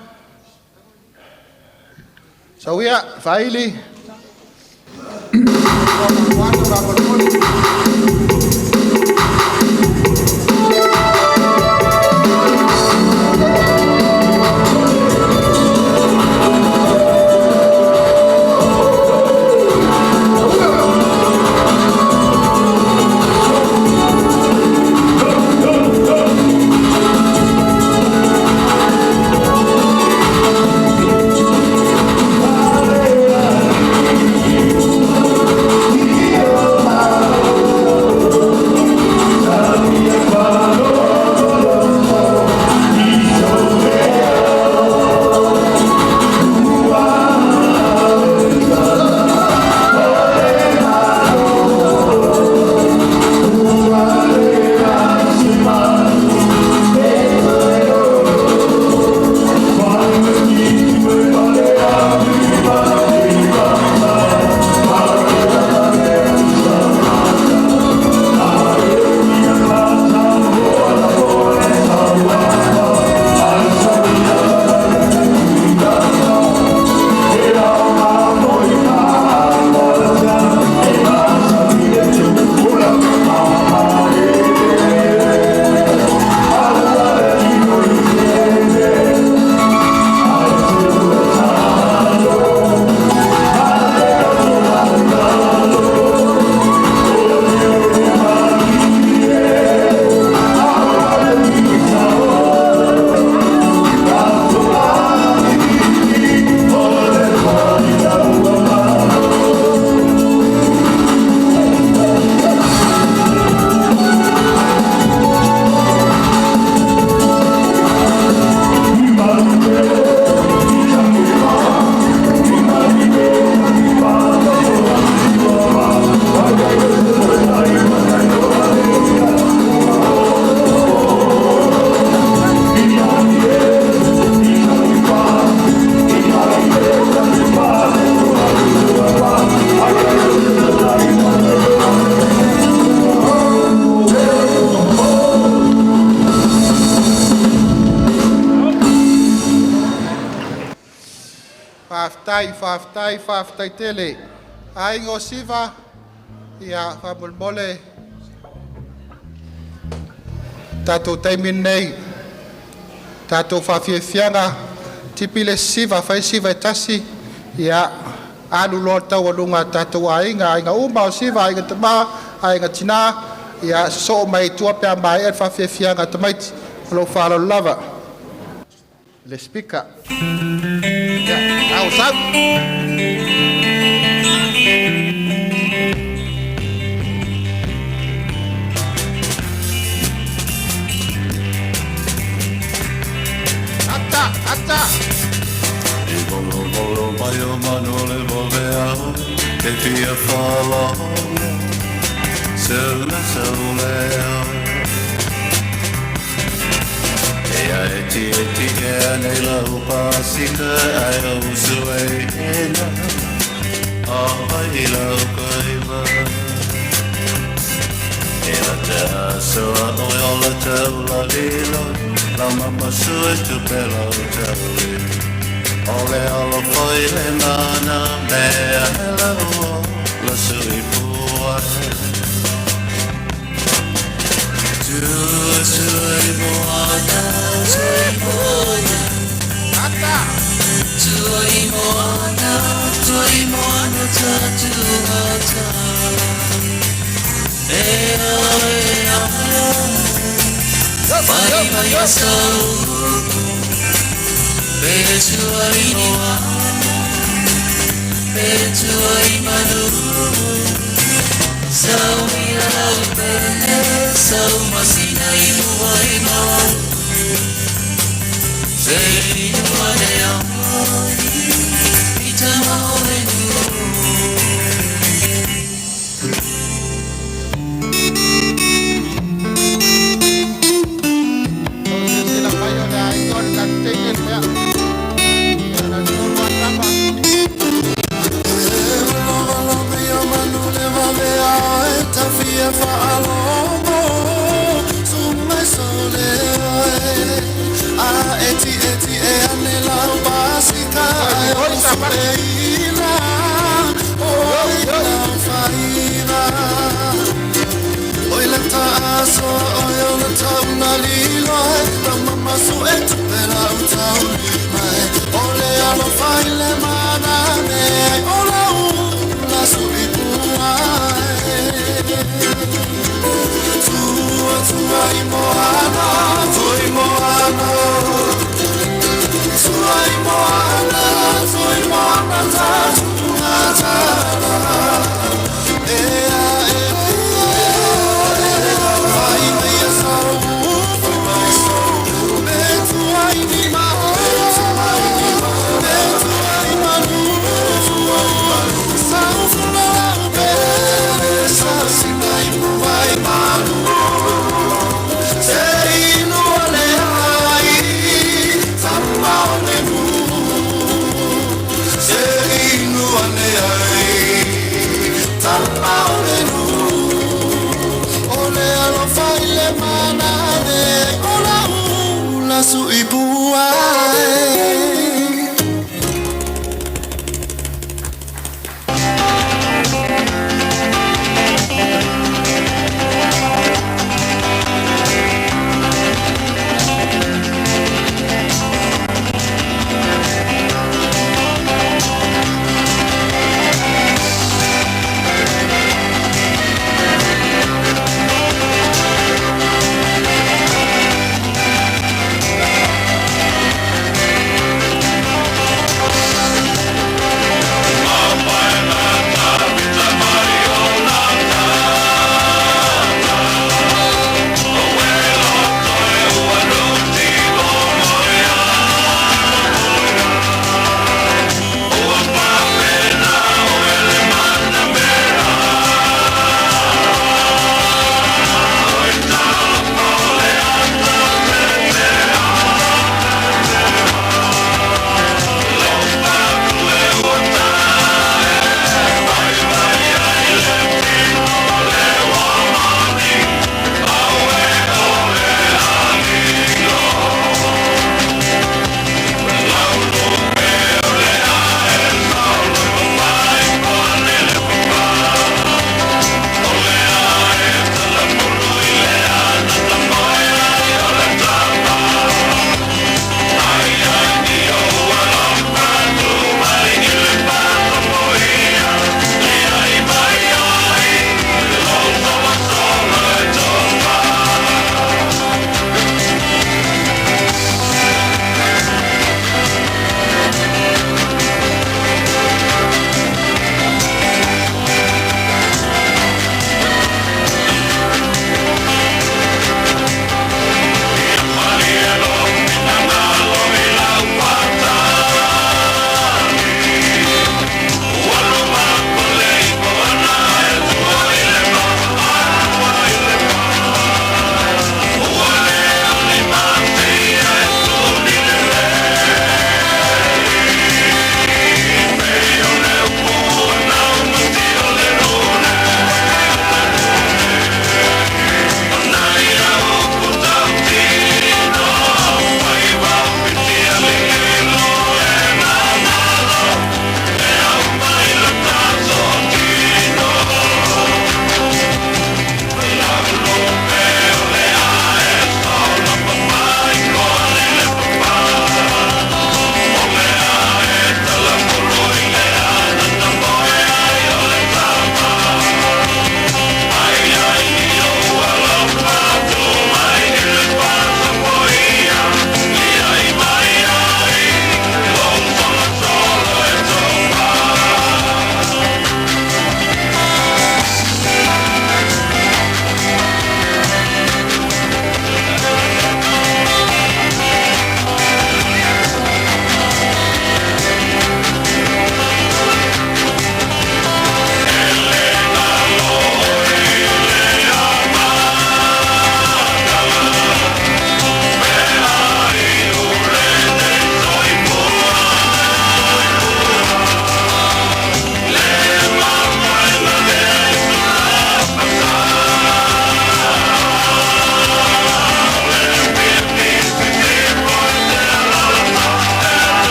Sau ia, faaili. Faafetai, faafetai, faafetai tele. Aiga o Siva, ia faamolemole tatou taimi lenei, tatou faafiafiaga, tipi le isi siva, fai siva e tasi, ia alu loa le taualuga a tatou aiga, aiga uma o Siva, aiga tama, aiga tina, ia sosoo mai ai i tua pe a maea le faafiafiaga a tamaiti. Ma lou faaaloalo lava. Le speaker. Ia, au sau. Ata, ata. E volo volo mai o manu le vove au e fia whalogo Se le sau lea E a eti eti e anei lau pasika ai au sue ena A pai lau kaiva E la te asoa oe o la te ula lilo La mama sue tu pe lau taui O le alo foi le mana mea he lau o la sui pua Tu sui moana, sui moana. Ata. Tui moana, tui moana tatu ata. E a e a Vai vai a sau Pe tuai moana, pe tuai manu. Sau mira lau pele, sau masina i mua i mau. Se inua le ai, i tama o le nu. Silasila mai o le aiga o le tatou teine lea. Ia na tolu atama. A eti eti e ane lau pasika Oi, ai o oi, sa pare. sueina O Yo, i yo. lau faiva Oi le ta aso oi o le tauna lilo e La mama su e tupe lau tau mai O le alo fai le mana me O lau la su i pua Tua tua i moana, tua i moana. Tua i moana, tua i moana ta tunga tala. E a e vai mai a sau. Me tua i ni ma,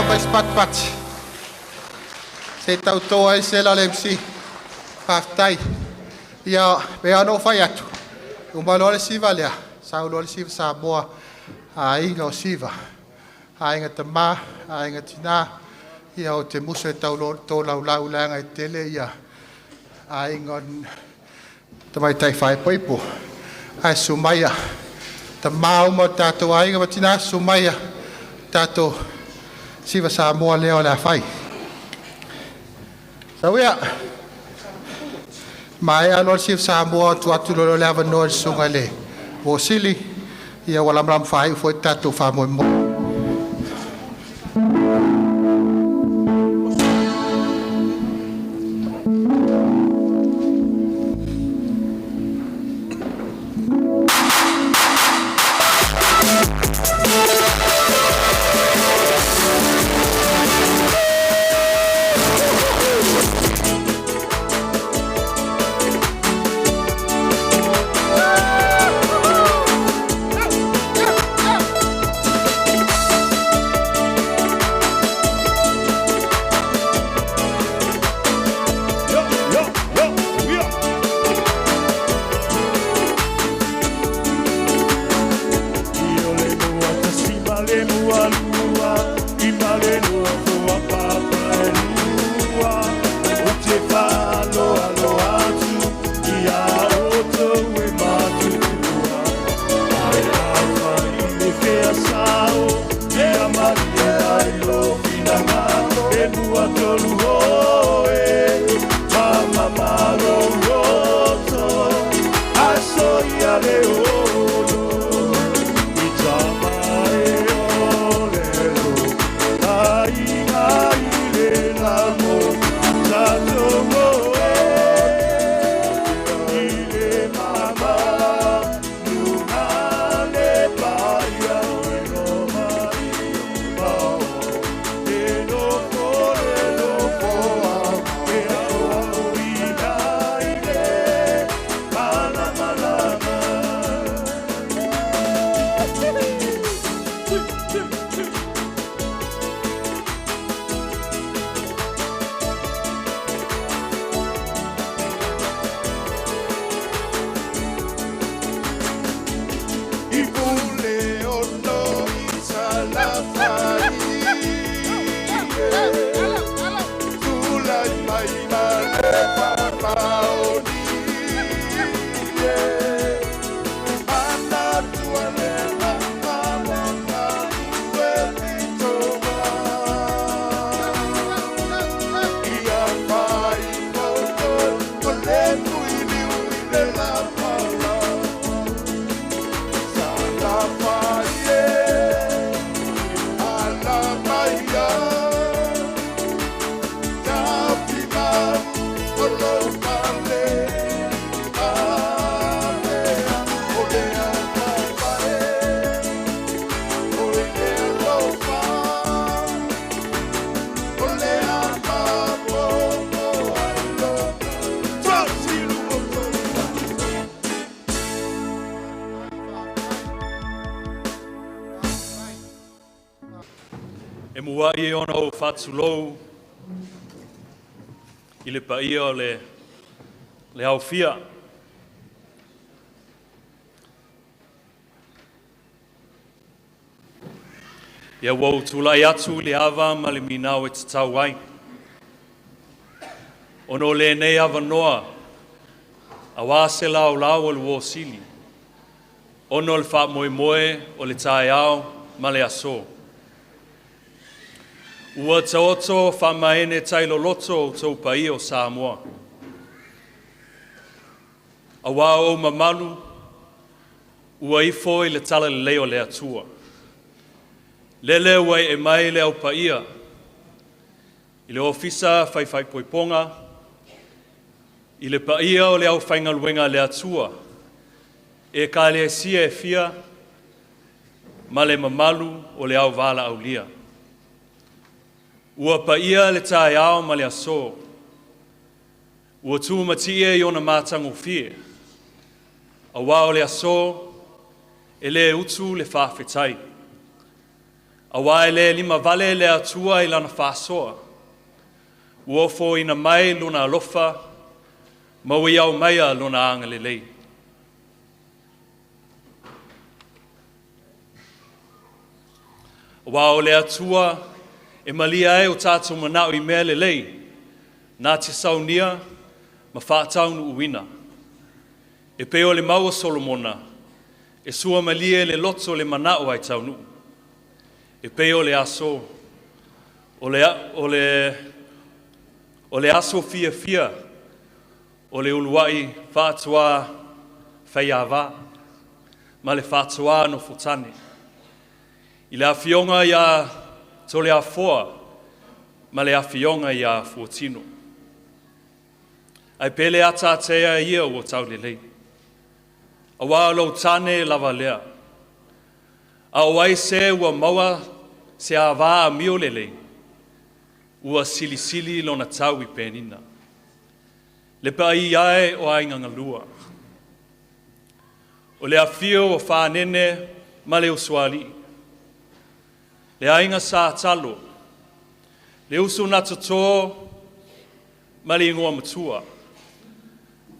fai se patipati se i tauto ai le sela o le MC. Faafetai. Ia, e pei lava ona ou fai atu, e uma loa le siva lea, sau loa le siva Samoa, a aiga o siva, aiga tama, aiga tina, ia ou te musu e tau tolaulau leaga e tele ia aiga o tamaitai faaipoipo. Ae susu maia tama uma o tatou aiga ma tina, susu maia tatou siva Samoa lea o le a fai. Sau ia, maea loa le siva Samoa, tuu atu loa le avanoa i le susuga i le Sili, ia ua lamalama faaiu foi le tatou faamoemoe. E muai ona ou faatulou i le paia o le aofia. Ia ua ou tulai atu i le ava ma le migao e tatau ai, ona o lenei avanoa auā se laolao o le uo sili, ona o le faamoemoe o le taeao ma le aso. Ua taoto faamaene tailoloto outou paia o Samoa, auā o ou mamalu ua ifo i le talalelei o le Atua. Lele ua ee mai le au paia i le Ofisa Faifaipoipoga, i le paia o le aufaigaluega a le Atua, ekalesia e fia ma le mamalu o le au valaaulia. Ua paia le taeao ma le aso, ua tumatie i ona matagofie, auā o le aso e le utu le faafetai. Auā e le limavale le Atua i Lana faasoa, ua ofoina mai Lona alofa ma ua i aumaia Lona agalelei. Aua o le Atua e malia ai o tatou manao i mea lelei, na te saunia ma faataunuuina. E pei o le mau a Solomona, e suamalie le loto le manao ai taunuu. E pei o le aso, o le, o le, o le aso fiafia o le uluai faatoa faiava ma le faatoa nofotane. I le afioga ia Toleafoa ma le afioga ia Fuatino. Ae pele ataatea ia ua taulelei. Auā o lou tane lava lea. A o ai se ua maua se avā amio lelei, ua silisili lona tau i penina. Le paia e o aiga galua. O le afio o Fanene ma le Usoalii. Le aiga Sa Talo. Le uso na totō ma le igoa matua.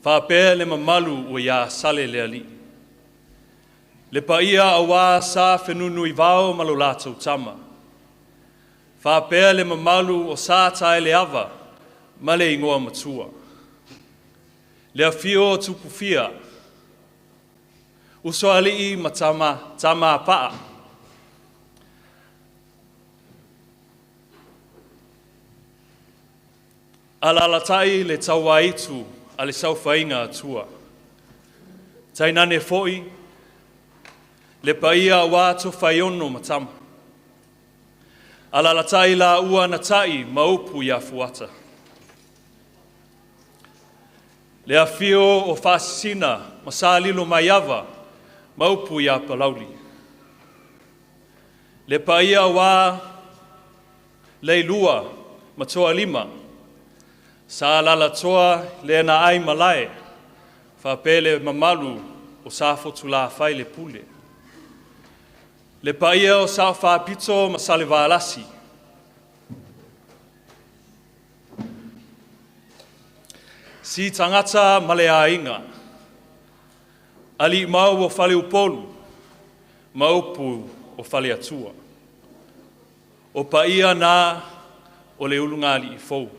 Faapea le mamalu ua ia Sale le alii. Le paia auā Sa Fenunuivao ma lo latou tama. Faapea le mamalu o Sa Taeleava ma le igoa matua. Le afio o Tupufia, Usoalii ma tama, tama a paa. Alalatai le tauaitu a le saofaiga Atua. Tainane foi, le paia auā Tofaeono ma tama. Alalatai laua na tai ma upu ia Fuata. Le afio o Faasisina ma Salilo Maiava ma upu ia Palauli. Le paia auā Leilua ma Toalima, sa alalatoa le na ai malae, faapea le mamalu o Sa Fotulafai le pule. Le paia o Sao Faapito ma Salevalasi. Si tagata ma le aiga, alii mau o Faleupolu ma upu o Faleatua. O paia na o le ulugalii fou.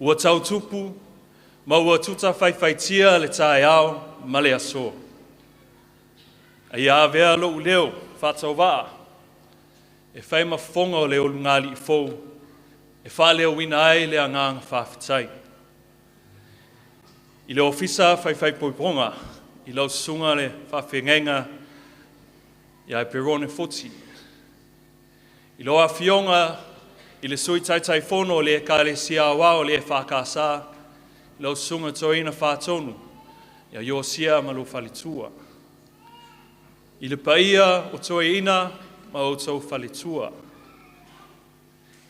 Ua tautupu ma ua tuta faifaitia le taeao ma le aso. A ia avea lou leo faatauvaa e fai ma fofoga o le ulugalii fou e faaleoina ai le agaga faafetai. I le Ofisa Faifaipoipoga i lau susuga le faafeagaiga ia Perone Futi. I lau Afioga i le Sui Taitaifono o le Ekalesia Aoao o le EFKS, lau Susuga Toeaina Faatonu, ia Iosia ma lou faletua. I le paia o toeaiina ma outou faletua.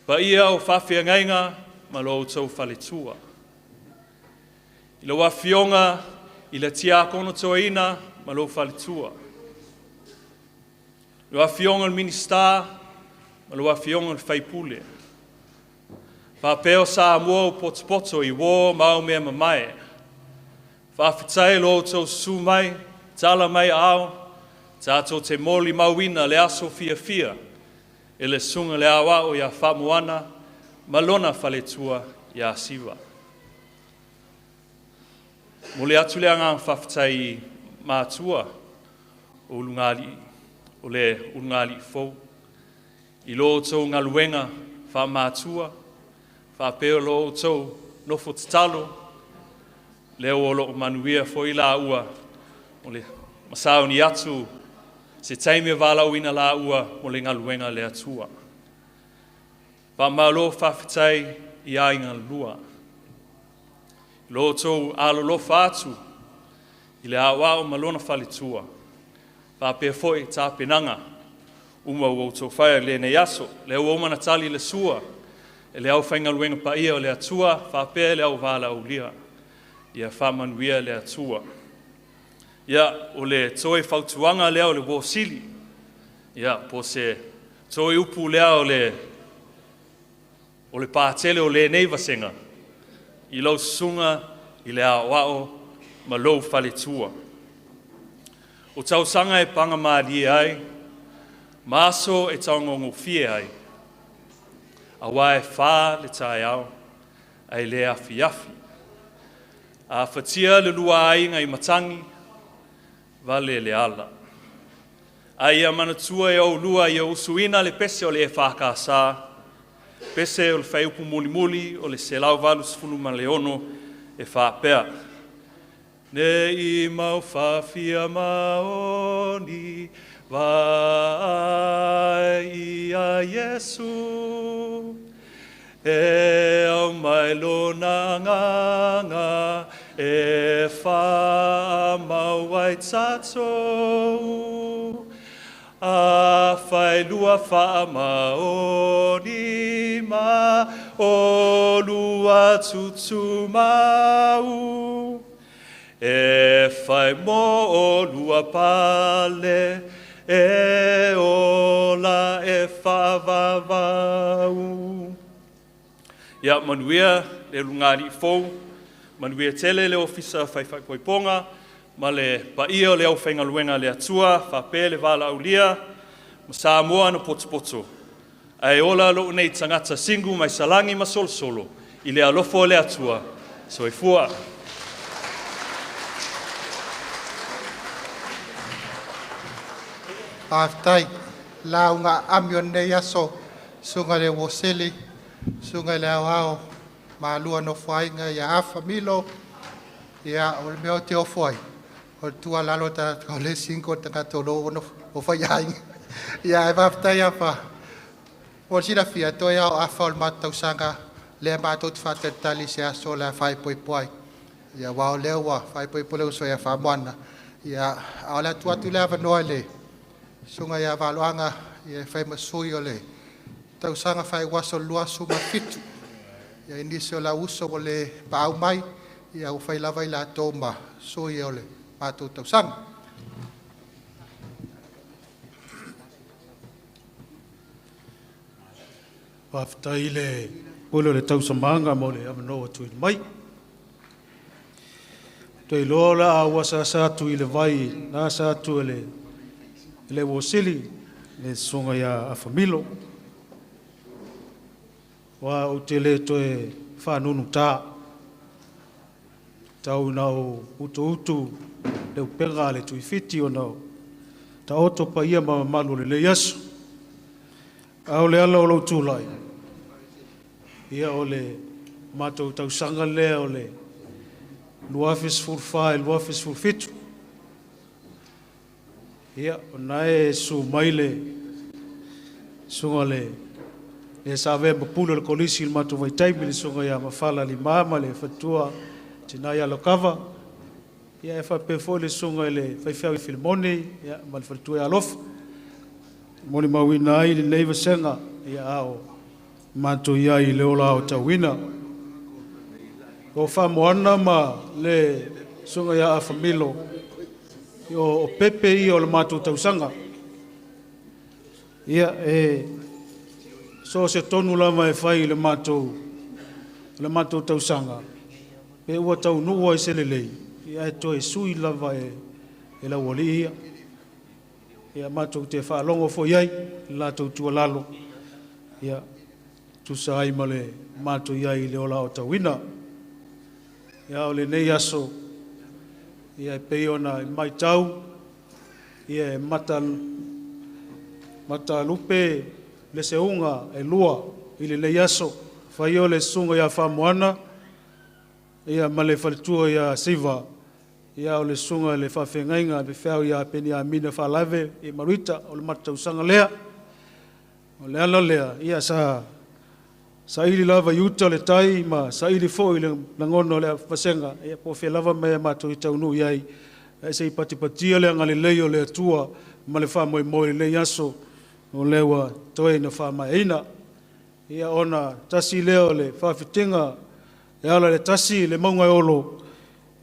Paia o faafeagaiga ma lo outou faletua. I lau Afioga i le Tiakono Toeaina ma lou faletua. Lau Afioga i le Minisita ma lau Afioga i le sui usufono. Faapea o Samoa ua potopoto i uō ma aumea mamae. Faafetai lo outou susu mai, tala mai aao, tatou te molimauina le aso fiafia e le susuga i le Aoao ia Faamoana ma lona faletua ia Siva. Momoli atu le agaga faafetai i matua o ulugalii, o le ulugalii fou, i lo outou galuega faamatua, faapea lo outou nofo tatalo, lea ua loo manuia foi laua o le masaoni atu se taimi e valaauina laua mo le galuega le Atua. Faamalo faafetai i aiga lua. Lo outou alolofa atu i le aoao ma lona faletua, faapea foi tapenaga uma ua outou faia i lenei aso. Lea ua uma ona tali le sua e le aufaigaluega paia o le Atua, faapea le auvalaaulia. Ia faamanuia le Atua. Ia, o le toe fautuaga lea o le uo sili, ia, po o se Toi upu lea o le o le pātele o lenei vasega i lau susuga i le aoao ma lou faletua. O tausaga e pagamalie ai, ma aso e taugogofie ai, auā e le taeao ae le afiafi. A fatia le lua aiga i matagi, vale le ala. A ia manatua e oulua ia usuina le pese o le EFKS, pese o le fuaiupu mulimuli o le 186 e faapea: Ne i maufafia maoni vaai ia Iesu, e aumai lona agaga e faamau ai tatou. A failua faamaoni ma olua tutumau, e fai mo olua pale, e ola e faavavau. Ia manuia le ulugalii fou, manuia tele le Ofisa Faifaipoopoga ma le paia o le aufaigaluega a le Atua, faapea le valaaulia ma Samoa na potopoto. Ae ola lou nei tagata single mai Salani ma Solosolo i le alofa o le Atua. Soifua. Faafetai. Lauga aami o lenei aso, susuga i le Uoseli, susuga i le Aoao, malua nofoaiga ia Afa Milo. Ia, o le mea ou te ofo ai, o le tuualalo a tagata o le single le tagata o lo o faiaiga. Ia, ae faafetai Afa. Mo le silafia, toe lava o Afa o le matou tausaga lea matou te faatalitali i se aso o le a faaipoipo ai. Ia, aua o lea ua faaipoipo le uso ia Faamoana. Ia, a o le atu atu le avanoa i le susuga ia Valoaga ia e fai ma sui o le tausaga faaiuaso 2007. Ia i nisi o lau uso ua le paau mai, ia ua fai lava i latou ma sui o le matou tausaga. Faafetai i le pule o le tausamaga mo le avanoa ua tuuina mai. Ou te iloa o le a ou asaasa atu i le vai na asa atu e le uosili le susuga ia Afamilo. Aua ou te le toe faanunuta, tau ina ou utuutu le upega a le Tuifiti ona o taoto paia ma mamalu o lenei aso. A o le ala o lou tulai, ia o le matou tausaga lea o le 2014 i le 2017. Ia, o lena e susu mai le susuga le le sa avea ma pule o le kolisi i le matou vaitaimi, le susuga ia Mafala Lima ma le faletua tina ia Lokava. Ia e faapea foi le susuga i le faifeau i Filimoni, ia, ma le faletua ia Alofa. Molimauina ai lenei vasega, ia a o matou i ai i le ola aotauina. O Faamoana ma le susuga ia Afamilo, o pepe ia o le matou tausaga. Ia, e so o se tonu lava e fai i le matou tausaga, pe ua taunuu ai se lelei, ia e toe sui lava e laualii ia. Ia matou te faalogo foi i ai i le latou tuualalo, ia tusa ai ma le matou i ai i le ola aotauina. Ia o lenei aso, ia e pei ona matau, ia e matalupe le seuga e lua i lenei aso. Fai o le susuga ia Faamoana ia ma le faletua ia Siva, ia o le susuga i le faafeagaiga le feau ia Peniamina Faalave i Maruita, o le matou tausaga lea. O le ala lea, ia sa saili lava i uta le tai ma saili foi i le lagona o le vasega, ia po o fea lava mea matou te taunuu i ai, ae se i patipatia le agalelei o le Atua ma le faamoemoe i lenei aso, o lea ua toe ina faamaeaina. Ia ona tasi lea o le faafitiga e ala i le tasi le mauga e olo,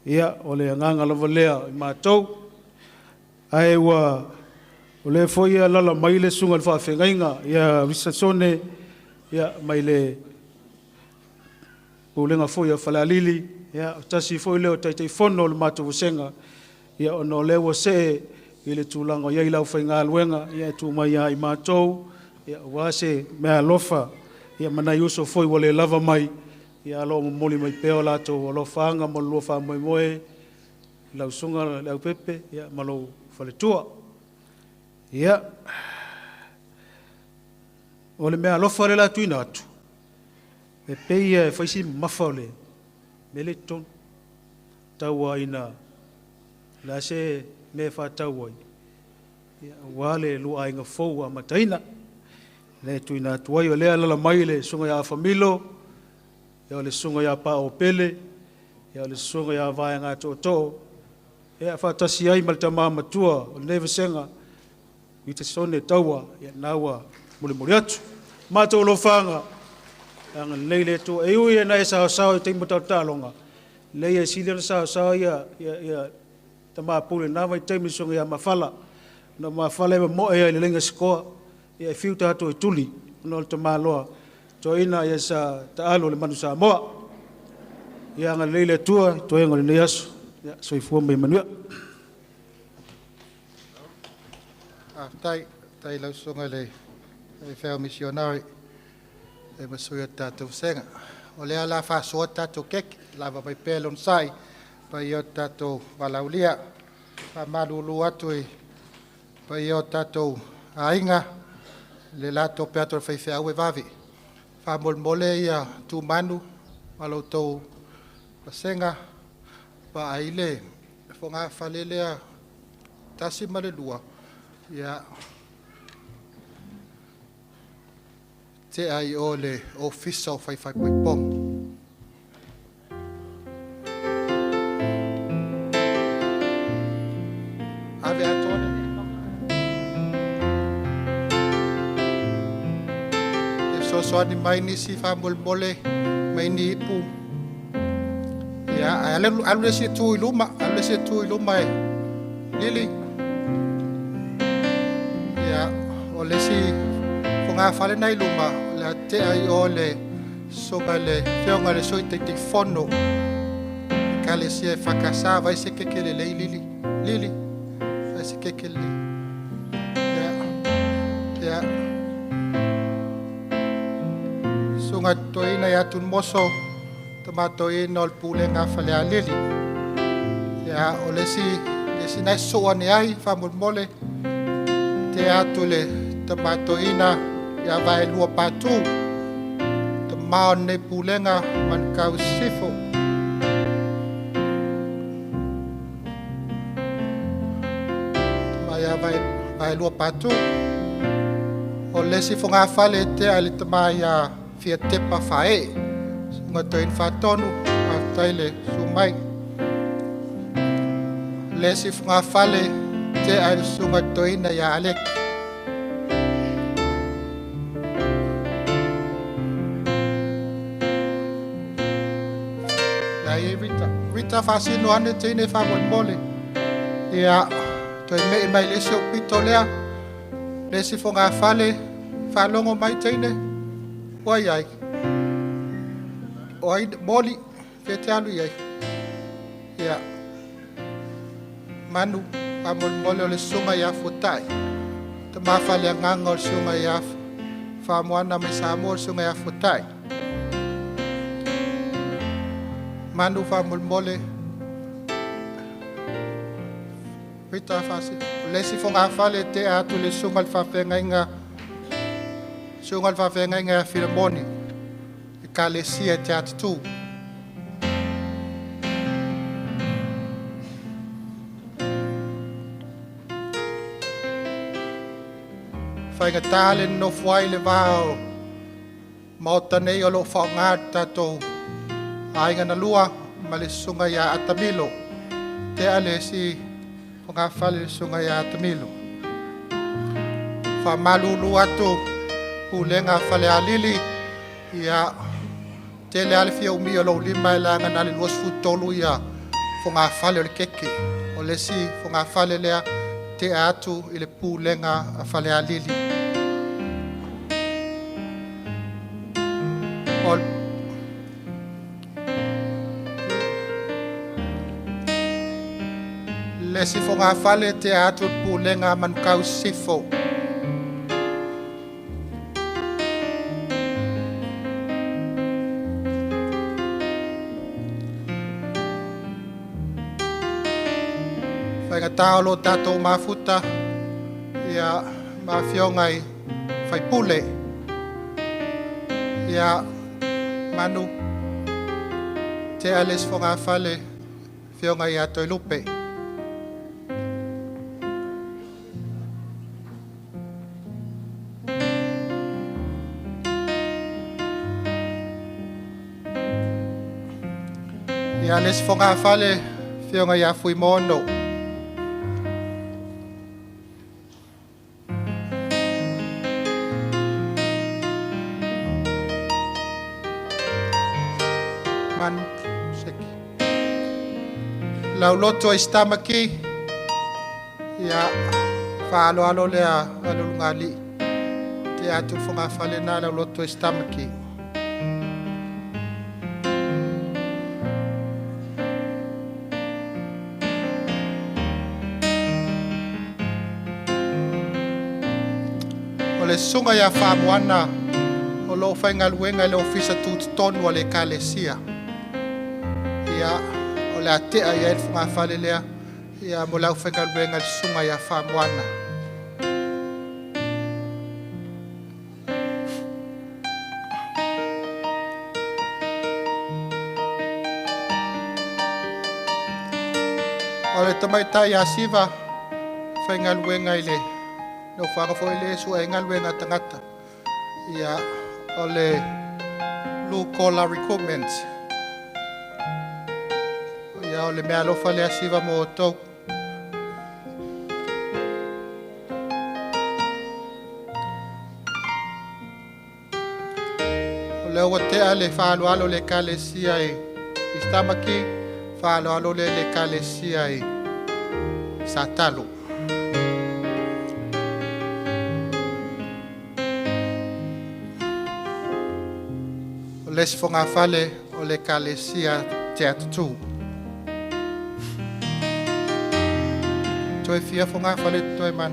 ia o le agaga lava lea i matou. Ae ua O lea foi e alaala mai le susuga i le faafeagaiga ia Risasone ia, mai le pulega foi a Falealili, ia, o tasi foi lea o Taitaifono o le matou vasega, ia, ona o lea ua see i le tulaga o i ai le aufaigaluega, ia, e tuu mai ia i matou, ia, aua se meaalofa, ia, ma nai uso foi ua le lava mai, ia, o lo o momoli mai pea o latou alofaaga mo le lua faamoemoe, lau susuga Leaupepe, ia, ma lou faletua. Ia, o le meaalofa lea o le a tuuina atu, e pei e fai si mamafa o le mea lea i totonu. Tau lava ina o le a se mea e faatau ai, ia, aua le lua aiga fou ua amataina. Lea e tuuina atu ai, o lea e alaala mai le susuga ia Familo, ia, o le susuga ia Paopele, ia, o le susuga ia Vaega Tootoo, ia, faatasi ai ma le tama matua o lenei vasega, Itasone Taua, ia, na ua molimoli atu. Matou alofaga, agalelei le Atua. E ui ina e saosao i taimi o taaloga, leai e sili ona saosao ia, ia, ia tama pule na vaitaimi susuga ia Mafala. Na Mafala e momoe ai i le laina sikoa, ia e fiu tatou e tuli, ona o le tamaloa toeaina ia sa taalo le Manu Samoa. Ia agalelei le Atua i toega o lenei aso. Ia, soifua ma ia manuia. Faafetai, faafetai i lau susuga i le faifeau misionari e ma sui o le tatou vasega. O lea o le a faasoa tatou keke, lava mai pea le onosai paia o le tatou valaaulia. Faamalulu atu i paia o tatou aiga, le latou pe atu o le faifeau e vave. Faamolemole ia tumanu ma lo outou vasega, vaai le fogafale lea 1 ma le 2, ia tea i o le ofisa o faifaipoipoga. Ave atoa le e fesoasoani mai nisi faamolemole mai ni ipu. Ia, ae alu alu le isi e tu i luma, alu le isi e tu i luma e Lili. Ia, o le isi fogafale na i luma, o le a tea i o le susuga i le afioga i le Sui Taitaifono Ekalesia EFKS. Vaai se keke lelei Lili. Lili, vaai se keke lelei. Ia, ia. Susuga Toeaina ia Tunumoso, tama toeaina o le pulega a Falealili. Ia, o le isi na e sosoo ane ai faamolemole, tea atu le tama toeaina ia Vaelua Patu, tama o lenei pulega Manukau Sisifo. Tama ia Vaelua Patu. O le isi fogafale e tea i le tama ia Fiatepa Faee, susuga Toeaina Faatonu, faafetai le susu mai. Le isi fogafale tea i le susuga Toeaina ia Aleki. La e Rita. Rita faasino ane teine faamolemole. Ia, toe mei mai le isi o pito lea. Le isi fogafale, faalogo mai teine. Ua i ai. O ai moli, fea te alu i ai. Ia. Manu, faamolemole o le susuga ia Fuatai. Tama faaleagaga o le susuga ia Faamoana mai Samoa, o le susuga ia Fuatai. Manu faamolemole. Rita faasi. O le isi fogafale e tea atu le susuga i le faafeagaiga, susuga i le faafeagaiga ia Filemoni, Ekalesia e Te Atatu. Faigata le nonofo ai le va o maota nei o lo o faaaoga le tatou aiga na lua ma le susuga ia Atamilo. Tea le isi fogafale le susuga ia Atamilo. Faamalulu atu pulega a Falealili, ia tele lava le fia umi o lou lima e leaga na le 23 ia fogafale o le keke. O le isi fogafale lea Te atu i le pulega a Falealili. O le sifoga fale te atu i le pulega a Manukau Sifo. Faigata o lo tatou mafuta ia ma afioga i faipule ia Manu te ale sifoga fale afioga ia Toelupe. Ia le sifoga fale afioga ia Fuimono. Manu seki. Lauloto i stamaki ia faaloalo lea alulugali te atu le fale na lauloto i stamaki. O le susuga ia Faamoana o loo faigaluega i le ofisa tutotonu a le Ekalesia. Ia o le atea i ai le fogafale lea ia mo le aufaigaluega i le susuga ia Faamoana. O le tamaitai ia Siva faigaluega i le nofoaga foi le su'egaluega tagata ia o le Blue Collar Recruitment. Ia o le mea alofa lea Siva mo outou. O lea ua tea le faaloalo le Ekalesia i Stamaki, faaloalo le le Ekalesia i Satalo. O le sifogafale o le Ekalesia Te Atutu. Toe fia fogafale toe man.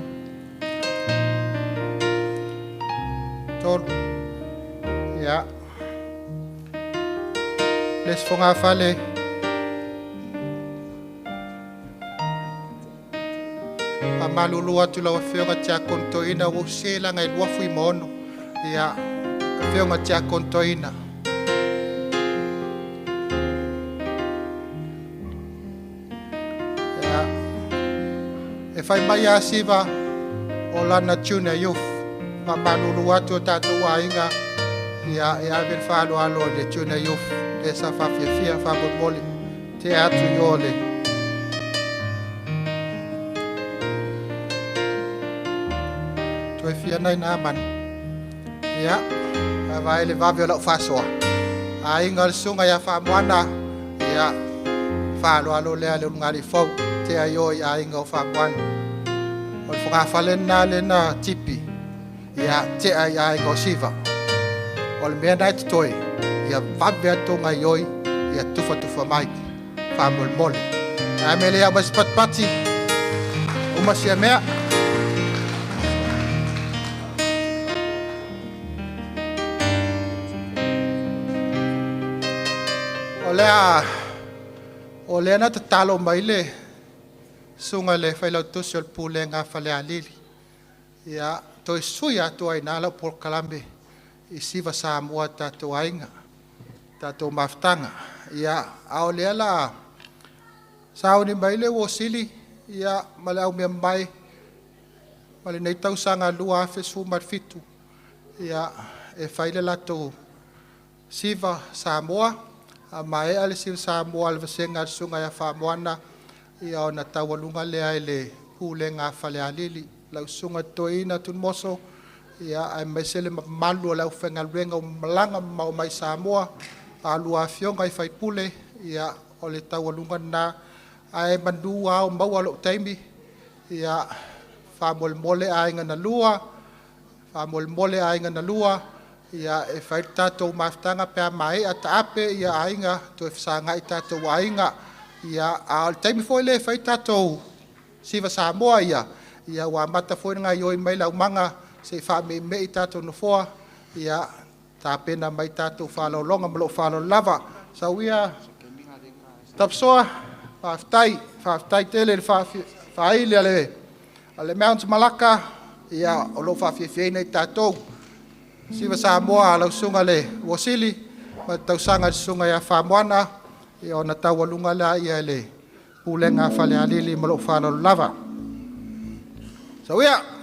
Tolu. Ia. Le sifogafale famalulu atu lau afioga Tiakono Toeaina ua ou sē laga e lua Fuimaono. Ia, afioga Tiakono Toeaina. Ia, e fai mai a Siva o lana junior youth. Famalulu atu o tatou aiga ia e ave le faaaloalo i le junior youth le sa faafiafia faamolemole te atu i o le toe fia nai na man. Ia, vae le vave o lau faasoa. Aiga o le susuga ia Faamoana, ia, faaloalo lea le ulugalii fou, tea i o i aiga o Faamoana. O le fogafale lena lena tipi, ia, tea i aiga o Siva. O le mea na e totoe, ia vave atu gaioi, ia tufatufa mai, faamolemole. Ae me le au mai se patipati, uma sia mea. O lea, o lea na tatalo mai le susuga i le failautusi o le pulega a Falealili. Ia, toe sui atu ai na lau polokalame i Siva Samoa tatou aiga, tatou mafutaga. Ia, a o lea la sauni mai le uosili ia ma le aumea mai ma lenei tausaga 2017 ia e fai le latou Siva Samoa. A maea le Siva Samoa le vasega a le susuga ia Faamoana ia ona taualuga lea i le pulega a Falealili. Lau susuga Toeaina Tunumoso ia aemaise le mamalu o le aufaigaluega ua malaga mamao mai Samoa, a lua afioga i faipule, ia o le taualuga lena. Ae manu ao maua lou taimi ia Faamolemole aiga na lua, faamolemole aiga na lua, ia e fai le tatou mafutaga pe a maea taape ia aiga toe fesagai tatou aiga. Ia, a o le taimi foi lea e fai tatou Siva Samoa ia, ia ua amata foi ona gaoioi mai le aumaga se i faameimei tatou nofoa, ia tapena mai tatou faaaloaloga ma lou faaaloalo lava. Sau ia Tapasoa, faafetai, faafetai tele le faaili a le Mount Malaka, ia o lo o faafiafiaina i tatou. Siva Samoa a lau susuga le Uosili ma le tausaga i le susuga ia Famoana, ia ona taualuga lea i le pulega a Falealili ma lou faaaloalo lava. Sau ia!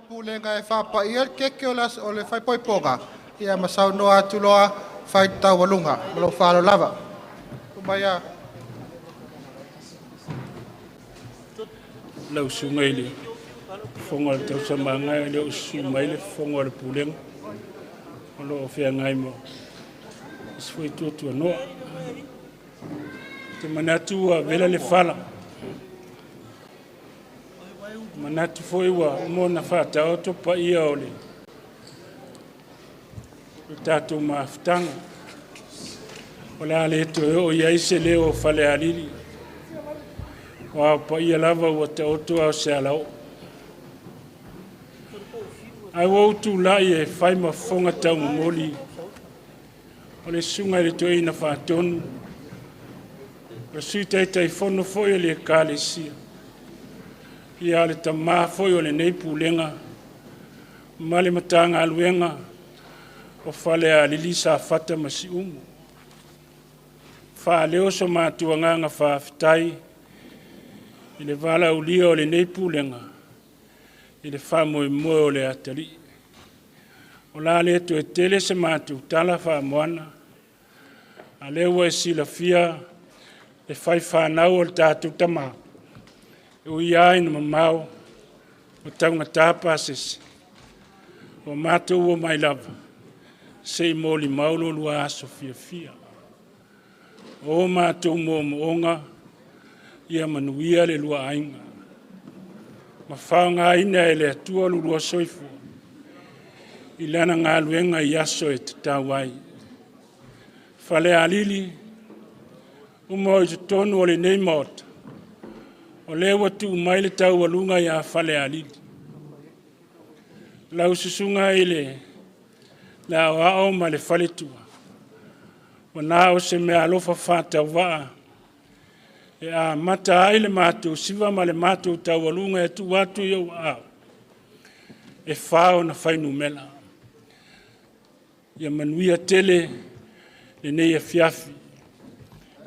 Pulega e whāpai el keke o, las, o le whaipoipoga. Ia ma saunoa atu loa whai taualuga. Ma lou faaaloalo lava. Tumai a. Lau susuga i le fofoga o le tausamaga e le o susu mai le fofoga o le pulega o loo feagai ma isi foi tuatuanoa. Te manatu ua vela le fala, manatu foi ua uma ona faataoto paia o le tatou mafutaga. O le a le toe oo i ai se leo o Falealili, o ao paia lava ua taoto a o se alaoo. Ae ua ou tulai e fai ma fofoga taumomoli o le susuga i le Toeaina Faatonu, o le Sui Taitaifono foi o le Ekalesia, ia o le tamā foi o lenei Pulega ma le Matagaluega o Falealili, Safata ma Siumu. Faaleo so matou agaga faafetai i le valaaulia o lenei Pulega i le faamoemoe o le atalii. O la le toe tele se matou tala faamoana, a lea ua e silafia le fai fanau o le tatou tamā, e ui lava ina mamao o taugata pasese, ua matou omai lava se i molimau lo lua aso fiafia. O matou moomooga ia manuia le lua aiga, ma faaaogaina e le Atua lo lua soifua i lana galuega i aso e tatau ai. Falealili, uma o i totonu o lenei Maota, o lea ua tuu mai le taualuga ia Falealili. Lau susuga i le aoao ma le faletua, ua na o se meaalofa faatauvaa e amata ai le matou siva ma le matou taualuga e tuu atu i ou aao, e 4 ona fuainumera. Ia manuia tele lenei afiafi.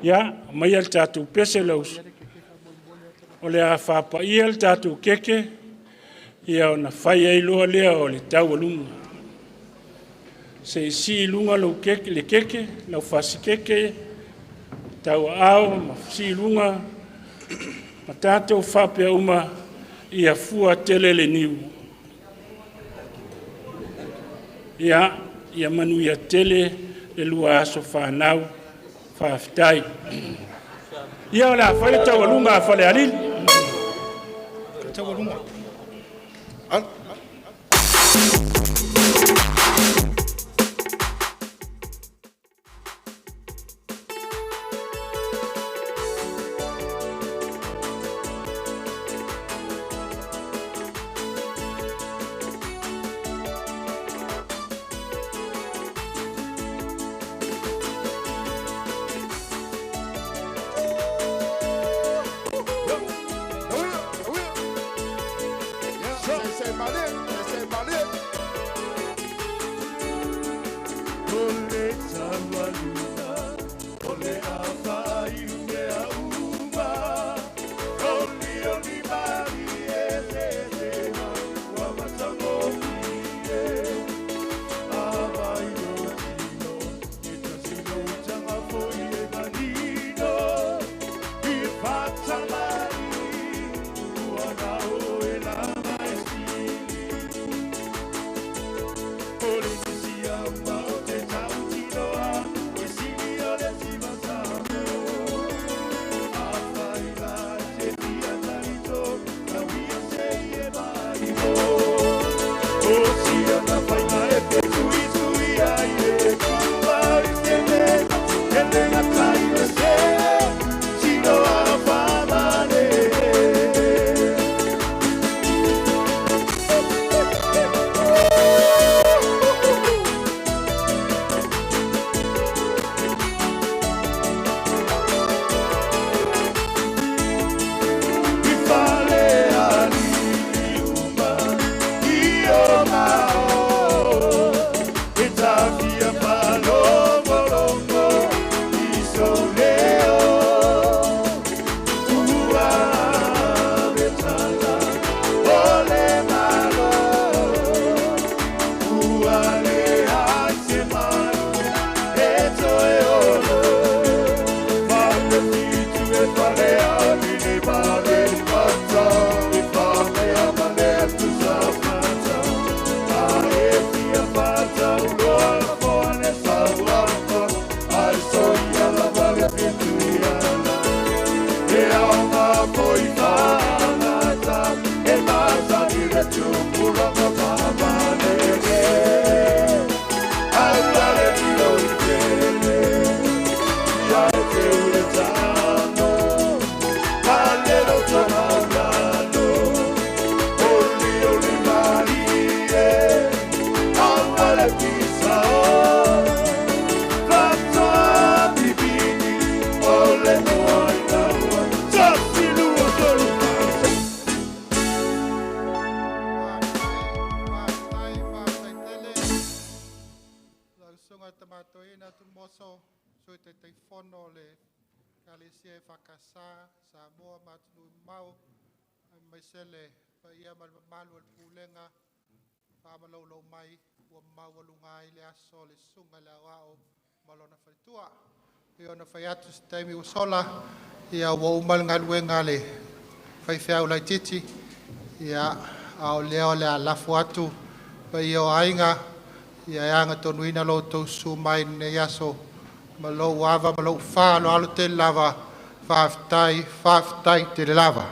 Ia, aumaia le tatou pese lausu, o le a faapaia le tatou keke, ia ona fai ai loa lea o le taualuga. Se i sii i luga lou keke, le keke, lau fasikeke, tauaao ma sii i luga, ma tatou faapea uma, ia fua tele le niu. Ia, ia manuia tele le lua aso fanau. Faafetai. Ia o le a fai le taualuga a Falealili. Taualuga. Se male, se male. Ona fai atu se taimi ua sola, ia ua uma le galuega a le faifeau laitiiti, ia a o lea o le a lafo atu paia o aiga, ia e agatonuina lo outou susu mai lenei aso ma lou ava ma lou faaaloalo tele lava. Faafetai, faafetai tele lava.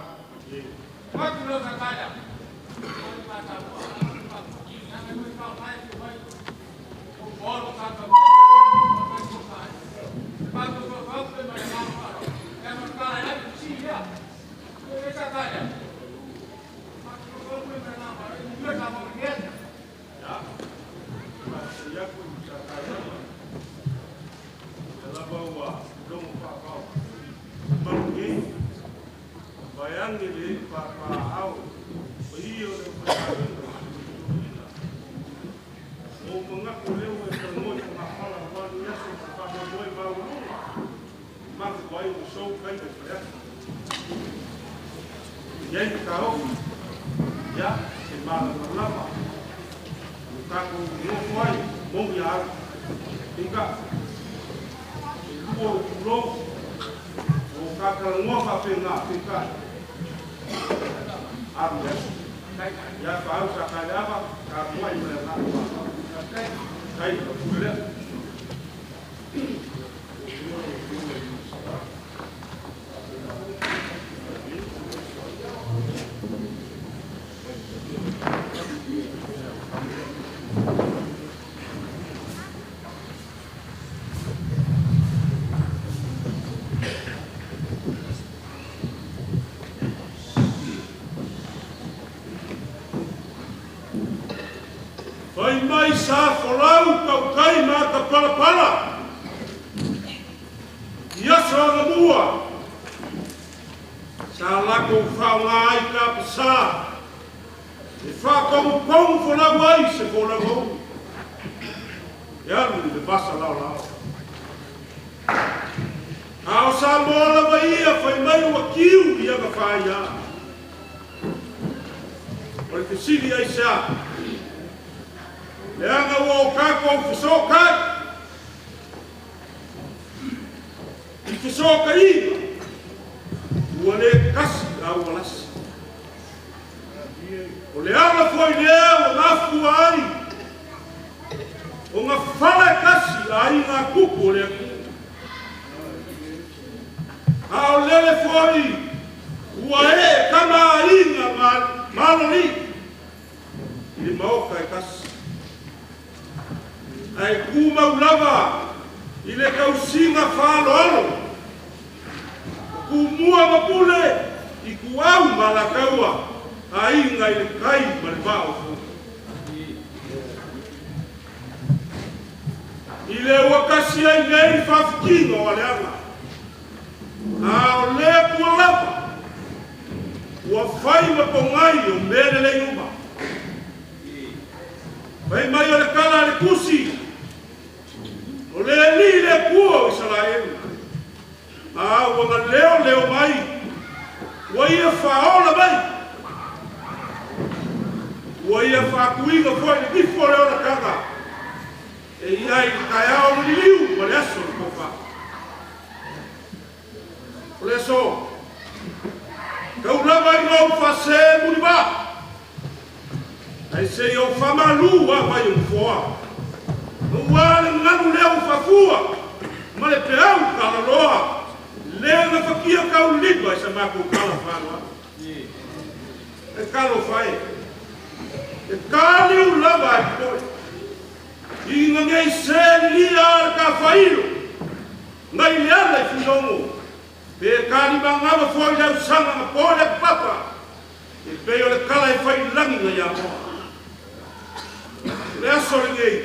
Mai sa folau tautai ma ka palapala. I aso agamua, sa lako whaonga ai ka pasa, e whakamu pongu folau ai se folau au. E alu i le vasa lao lao. A o sa mola wa ia whai mai ua kiu i aga whaia. O le fesili ai sea, le anga ua o kako au whasokai. I whasokai ina, ua le kasi a ua lasi. O le ala foi lea ua ngafua ai, o ngā whale kasi a i ngā kuku o le aku. A o lele foi, ua e kama a inga maloli, i le maoka e kasi. Ai kumau lava i le kausiga faaaloalo, o kumua ma pule i kuau ma lakaua aiga i le kai ma le vaofo. I le ua kasi ai nei faafitiga o aleaga, a o lea pua lava, ua fai ma pogai o mea lelei uma. Fai mai o le kala a le kusi, o le ali le pua o Isaraelu. A ua nga leo leo mai, ua ia faaola mai, ua ia faakuiga foi le nifo o le olataga, e ia i le taeao le liliu ma le aso le kofa. O le aso, taulava i lou faasē mulivā, ae seia ou faamalū a mai o nofoa. Auā le galu lea ua faafua, ma le peau talaloa, lea na fatia taulima i sa matou tala faaaloalo. E talofa e, e taliu lava ae popoe. Ina nei se lilia le tafailo, nai le ala i Fuiono, pe talimagava foi le ausaga na po le papa, e pei o le tala e fai lagi na Iamoa. O le aso lenei,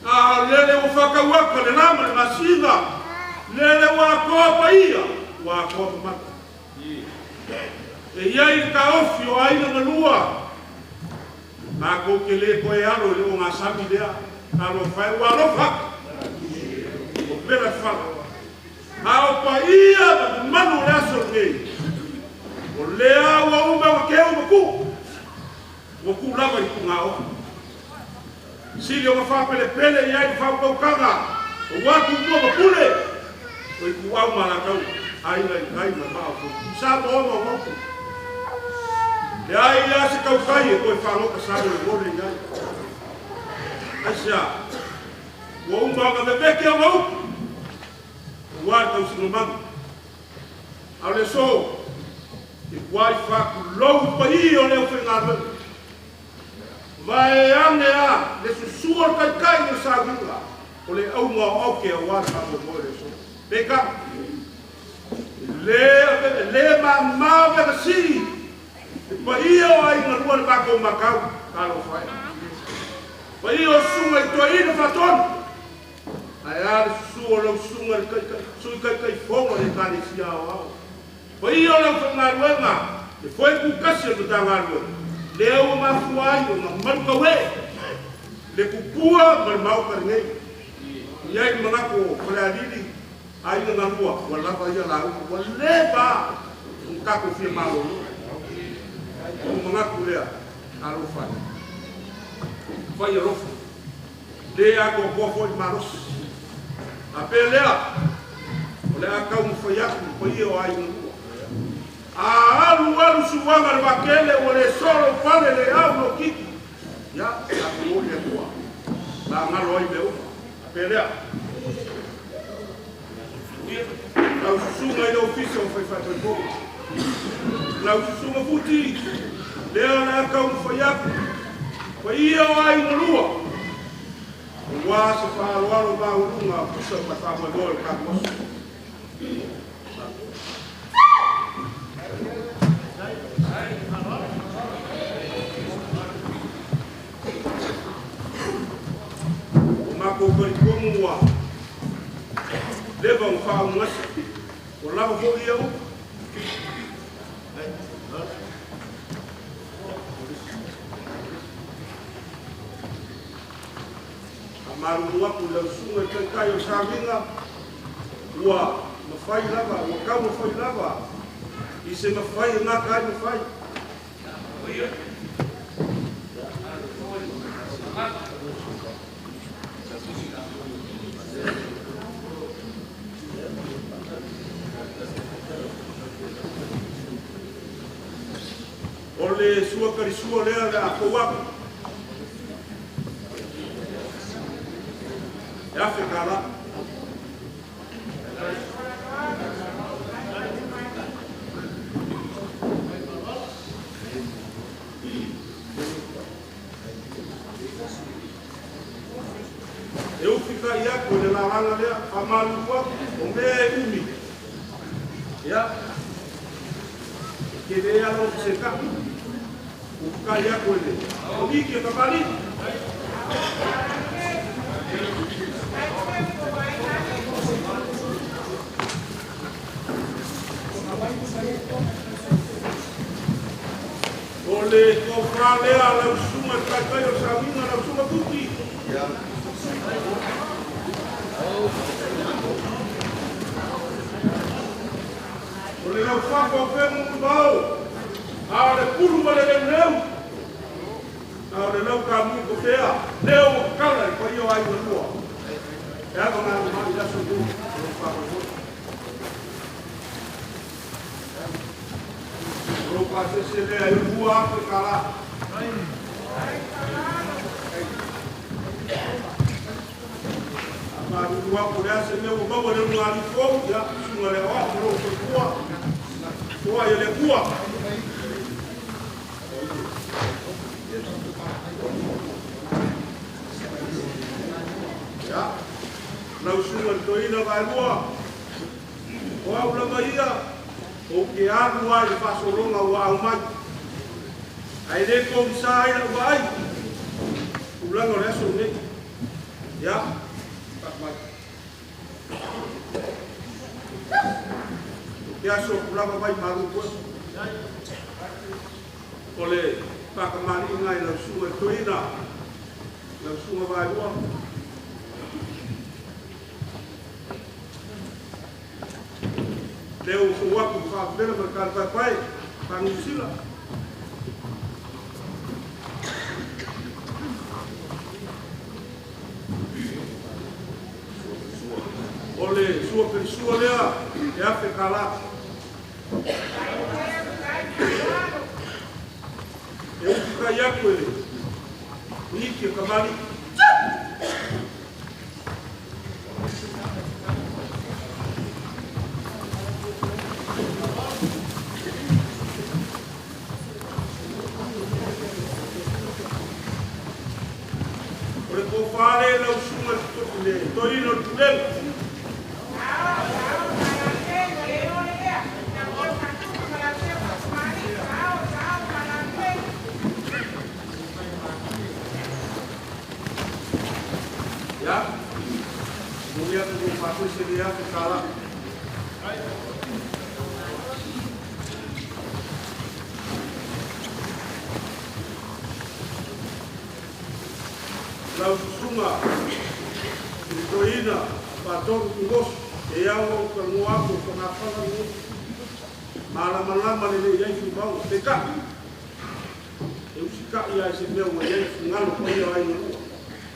a lele ua faatauaka le la ma le masina, lele ua atoa paia, ua atoa mamalu. E i ai le taofi o aiga na lua, matou te le toe alo i le ogasami lea, talofa e ua alofa atu, ua pela le fala. A o paia ma mamalu o le aso lenei, o lea ua uma ona teu ma tuu, ua tuu lava i le tugaoa. Sili ona faapelepele i ai le faautautaga aua Tumua ma Pule, o Ituau ma Alataua, Aiga i le Tai ma le Vaa o Fonoti, Samoa ma ona upu. Leai lava se tautai e toe faalota sagolegole i ai. Aisea? Ua uma ona veveke ona upu aua le tausiga manu. A o le aso, e tuai faatulou i paia o le aufaigaluega. Vaeane a le susua o le taitai o le sauniga o le auga o aoke aua le faamoemoe o le aso. Peitai, e le mamao le sii le paia o aiga lua le matou matau, talofa e. Paia o susuga i toeaina faatonu, ae a le susu o lau susuga i le taitai, sui taitaifono o le Ekalesia Aoao. Paia o le aufaigaluega, le foe kukasi o le Matagaluega, lea ua mafua ai ona malu tauee le tupua ma le maota lenei. E i ai le manatu o Falealili, aiga na lua, ua lava ia lauga, ua leva ona tatou fia malolo. O le manatu lea, talofa e. Fai alofa, le atoatoa foi le malosi. A pea lea, o le a taumafai atu le paia o aiga lua. A alu alu suaga le vaatele ua le solo pale le au no kiki. Ia, tatou o i le Atua. La galo ai mea uma. A pea lea, lau susuga i le ofisa o faifaatoetoga. Lau susuga Futi, lea o le a taumafai atu. Paia o aiga lua. Aua se faaaloalo maualuga tusa ma le faamoemoe o le tatou aso. O matou talitonu ua leva ona faaugasa, ua lava foi ia upu. Faamalulu atu i lau susuga i le taitai o le sauniga, ua mafai lava, ua taumafai lava i se mafai e gata ai mafai. O le sua talisua lea o le a fou atu. E $1,000. E ufi kai atu i le lalaga lea, faamalulu atu, o mea e umi. Ia, e tele ala o se kaʻu. Ufi kai atu i le komiti a tamalii. O le tofa lea a lau susuga i le taitai o le sauniga, lau susuga Futi. O le laufafa o fegu mao, a o le pulu ma le leuleu, a o le lau kamui kofea, lea ua tatala i paia o aiga lua. E ava galumai i aso lua o lou faamoemoe. pasese lea e 2,000 kālā. Malulu aku le ase mea ua maua le uluga alii fou, ia, susuga le aoao ma lou soifua, foai e le Atua. Ia, lau susuga i le toeaina vaelua, o au lava ia, ou te alu lava i le faasologa ua aumai, ae le pogisa ai lau vaai, tulaga o le aso lenei. Ia, faamai. O te aso atu lava mai malu koe. O le whakamaliinga i lau susuga i toeaina, lau susuga vaelua. Lea ua fou atu i whaapena ma le kalapaepae, whanusila. O le sua pelisua lea, e afe kālā. E uki kai aku e le, niki e kamali. O le kōwhale lau susuga le toeaina o le pulega. Ia, momoli atu lou faasese le afe kālā. Lau susuga i le toeaina faatonu tugoso, e ao ou talanoa atu o fagafala lenei. Malamalama lelei ai fimauga, peitai, e usitai lava i se mea ua i ai finagalo paia o aiga lua.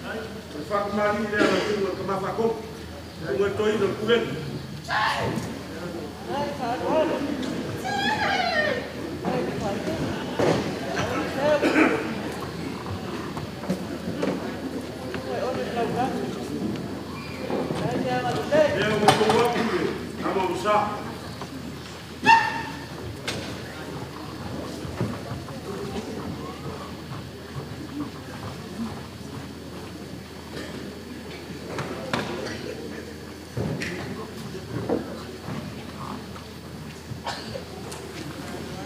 O le whakamalii lea lau susuga i le tama faatonu, susuga i le toeaina o le pulega. Lea ua tou atu le ama o sa.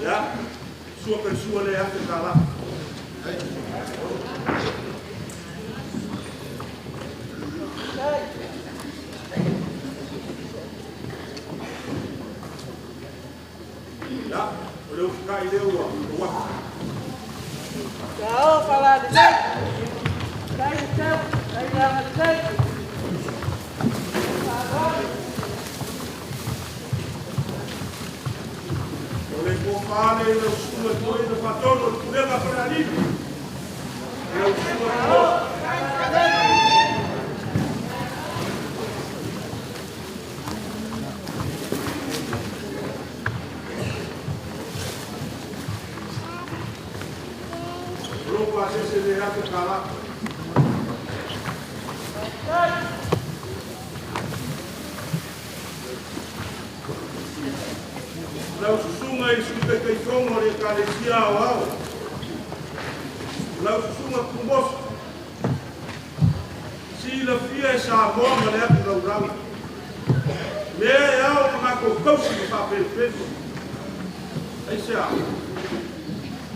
Ia, sua pelisua lea afe kālā. Ia, o le ufikai lea ua atu. Ciao, falale. Dai, ciao. Dai, dai, dai. O le kōwhale i lau susuga i toeaina faatonu o le pulega Falealili. Lau susuga Tugoso. O lou pasese le afe kālā. Lau susuga i sui taitaifono o le Ekalesia Aoao. Lau susuga Tugoso. Silafia e Samoa ma le atu laulau. Mea e ao na matou tausi ma faapenapena. Aisea?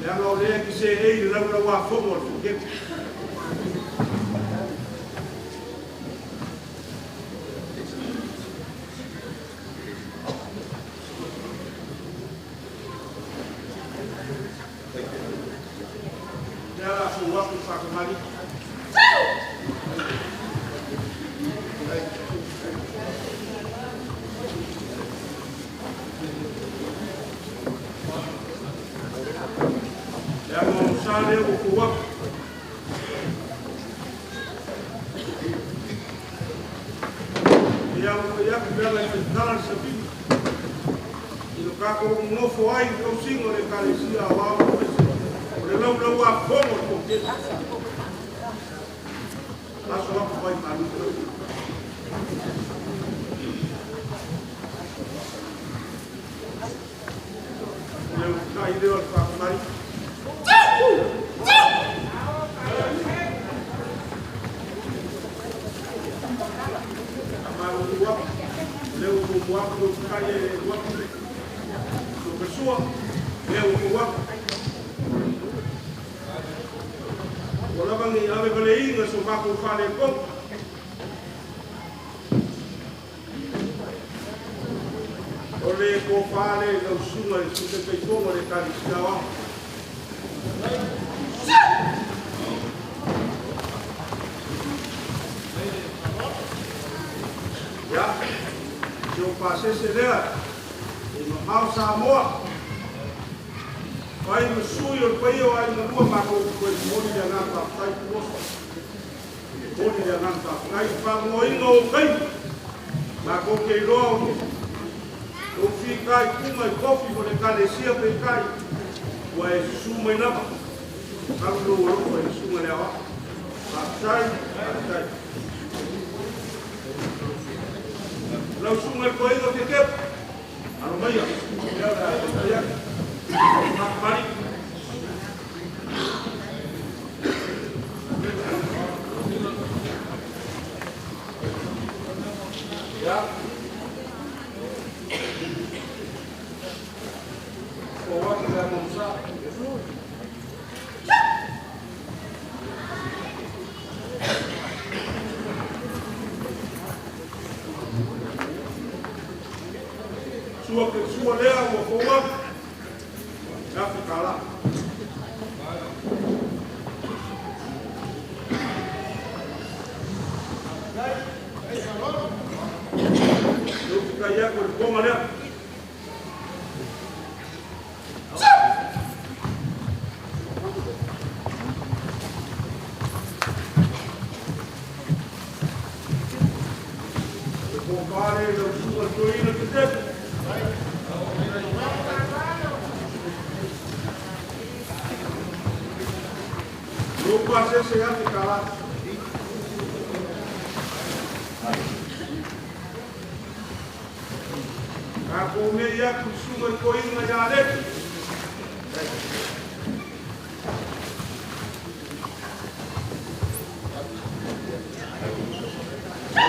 Leaga o lea e seei le laulauafono o le fekete. Lea la fou atu i whakamali. Lea mo sa lea ua fou atu. Ia ua fai atu pea lai faitala le savili. I lo Kako nofo ai tausiga o le Ekalesia aoao aemaise o le laulau afofoga o le Fonotele. Aso atu fai malu. Le utai leo le whakamari. Amalu wap, leo wap lo utai e wap. Sua, leo wap. Wala bangi ave baleinga so mako fale ko. O le ko fale lau sunga le sute peifonga le kalisia wa. Ya, se o pasese lea, e mamao Samoa. Pai ma sui o le paia o ai malua mākou koe moni le agaga faafetai tuoso. Moni le agaga faafetai faamoaina o taimi. Mākou ke iloa o o fikai kuma i kofi mo le kalesia pe kai ua e susu mai lava. Kalu lo alofa i le susuga le aoao. Faafetai, faafetai. Lau susuga i le toeaina o Kekepu. Alo maia. Lea o le a faafetai atu. Mari. Ya. O waki le amosa. Sua ke sua lea ua fou atu. Afe kala. Leu fikai aku le ponga lea. Le pōpare lau suga toina te tepu. Lupa se se ate kala. Ka ko me ia ku suga toina ia le.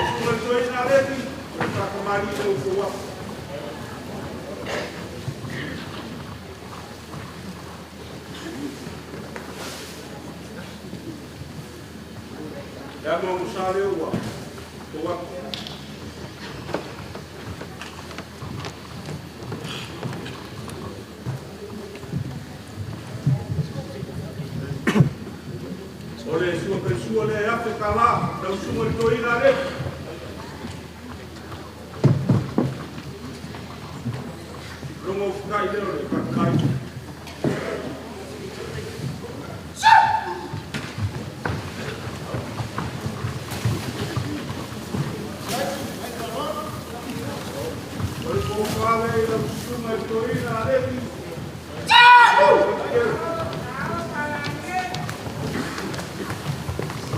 Suga toina le ki, ka kamari le ufu. Ia mo musale ua. Ua. O le sua pe sua le afe kala, lau sunga le toina le. Rongo fukai leo le kakai. O le pōpale i lau sunga le toina le.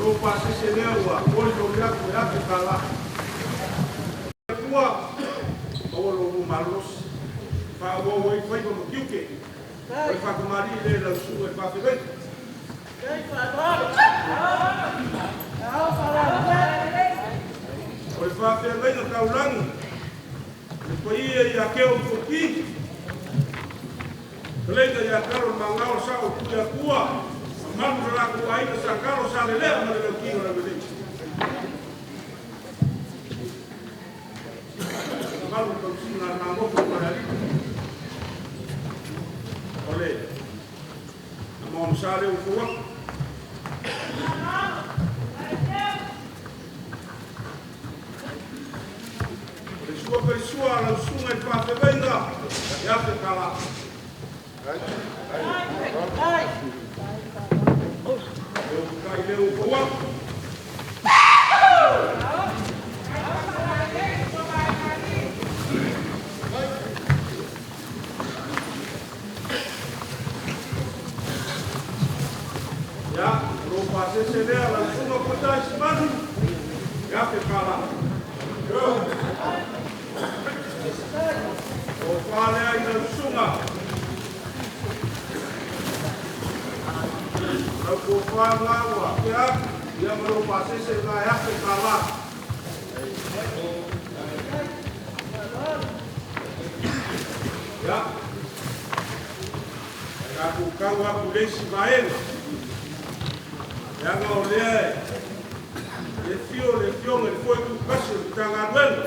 Lupa se se lea ua, oi lo atu e afe kala. Tua, aua lo lu malos. Fa ua ua i whaipa mo kiuke. O le whakamari le lau sunga i whawhengai. O le whawhengai na taulangi. Le paia i a keo mfoki. Kaleinga i a karo mangao sa o kuia kua. Malu la ku aina sa karo sa le lea ma le lau kinga la welei. Malu tau singa nā ngofo ma le alii. O le, na mawa msa le ufu wak. O le sua pe sua lau sunga i whawhengainga, e afe kala. Leu kai leu ufu wak. pasese lea lau susuga Pota Isimanu e $1,000. Tofa lea i lau susuga. Lau tofa lena ua afea atu ia ma lou pasese i lena e $1,000. Ia, tatou tau atu i le isi vaega. Leaga o lea e afio le Afioga i le Foe Tutasi o le Matagaluega.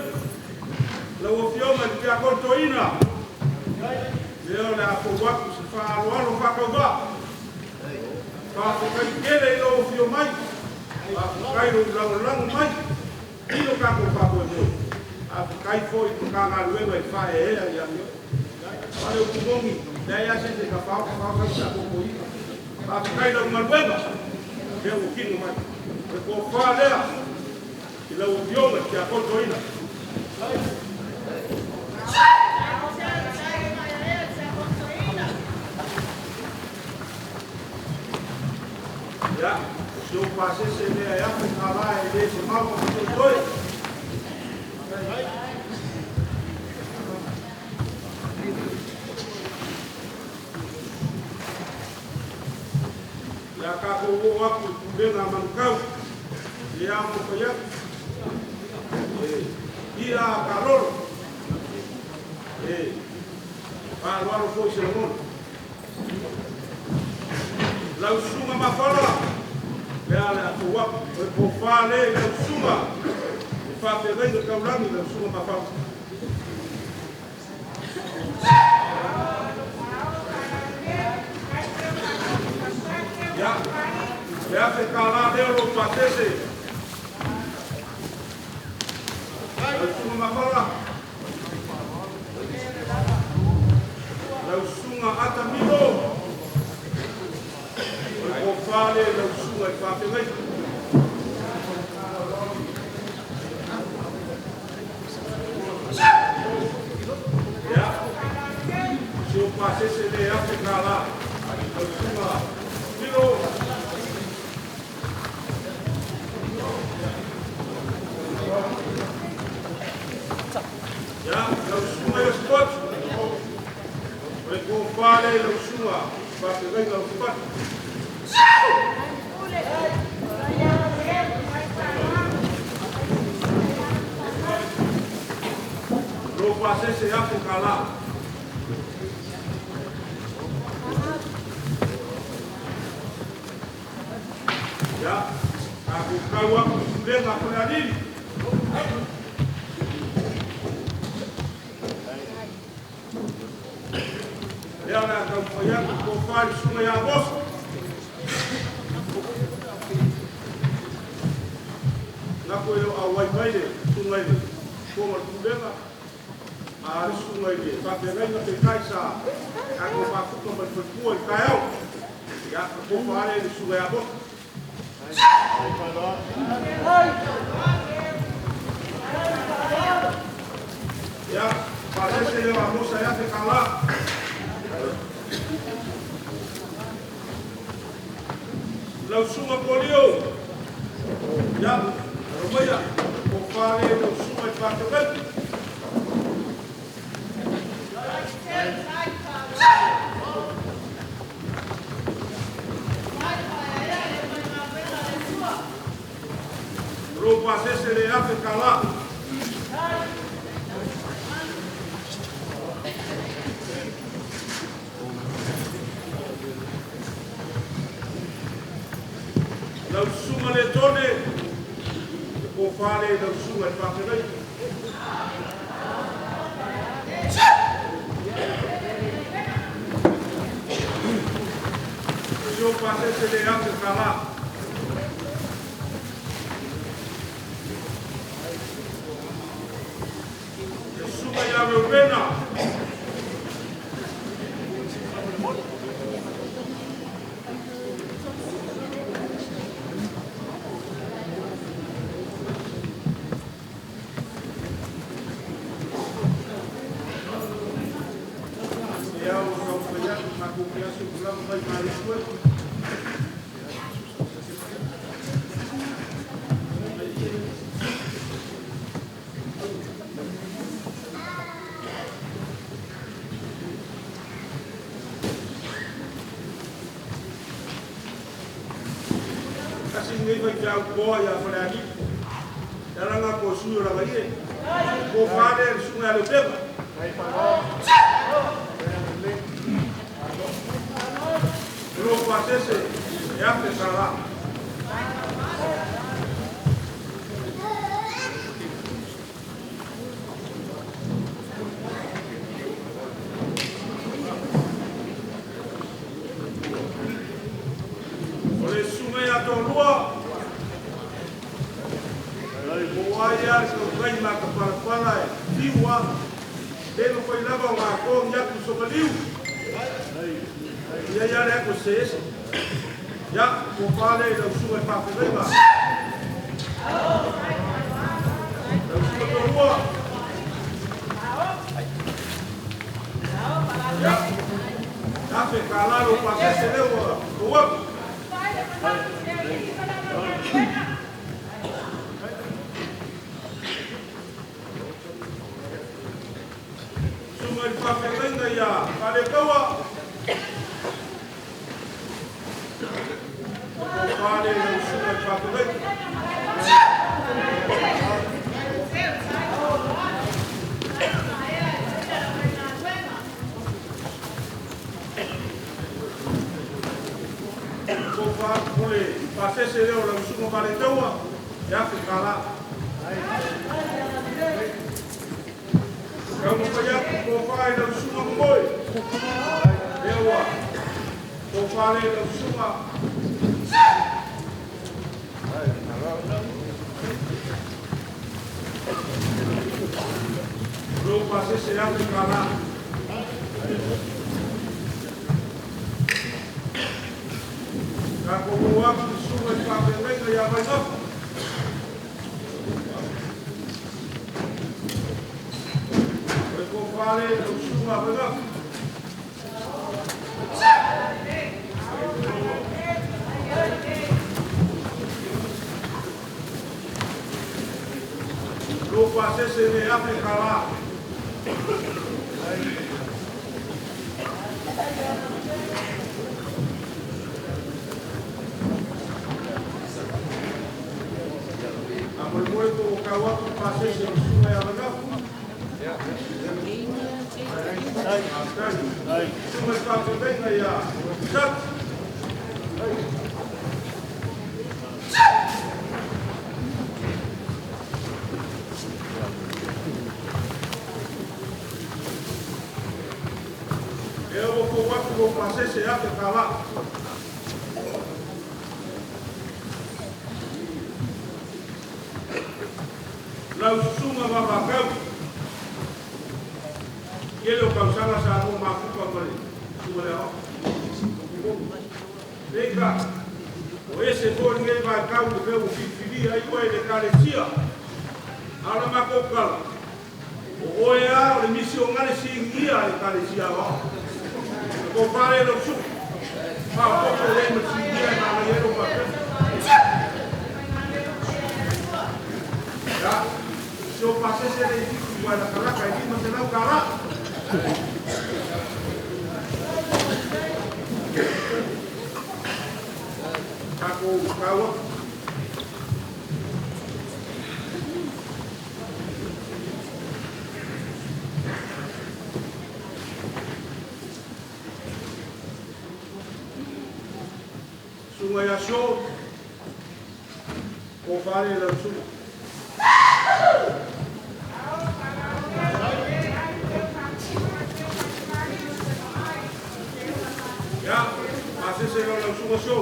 Lau Afioga i le Tiakono Toeaina, lea o le a fou atu se faaaloalo faatauvaa. Faafetai tele i lou afio mai, faafetai lou lagolago mai i lo tatou faamoemoe. Faafetai foi i le Matagaluega i le faaeaea ia te oe. Aua o le upu moni, e leai lava se isi e tafao tafao sau pe a totoina. Faafetai i lau galuega lea ua tino mai. O le tofa lea i lau Afioga i le Tiakono Toeaina. Ia, o si ou pasese lea e $1,000 e le mamao ma toetoe. Ia tatou oo atu i pulega a Manukau, e ao ona fai atu, e ia kalolo, e faaaloalo foi se lagona. Lau susuga Mafala, lea le a fou atu, o le tofa lea i lau susuga, e faafeagaiga taulagi lau susuga Mafala. Ia, le $1,000 lea o lou pasese. Lau susuga Mafala, lau susuga Atamilo, o le tofa lea i lau susuga i faafeagaiga. Ia, si ou pasese lea e $1,000. Lau susuga Milo. Ia, lau susuga Iosefatu, o le tofa lea i lau susuga faafeagaiga o Sefatu. Lou pasese e $1,000. Ia, tatou tau atu i pulega a Falealili. Lea o le a taumafai atu tofa i le susuga ia Amosa. Nako e le o auai mai le susuga i le fofoga o le pulega, a le susuga i le faafeagaiga peitai sa tatou mafuta ma le faletua i le taeao. Ia, na tofa lea i le susuga ia Amosa. Ia, pasese lea o Amosa e $1,000. Lau susuga Polio, ia, alo maia, tofa lea i lau susuga i faafeagaiga. Lou pasese le $1,000. Lau susuga le tone, le tofa lea i lau susuga i faafeagaiga. Si ou pasese le $1,000. Le susuga ia Reubena. Ia o taumafai atu matou te aso tulaga mai Malietoe. Nei vai te au koa ia whaleani. Te ranga ko sui o langa ie. Ko whare le sunga le pema. Lo pasese e afe sala. O le sunga ia tōlua. Ko ai a le kai ma ka parapara e fiua. Le no foi lava o ngā kō ngiatu sokaliu. Ia ia le ako se ese. Ia, ko pāle i lau sunga i pāwhengainga. Lau sunga tōlua. Ia, afe ka lalo pasese leo o waku. Sunga i pāwhengainga ia Kalekaua. Ko pāle i lau sunga i pāwhengainga. Ko pāle pasese leo lau sunga Kalekaua. Ia afe ka la. Kau mawhai atu ko whai lau sunga moe. Ewa, ko whare lau sunga. Lo pasese atu ka la. Ka ko mo atu sunga i whāwhengainga ia Vaingafu. Ko whare lau sunga Vaingafu. Lo pasese le afe ka la. A moemoe ko o kau atu pasese i sunga ia Vaingafu. Sunga i whāwhengainga ia Sat. E o ko watu o pasese afe ka la. Lau sunga wawakau. Kele o kausanga sa anō mafuka mare. Sunga le ao. Leika, o ese fō ngei vai kau le peu whiwhiri ai oe le kaletia. Ala mako kala. O oe a o le misi o ngare singia le kaletia wao. Ko whare lau suku. Wha poko le ma singia ngā mai ero pa. Ya, so pasese le fiku wa la kalaka i lima se lau kala. Kako kaua. Sunga ia sio, ko whare lau sunga. Ya, pasese lau sunga sio.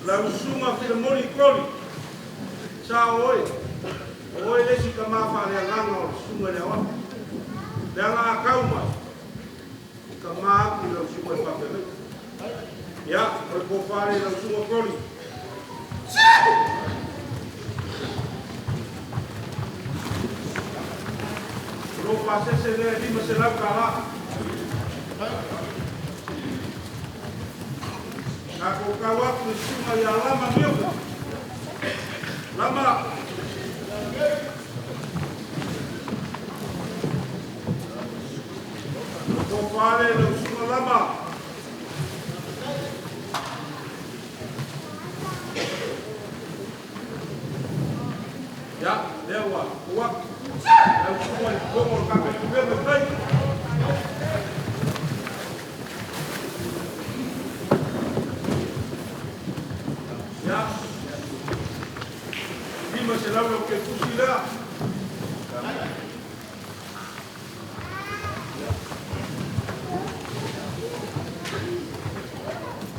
Lau sunga Filemoni Crowley. Sa oe. O oe lesi ka mafa le anganga o le sunga le awa. Le anga a kau mai. Ka maaku lau sunga e whawhengai. Ia, o le kōwhare lau sunga Crowley. pasese lea 500 tala. Takou kau atu i susuga ia Lama Mioka. Lama. Tofa le lau susuga Lama. Ia, lea ua ua lau susuga i totonu o le kapeti pele tai. Ia, 500 lau kefusi lea.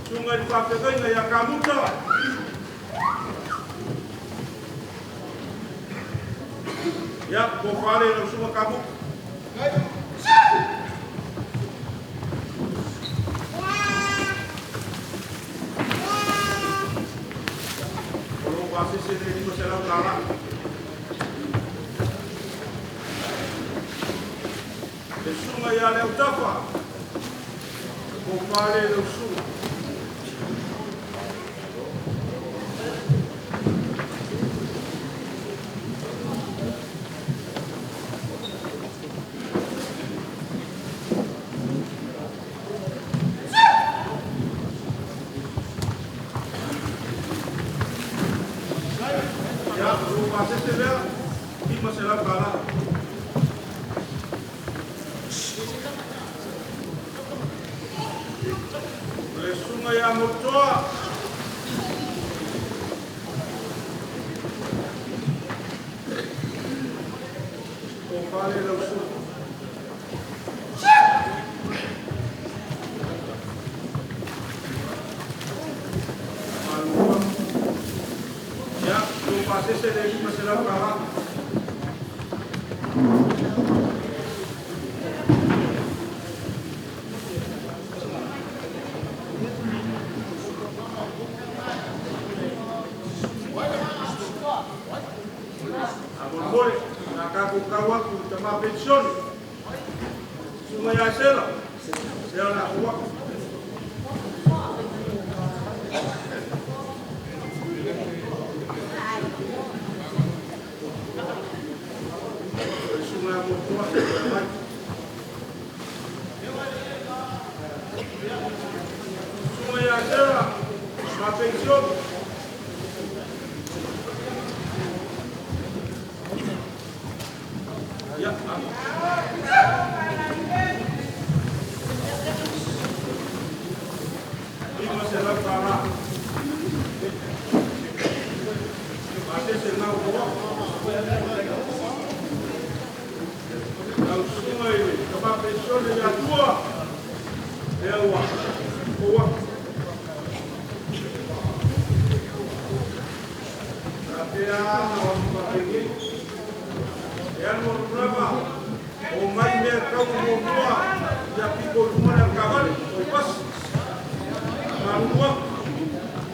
Susuga i le faafeagaiga ia Kamuta. Ia, tofa le lau susuga Kamuta. O lou pasese le 500 tala. Le susuga ia Leautafa. Tofa le lau susuga. Ia, o lou pasese lea, 500 tala. O le susuga ia Motoa. Tofa le lau susuga. Ia, lou pasese le 500 tala. Amolemole, na tatou kau atu i tama penisione. Susuga ia Sela, lea o le a ou atu. O le susuga ia Motoa, mai. Susuga ia Sela, ma penisione. Ia, 500 tala. Pasese na o Lau susuga i le tama penisione ia Tua. Lea ua ou atu. Atea na o atu faapenei. E alu atu lava, o mai mea tau muamua ia pito i luma le avekavale, o i pasi. Malulu atu.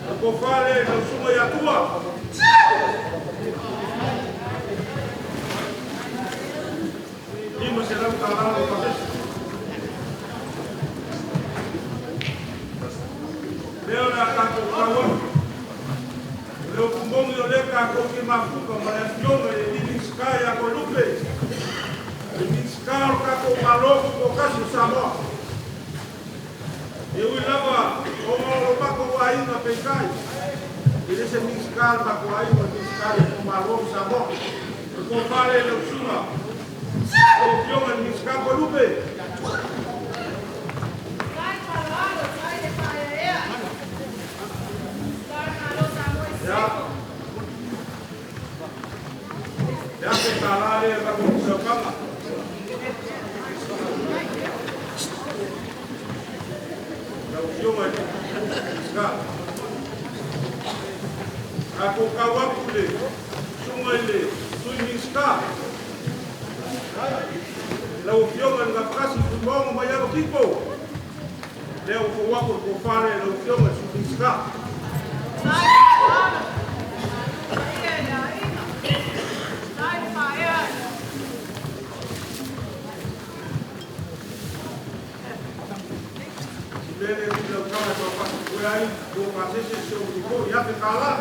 O tofa le lau susuga ia Tua. 500 tala lou pasese. Lea o le a tatou kau atu. O le upu moni o lea tatou te mafuta ma le afioga i le Minisita ia Toelupe. Le Minisita o le tatou Malo Tutoatasi o Samoa. E ui lava ona o lo matou aiga peitai, e le se Minisita a le matou aiga, o le Minisita a le Malo o Samoa. O le tofa lea i lau susuga, lau afioga i le Minisita Toelupe. Ia, le afe tala lea i le matou saukaga. Lau afioga i le Minisita. Tatou kau atu i le susuga i le Sui Minisita. Lau afioga i le Gafatasi Tuimaoga Maiava Tito. Lea ua fou atu le tofa lea i lau afioga i le Sui Minisita. Lele lau kama tau pasi ai, o pasese se o niko ia te kala.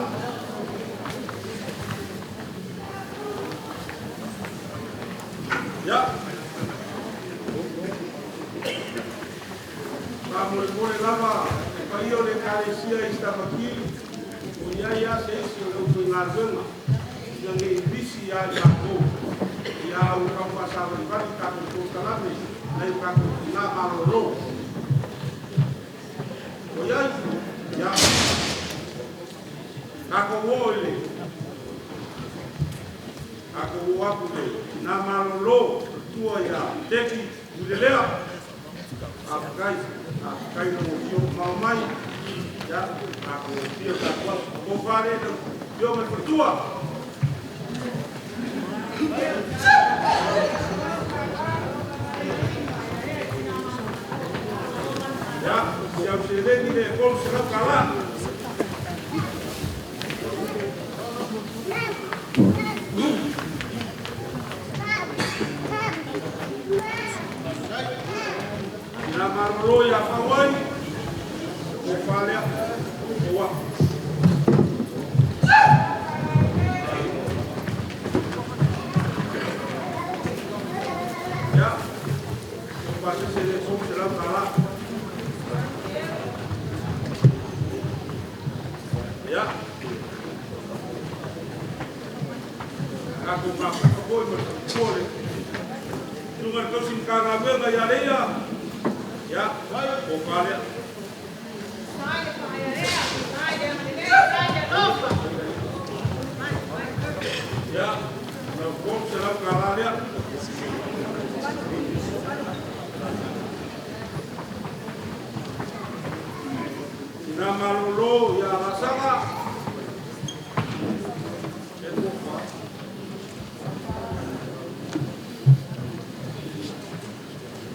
Ia. Ka mole mole lava, e pai o le kalesia i stamaki, o ia ia se isi o le ngā ruenga, ia nge bisi ia i mākou. Ia au kau pasawari wari tākou tō kalame, nei kākou ki ngā malolo. O ia, ia, kākou o ile, kākou o aku le, nā malolo, tua ia, teki, ulelea, a kai no fio mau mai, ia, kākou fio tākou, o whare, fio mai tua. Ya, si au se lengi le kol se lau kala. Nā marolo ia whawai, o whalea, o wa. Ya, o pasi se le kol se lau kala. Ya. Ako mapakapoi ma kore. Tunga kausin ka ngā wenga ia leia. Ya, o kalea. Ya, na kom se lau ka lalea. Nā malolo ia rasanga. E tofa.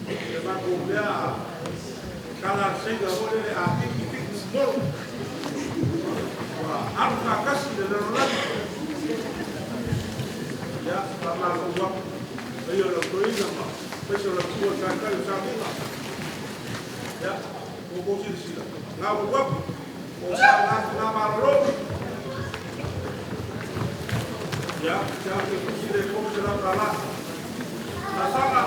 E mako mea kala seiga ole le a piki piki molo. Wa aru ka kasi le lalolagi. Ia, pa malo wapu. Aio lau toina ma. Paisa lau tua kai o sāmunga. Ia, o kō silasila. Ngā wapu. O sa ngā malolo. Ia, te au te kusi le kō se lau kala. Nasanga.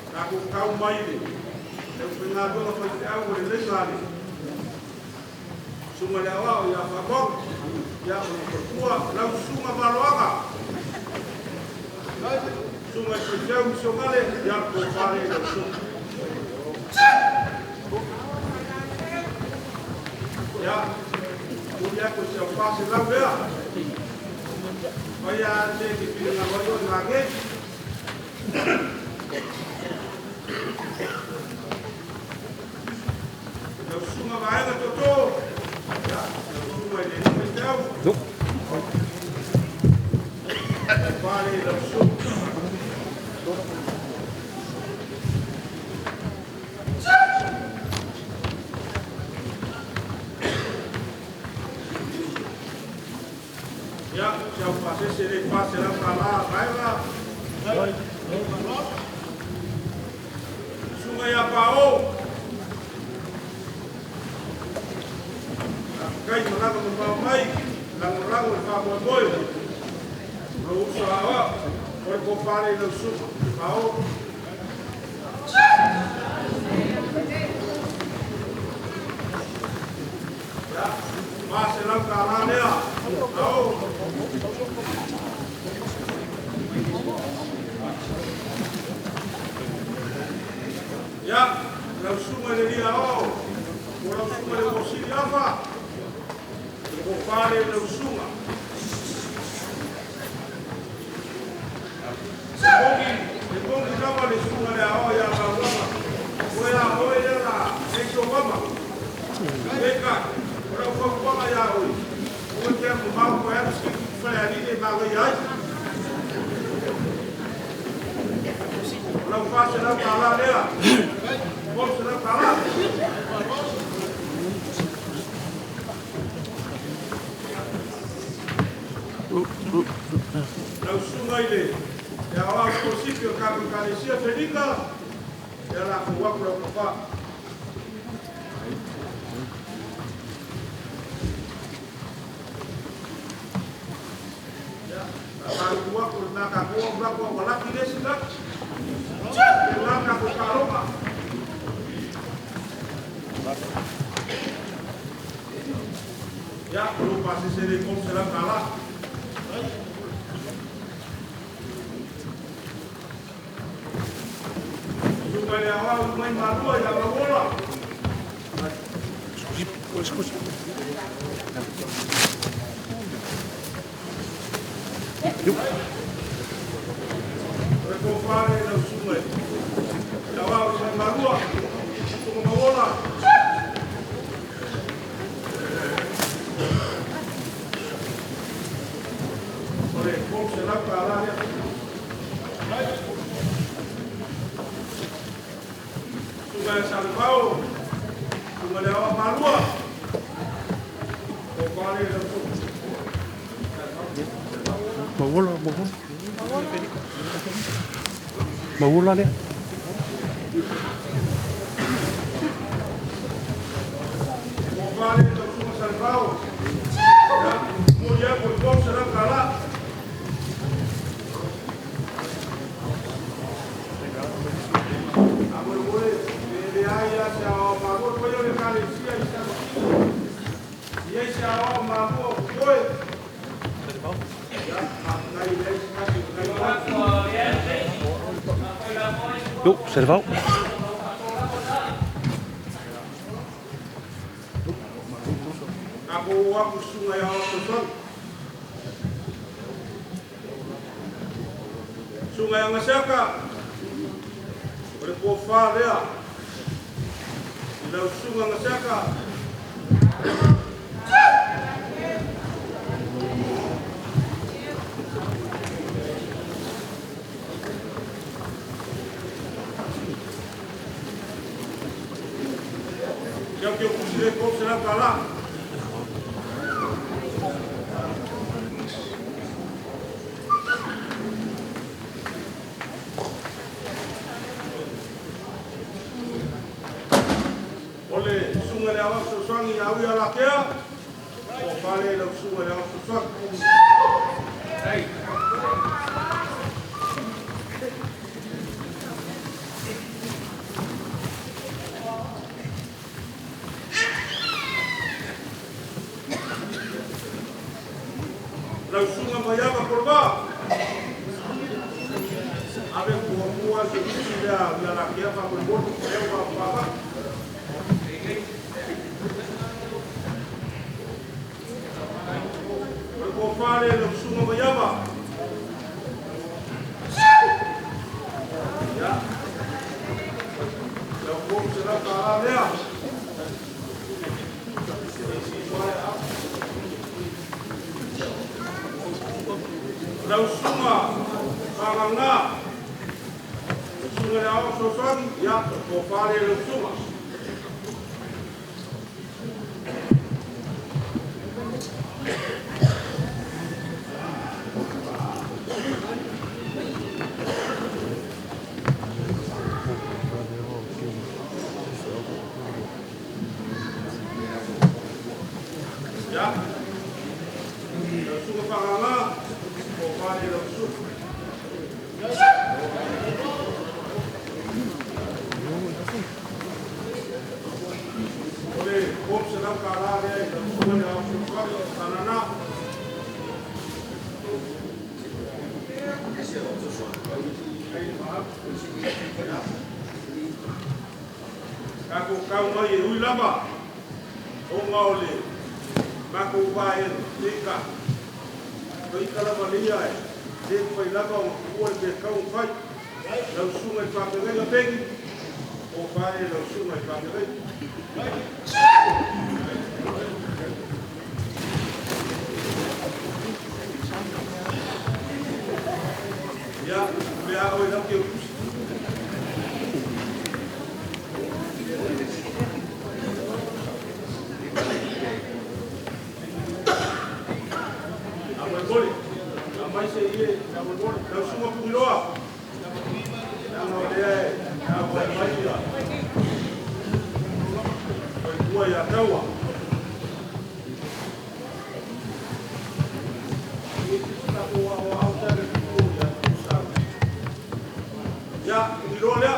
Nā kō kau mai le. E uwhenga runga whai te au o le lenga le. Sunga le awao ia whakong. Ia o le tua lau sunga maloanga. Sunga i whai te au misongale. Ia kō whare lau sunga. Ia, kuri ako se au pase lau lea. Pai a te ki whiringa wai o ngā nge. Lau sunga vaenga toto. Ia, lau sunga i le nui te au. Whare lau sunga. Ia, se au pasese le pase lau kala vaenga. Sunga ia pao. Kai malaga mo pao mai, lango lango le whamoemoe. Lo uso awa, o le kōpare lau sunga. Pao. Ia, pase lau ka la lea. Pao. Ia, lau sunga le lia o. O lau sunga le mosili afa. Le kōpare lau sunga. E kongi lava le sunga le ao ia maulama. O ea oe le la eiko mama. Eka, o lau whauwanga ia oe. O te amu mau koe atu ki whare anine maga i ai. O lau whase lau ka la lea. Whase lau ka la. Lau susuga i le Aoao Sikolasipi o le tatou Ekalesia Felika, ia lafou atu lau tafā. Ia, faamalulu atu i lena tatou au manatu a ua laki le isi laki. Pēlā le tatou taaloga. Ia, o lou pasese lea e $300. Susuga i le Aoao Lumaimālua ia Mauola. Scusi. O le tofa lea i lau susuga i le Aoao Lumaimālua, Susuga Mauola. O le $300 lea. Susuga ia Salevao, Susuga i le Aoao Malua. Tofa lea i lau susuga. Mauola, mauola. Mauola lea. Tofa lea i lau susuga Salevao. Ia, momoli atu le $300. Faamolemole, pe leai lava se aoao malua, le paia o le Ekalesia i Samasino. I ai se aoao malua o totoe. Ia, faafetai e leai se tasi o tai mai. Jo, Salevao. Tatou o atu i susuga i aoao fesoasoani. Susuga ia Gasiaka, o le tofa lea i lau susuga Gasiaka. Siau ke kusi le $300. O le susuga i le Aoao Fesoasoani ia Ui Alakea, tofa lea i lau susuga i le Aoao Fesoasoani. Lau susuga Maiava Kolova. Ave muamua se tusi lea Ui Alakea faamolemole, lea ua faavatu. O le tofa lea i lau susuga Maiava. Ia, lau $300 lea. Lau susuga Fagagā, susuga i le Aoao Fesoasoani, ia, tofa lea i lau susuga. Ia, lau susuga Fagagā, tofa lea i lau susuga. O le $300 lea i lau susuga i le Aoao Fesoasoani, Tanana. Tatou tau mai e ui lava, ona o le matou vaega, le ika. O ika lava leia e, le mafai lava ona tuua le mea tau ona fai. Lau susuga i le faafeagaiga Pegi, tofa lea i lau susuga i le faafeagaiga. Ia, mea oe lau ke utusi. Faamolemole. se ie, lau sunga pumiloa. Leaga o lea e auai mai ia. Ua ia taua. Ia, pumiloa lea.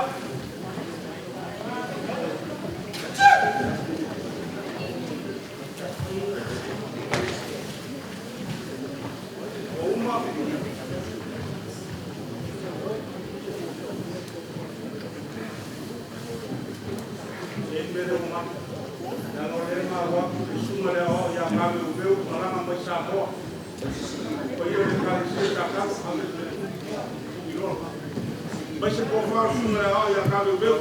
Ua uma. E mele uma. Leaga o lea ma atu le susuga lea o ia gaveuveu malaga mai Samoa. Paia o le Ekalesia sa tau ame iloa. Mai se tofa o susuga lea o ia gaveuveu.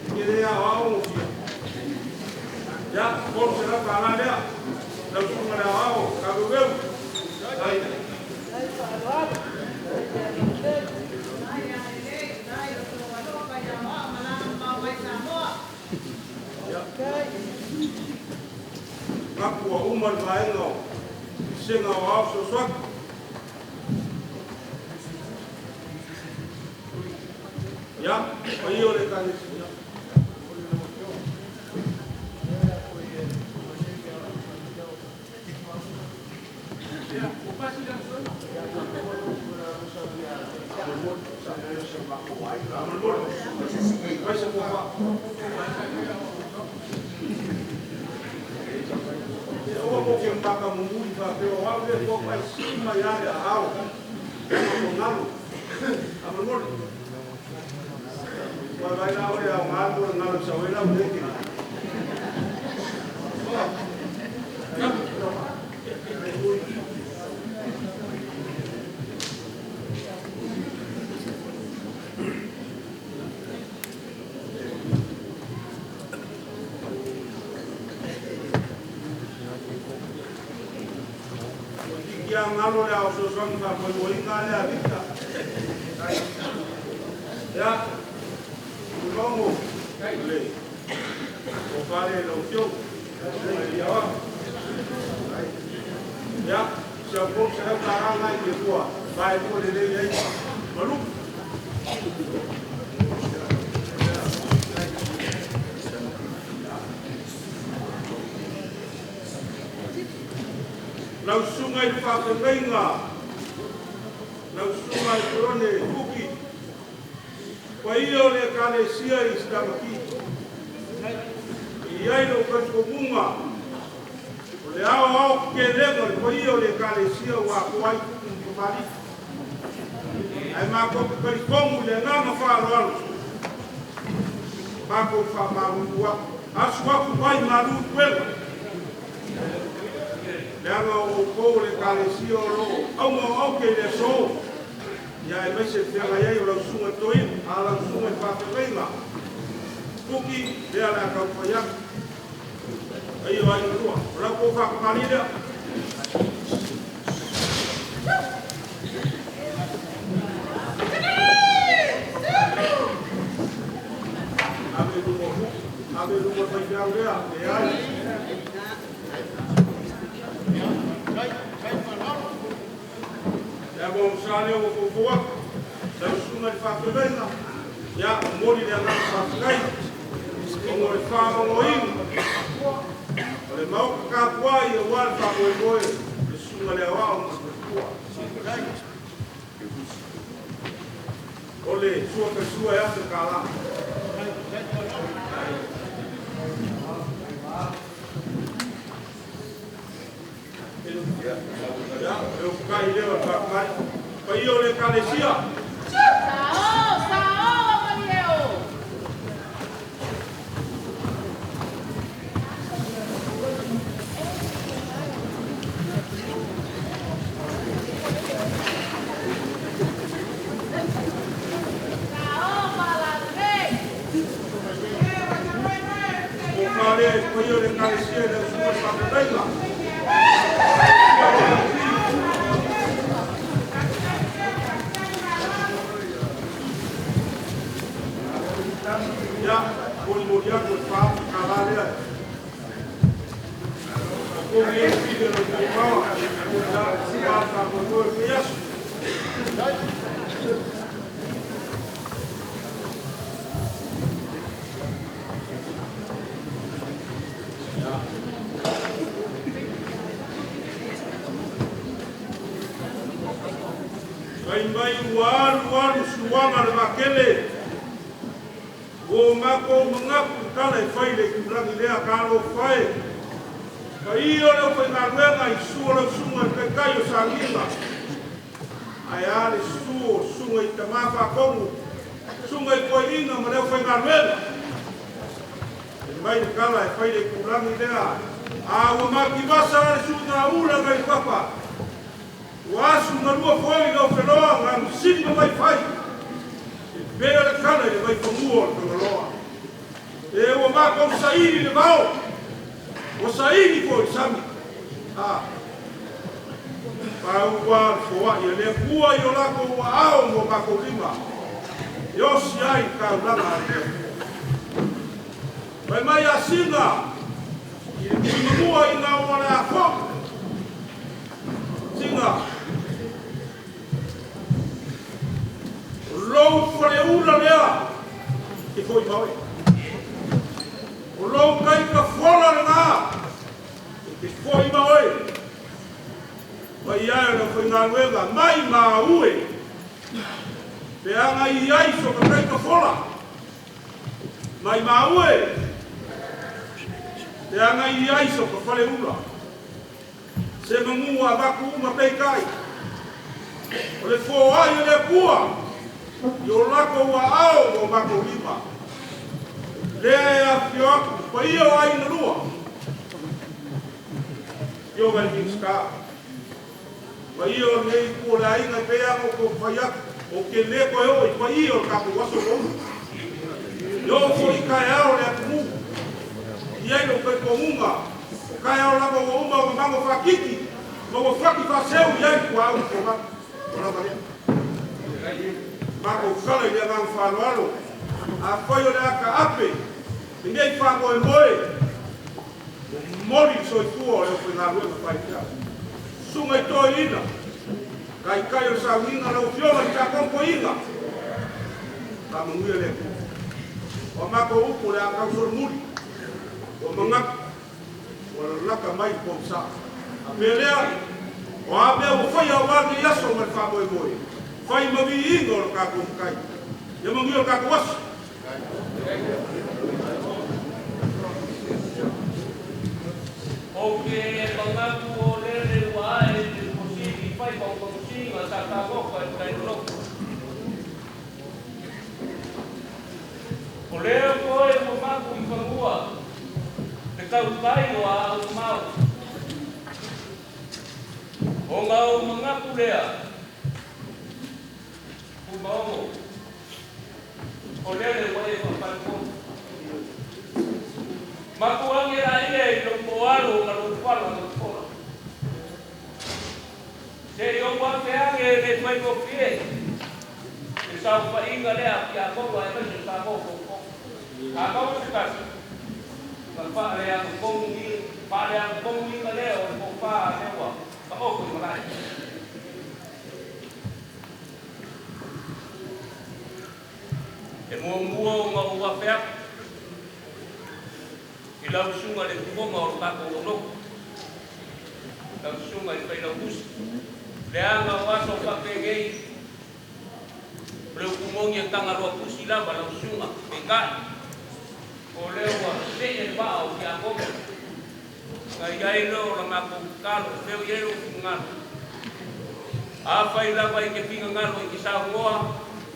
Ke lea o ao fia. Ya, kolo se lau kālā lea. Lau susuga lea o ao, gaveuveu. Ai. Ngaku ua uma le vaega o sega o ao fesoasoani. Ia, paia o le Ekalesia. Vai se pofa. E oa mo ke mpaka mumuli fa pe o au le ko mai sima ia le au. Ko ngalo. Amolmol. Wa vai la o le au ngalo ngalo sa wela o ke. Ia ngalo le au sosoani fa mo o inga le a vita. Ya. Longo. Le. O fale lo fio. Ia wa. Ya, se o se ka ranga i ke tua. Vai ko le le ai. Malu. Lau susuga i le faafeagaiga, lau susuga i Perone Kuki, paia o le Ekalesia i Sitamaki. E i ai lou talitonuga, o le aoao kekelega o le paia o le Ekalesia ua atoa ai tupu ma tamalii. Ae matou te talitonu i le agaga faaaloalo, matou faamalulu atu, asu atu mai malu i tuega. Leaga o outou le Ekalesia o loo aumaoaoke i le aso, ia e maise feagai ai o lau susuga toeaina, a lau susuga i faafeagaiga. Kuki, lea le a taumafai atu. Paia o aiga lua, o lau tou faatamalii lea. Ave i luma o Kuki, ave i luma o le faifeau lea, leai. Lea ua sa lea ua foufou atu, lau susuga i le faafeagaiga, ia, momoli le agaga faafetai, ona o le faamamagoina o le maota tapuai aua le faamoemoe le susuga le aoao ma le faletua. O le sua taisua e afe $1. Ia, e o kai lea o le faafetai. Paia o le Ekalesia. Sao, sao, Marieo. Sao, Malalei. O fale, paia o le Ekalesia i le susuga i le faafeagaiga. Mai mai ua alu alu suaga le vakele. Ua makou magapu tala e fai le itulagi lea talofa e. Paia o le aufaigaluega i sua lau susuga i le taitai o Sagiga. Ae a le susu o susuga i tamā faatonu, susuga i toeaiina ma le aufaigaluega. E mai le tala e fai le itulagi lea. A ua mativasa le suiga ula nai le papa. Ua asu galua foi i Lofeloa galu sili ma vaifai. E pea le tala i le vaifanua o le Tagaloa. E ua matou saili le vao. Ua saili foi le sami. A. Pau lava le foai a le Atua i o latou aao ma o matou lima. E osi ai le taulaga a le Atua. Fai mai Asiga i le tuimamua ina ua le a foi. Siga. O lou faleula lea e foi ma oe. O lou taika fola lena e te foi ma oe. Mai ai o le aufaigaluega mai maue. Pe aga i ai so ka taika fola. Mai maue. Pe aga i ai so ka faleula. Se manu ua avatu uma peitai. O le foai o le Atua i o latou aao ma o matou lima. Lea e afifio atu paia o aiga lua. Afioga i le Minisita, paia o lenei itu o le aiga e pei lava ona outou fai atu, ou te le toe oo i paia o le tatou aso ua uma. E oo foi i taeao o le atunuu, e i ai lou talitonuga, o taeao lava ua uma ona mago faatiti ma ua fati faaseu i ai le tuaau i Fogaa. Ua lava lea. Matou tala i le agaga faaaloalo, afai o le a taape lenei faamoemoe, momoli le soifua o le aufaigaluega faifeau. Susuga i toeaiina, taitai o le sauniga, lau Afioga i le Tiakono Toeaina, faamanuia le Atua. O a matou upu o le a tausolomuli, ua manatu, ua lalata mai le poisa. A pea lea, o a mea ua faia aua lenei aso ma le faamoemoe, fai ma viiga o le tatou Matai. Ia manuia le tatou aso. Ou te manatu o lele ua ae i le posili fai ma umakusiga sa tagofa i tai loloto. O lea foe ua mapu i fanua le tautai o aau mamao. Ona ou manatu lea, Fuimaono, o lele ua e faafaletonu. Mapu age laia i lou toalo ma lou fala ma fola. Se i ou afe age e le faigofie le saofaiga lea a Tiakono aemaise o Samoa foufou. A maua se tasi, ona faaleagotogiina lea o le tofa a lea ua taoto i malae. E muamua ona ou afe atu i lau susuga i le fofoga o le tatou logo, lau susuga i le Failautusi, leaga o aso faapenei, o le upu moni e tagaloa tusi lava lau susuga, peitai, o lea ua see le vaa o Tiakono, ona i ai lea o la matou tatalo, fea o i ai lou finagalo. Afai lava i te finagalo i te saunoa,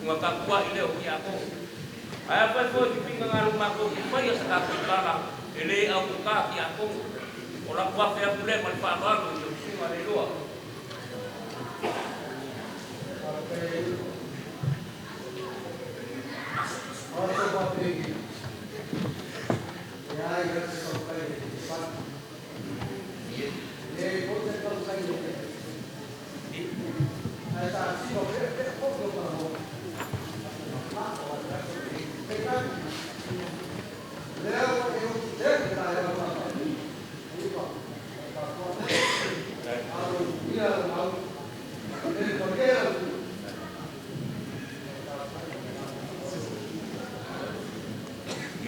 ona tapuai lea o Tiakono. Ae afai foi i te finagalo matou te faia sa tatou tala, e le augata Tiakono. O lau afe atu lea ma le faaaloalo i lau susuga Leiloa.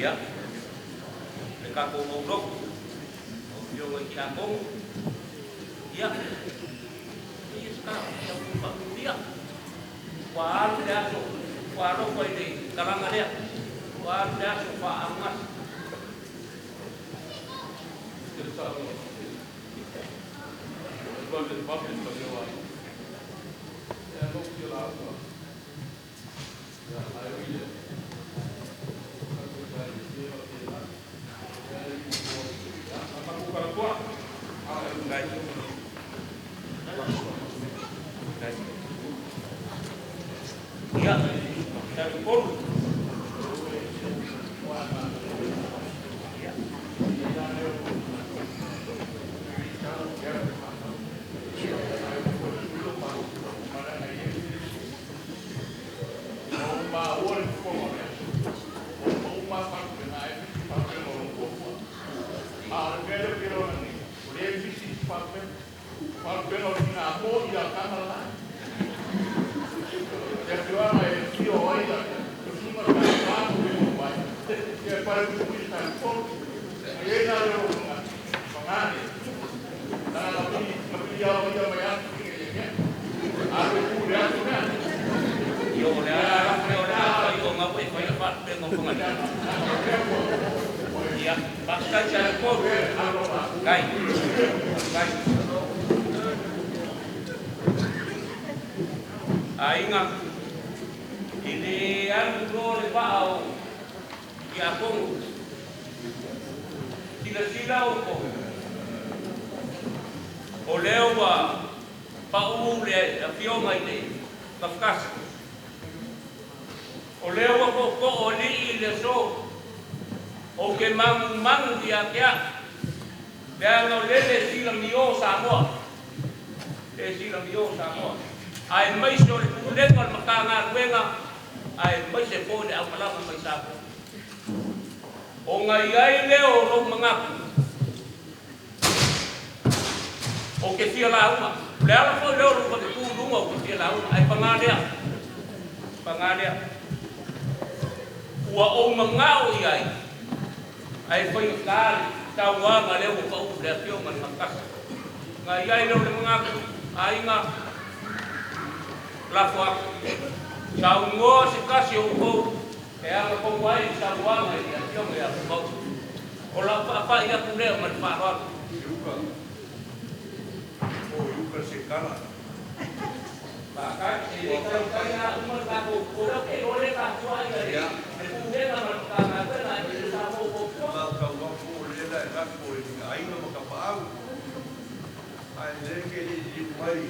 Ia, le tatou maulotu, o afioga i tiakono, ia, ia se tala, ia ua faamulia. Ua alu le aso, ua alofa i le talaga lea, ua alu le aso faaagasi. Ia, talitonu. Ia, o le ala la o le a fai o ngau e fai le faalupega o Fagalii. Ia, faafetai talitonu. Kai. Kai. Aiga, i le alu loa le vaa o tiakono. Silasila outou. O lea ua paʻu le afioga i le kafekasi. O lea ua tootoo alii i le aso. Ou te magumagu ia te a'u. Leaga o lele silamiō Samoa. E silamiō Samoa. Aemaise o le pulega o le Matagaluega, aemaise foi le aumalaga mai Samoa. Ona i ai lea o lou manatu. O te fia lauga. O le ala foi lea o lou faletu i luga o te fia lauga. Ae pagā lea. Pagā lea. Ua ou manao i ai. Ae faigata le saunoaga lea ua paʻu le afioga i le Gafekasi. Na i ai lea o le manatu, aiga, lafo atu. Saunoa se tasi o outou e agatonu ai le saunoaga i le afioga ia Pumaui. O lau faapai atu lea ma le faaaloalo. Iuka. O iuka se kala. Faafetai, e le taitai lava uma le tatou o lea ou te iloa le tatua ai le Pulega ma le Matagaluega aemaise Samoa ua outou. Matau atu o lea la e lafo i aiga ma tapaau. Ae le ke le i mai i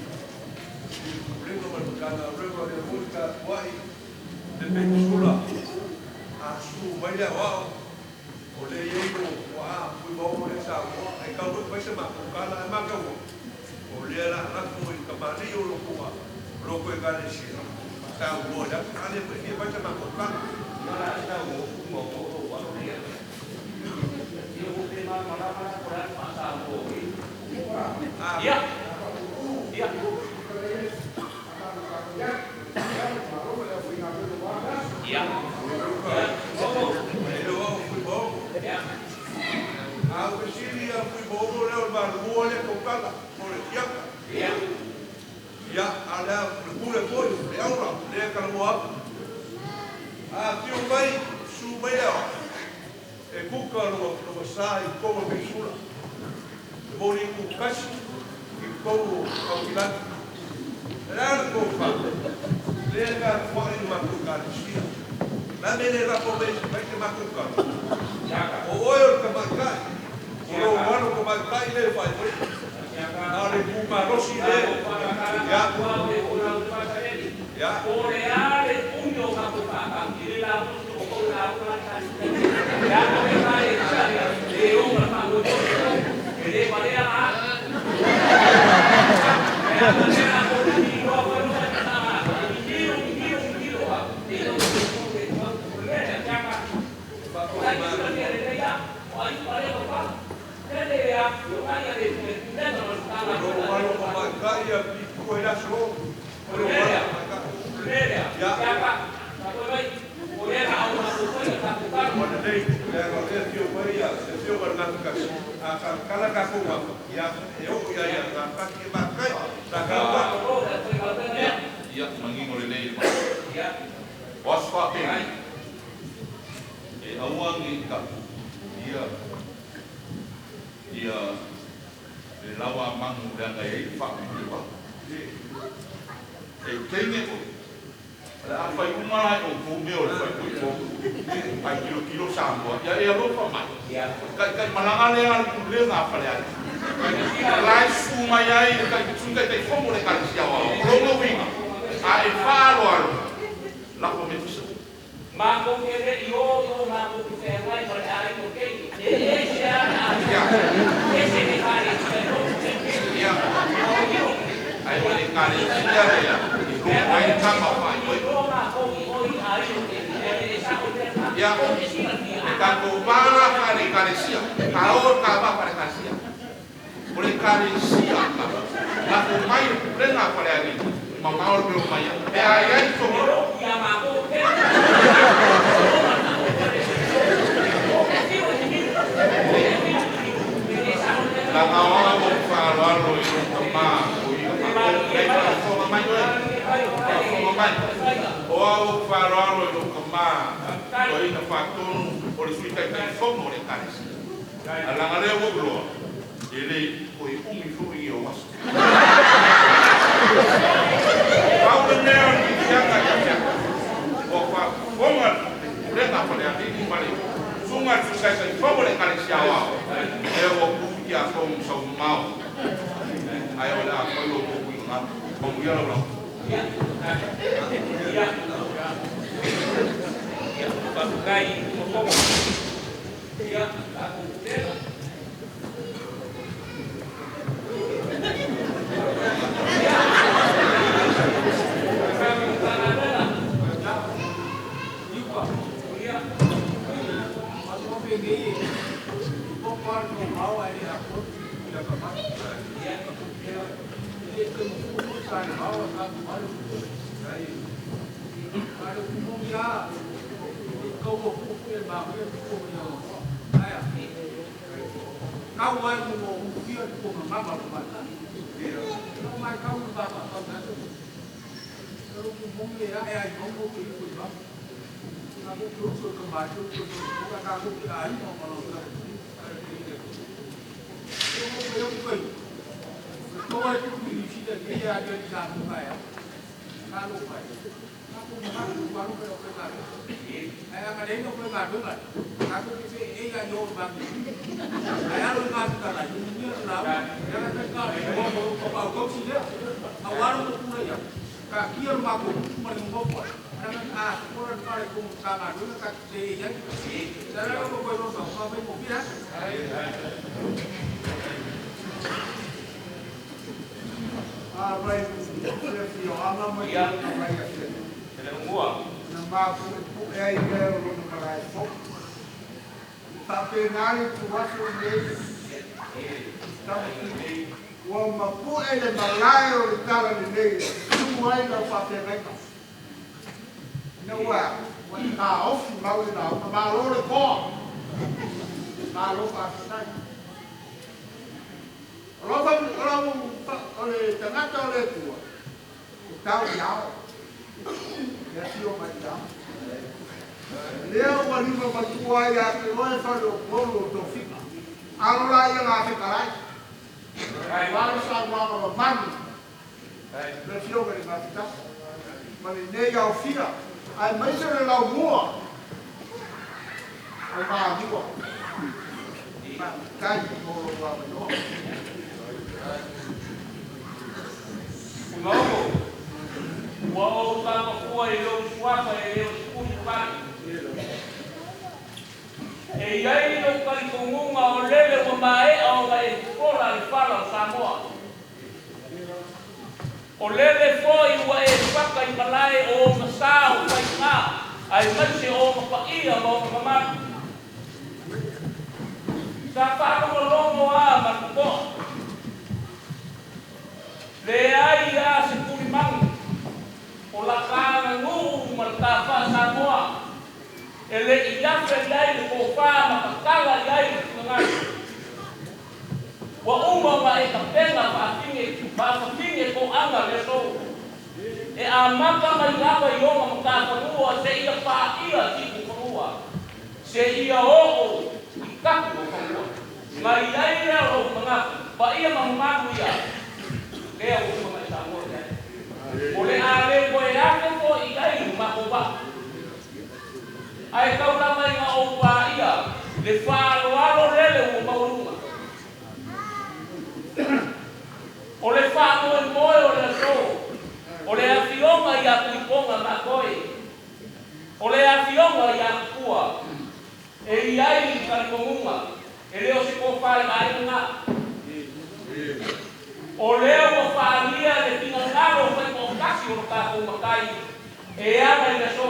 le Pulega ma le Matagaluega o lea foi tapuai le penisula. A su mai le aoao, o le i ai o ua a pui maomo le Samoa. Ai kau mai mai se matou kala ai matau o lea la lafo i kamali o loko loko ekalesia. Saunoa i le aso, a le fia mai se matou kala. Ia la e saunoa uma o outou alo lea. Ia ua pe malamalama la po o le a le faasaunoa o i. Ia. Ia. Ia. E le o au fui maomo. Ia. A o fesili ia fui maomo lea o le valomua lea kaukala o le tiaka. Ia. Ia, a lea le pule foi, le aura, lea kalamoa atu. A fio mai, su mai lea, e kuka lua sa i tolu o peisula. E moli ku kasi i tolu o kaukilani. E le ala kou fa, lea ka tuai le matou ekalesia. La me le lafo mai mai se matou kala. O oe o le tamaitai, o lou alo tamaitai le fai mai. Na o le pumalosi le. Ia. Ia. O le a le umi o tatou faatau i le lauusu o tou lauga leaga le ekalesia lea le oga le faamoemoe e le valea la leaga lea a tou iloa foi no sa e mimilo mimilo mimilo a e le o le mea lea tiaka ai silafia lelei a o aiuga lea o fala lele e afifio mai le pulega ma le O lou Matagaluega alo tamaitai ia pitua i le aso. O O lou le alo lea, tamaitai. o le lea, Ia. tiaka, faapea mai, o lea la o matou faia tatou Ua tala. lelei. kasi a kala ka ko wa ia e o ia ia ka ka ke ma kai ta ka wa ia mangingo le nei ma o aso faapenei e auagi ka ia ia le laua magu leaga e ai le faapiliva e teine oe o le a fai uma la e outou mea o le faaipoipo ai kilokilo Samoa ia e alofa mai kai malaga lea a le pulega a Faleali la e susu mai ai le kai sui taitaifono o le Ekalesia Aoao o lona uiga a e faaaloalo lafo mea fisa. Mākou ke le i o i o mākou ki whengai ma le ai o kei. E e se ana a. E se ne hare i te o te Ia. Ai o le Ekalesia lea i loko ai le tama faaipoipo. Ia, e tatou va la faale Ekalesia, ka o ka va faale Ekalesia. O le Ekalesia lava, lafo mai le pulega a Falealili, mamao le mea o mai ai, pe a i ai sou. Laga o au ou faaaloalo i lou tamā o ia matou, lea i faafofoga mai oe, faafofoga mai. O au ou faaaloalo i lou tamā toeaina faatonu o le Sui Taitaifono o le Ekalesia. Ae leaga lea ua ou iloa, e le toe umi foi ni ou aso. Pau le mea o le fiafiaga ia te au, ua faafofoga le Pulega a Falealili ma le Susuga i le Sui Taitaifono o le Ekalesia Aoao, lea ua pu i tiafono sau mamao, ae o le a fai lo outou finagalo. Manuia lau lauga. Ua mapu'e le malae o le tala lelei e susu ai lau faafeagaiga. Ina ua ua e taofi mau le lauga, malo le toa, malo faafetai. O lau o lau o le tagata o le Atua, e tau i ao, e afio mai i ao. Lea ua lima matua ai ia te oe Faleupolu o tofiga. Alo la ia la fetalai. Aua le saunoaga mamalu le Afioga i le Gafatasi ma lenei aofia, aemaise le laumua o Malua. Faafetai mo lou avanoa. Fugaogo, ua ou tamafua i lou suafa e le o se uli pale. E iai lou talitonuga o lele ua maea ona e fola le fala o Samoa. O lele foi ua e faka i malae o ona sa o faigā, aemaise o ona paia ma ona mamalu. Sa faalogologo a ma le totoa. Leai a se tulimagu o la ta aganuu ma le ta faa-Samoa e le i afe i ai le tofā ma tatala i ai le finagalo. ma e tapena faafine faafafine toʻaga le aso e amata mai lava i ona matafanua seia paʻia siʻufanua seia oo i tapu o fanua mai ai lea o lou manatu paia ma mamalu ia lea ua uma mai Samoa i ai o le a le toe ake foʻi ai le matou vaa ae taulama ina ou paia le faaloalo lele ua maualuga o le faamoemoe o le aso o le afioga iā Tuipoga matoe o le afioga iā Tupua e i ai i talitonuga e lē o se tofāimaaiga o lea ua faalia le finagalo faitoatasi o lo tatou matai e ala i le aso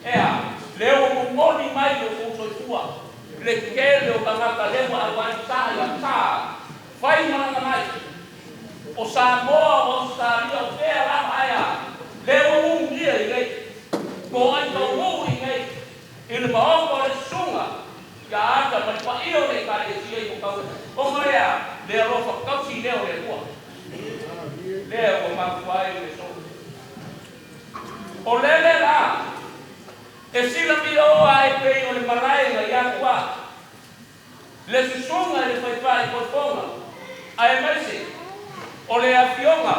ea lea ua momoli mai lo tou soifua le tele o tagata lea ua auai sa ia sa fai malaga mai o Samoa o Ausetalia o fea lava aea lea ua ugia i nei toai taunuu i nei i le maota o le susuga ia ata ma le paia o le Ekalesia i mokau ona lea le alofa tausi lea o le Atua lea ua mafua ai le aso o lele la e silafia oa ai pei o le malae na ia atu le susuga i le faifaipoipoga aemaise o le afioga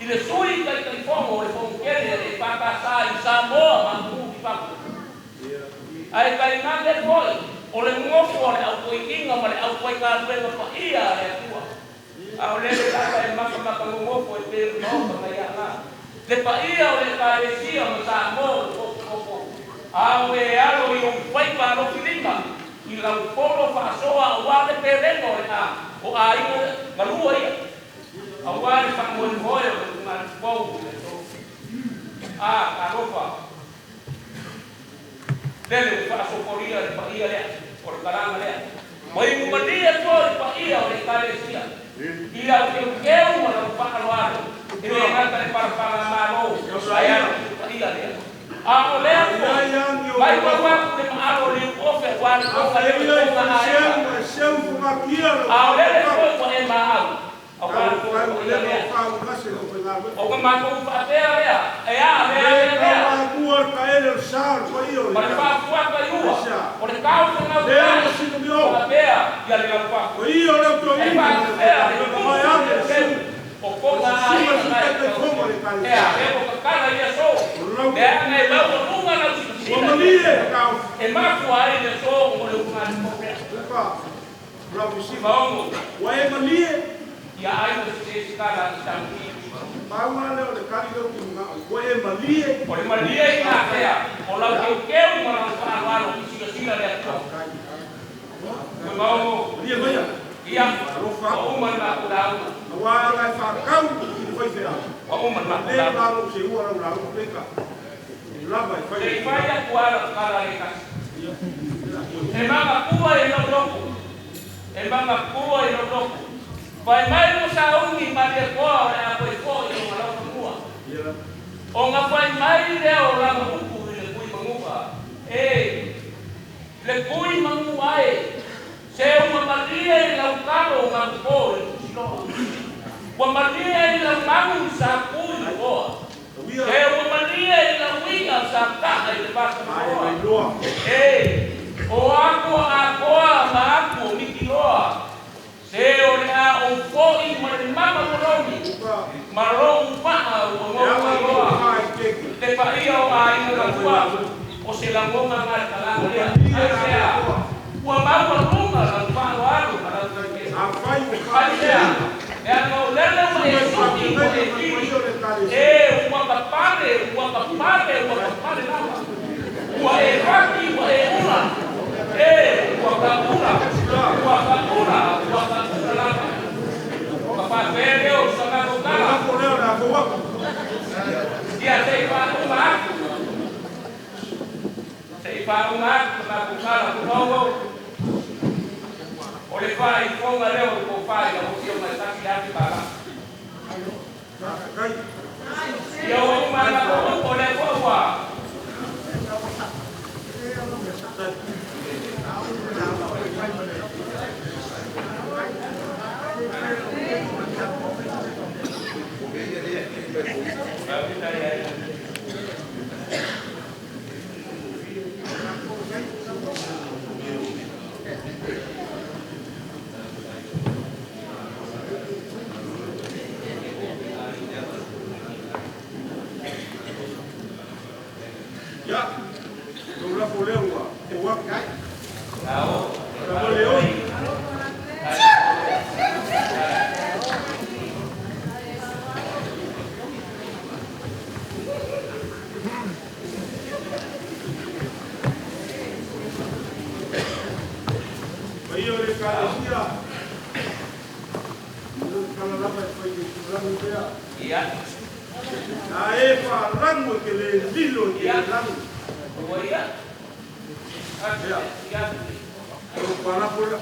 i le sui taitaifono o le fonotele a le EFKS i Samoa ma atunuu i fafo ae tainane foʻi o le nofo a le autoeaina ma le aufaigaluega paia a le Atua a o lele lava e matamata nonofo e pei o le maota mai aga le paia o le Ekalesia ma Samoa o le totototo a o e alo i ou faiva alofilima i lau polo faasoa auā le pelega o le a o aiga galua ia auā le faamoemoe o le ugatupou i le aso a talofa lele ua faasopolia le paia lea o le kalaga lea ma inumalie toa le paia o le Ekalesia i lau teuteu ma lau faaloalo e le gata le palapala-malo ae alo i paia lea a o lea foʻi mai pau atu le maalo liu ofe auā le toga lea toga aiga a o lele foʻi ua e maau auā le toga paia lea o ka matou faapea lea e a lea lea lea ma le faafuata i ua o le taufegautai faapea ia le laufafu e faapea le tumu teu o kona aiga ea e o kakala i aso leaga e laualuga lau silasila e mafua ai le aso mo le utugalifou lea maogo ia aiga se se kala i samuti o le malie i gātea o lau teuteu ma lau faaaloalo i silasila le Atua maogo ia ua uma le matou lauga ua uma le matou lauga sei fai atu ala kala le kasi e magapua i lou loto e magapua i lou loto fai mai mo sauni malietoa o le a foʻifoʻi o lau fanua ona fai mai lea o lana upu i le kui manu'a e le kui manu'a e se ua malie i lau talo o gagupō i le tusiloa ua malie i lau magu i sa i le oa se ua malie i lau iga sa taʻa i le vatamaloa e o aku atoa ma aku o mitiloa se o le a ou foʻi ma le mama mologi ma lou paʻa ua gouailoa le paia o aiga galua o se lagoga ga le kalaga lea aisea ua maualuga lau faaaloalo ma lau aisea leaga o lele ua e suʻi ua e kili e ua papale ua papale ua papale lava ua e faki ua e ula e ua kaula ua kaula ua kaula lava ka faapea lea o sagatotala ia sei faauma atu sei faauma atu ka matou kala kunogo o le faaifoga lea o le pofai lau afioga e tasi le afe pala ia ua uma ana o lea foʻi ua Ia, lou lafo lea ua ou atu. Faamalie. Paia o le Ekalesia, o le tala lava e fai i le tulaga lea. A e faalagu e te le lilo i te le lagu. Ia, o palafo lea.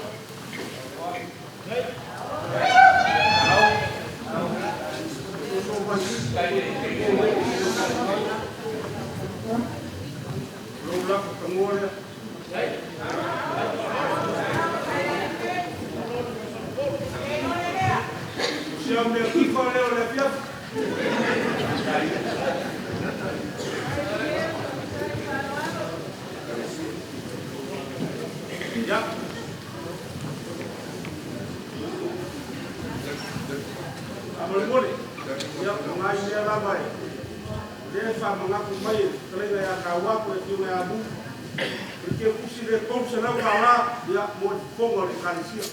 Lou lafo tagoa lea. O se au mea kifa lea o le afiafi. Ia. Faamolemole. Ia, o nai mea lava e. Lea e faamanatu mai e fetalaiga ia Tauapu le afioga ia Amu. O le keukusi le $300, ia, mo le fofoga o le Ekalesia.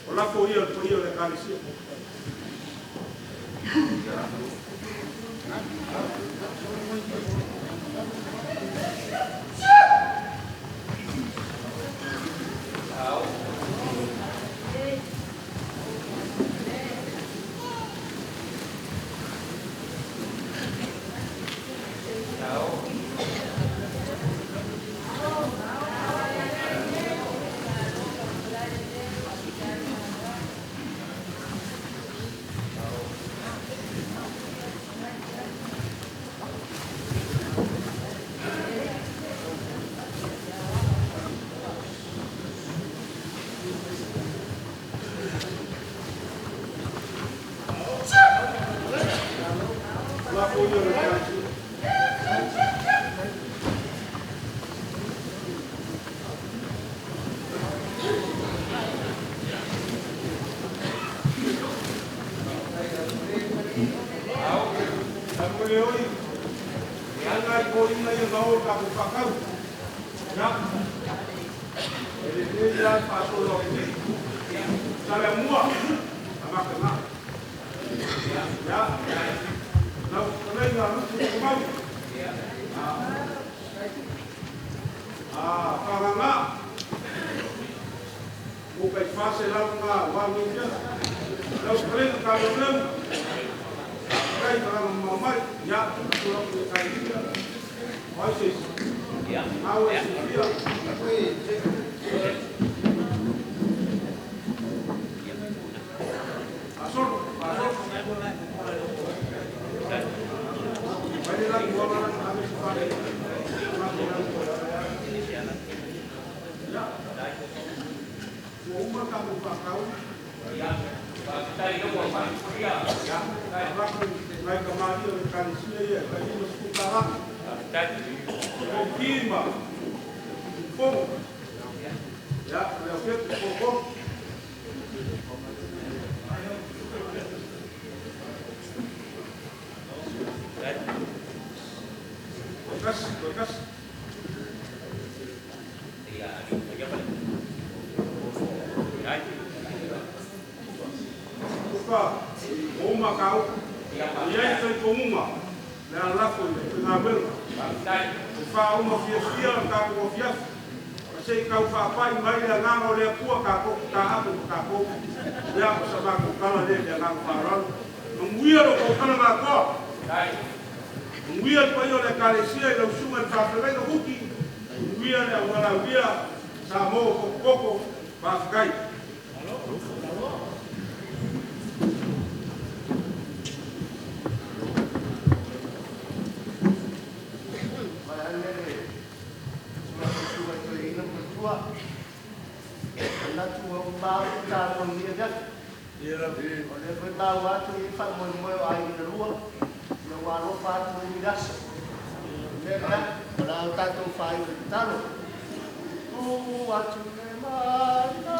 O lafo ia o le paia o le Ekalesia. Lafo ia o le Ekalesia. Faamalie oi, e aga i koina ia ma o tatou faatau. Ia, e lelei la le faasolo atu nei. Saleamua, amataga. Ia, lau fetalaiga Lupu Tokomau. Fagaga. Ua kai 400 ngā wā nei pia. Lau fetalaiga Kaloleu. Kai tagaga mamai, ia, tulaku le kai ia. O ai se isi. Au e sifia. Asolo, asolo. Vai le lagi wa mana ame se fale. Ia. Ua uma tatou faatau. Ia, lako nai kamali o le Ekalesia ia, tai $50. O kima, fofogo. Ia, o le aufetu fofogo. Kasi, kasi. Uka, o uma kau. Ia i talitonuga, le alafo i le faigaluega. O faauma fiafia le tatou afiafi. Ma se i tau faapai mai le agaga o le Atua tatou tataape ma tatou. Ia, o sa matou tala lea i le agaga faaaloalo. Manuia lo tautala gatoa. Manuia le paia o le Ekalesia i lau susuga i le faafeagaiga Kuki. Manuia le aualauia Samoa o Potopoto. Faafetai. Manatu ua uma atu taua i lenei afiafi. O lea foi maua atu e i ai faamoemoe o aiga na lua, ina ua alofa atu ai i le aso. O le mea lea, o le a tatou faaiu i le tatalo. Tuu atu le mana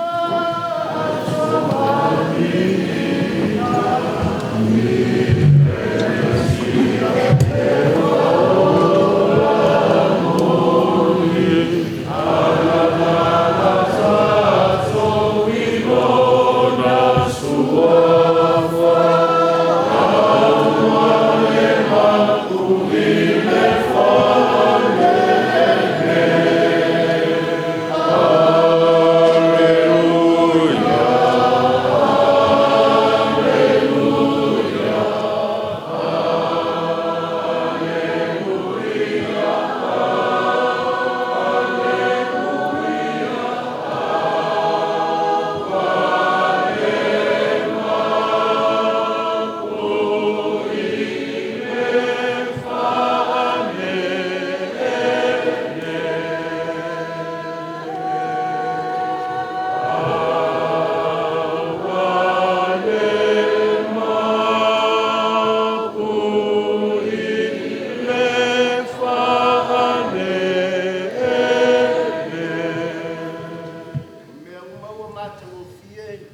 O mea uma ua matagofie,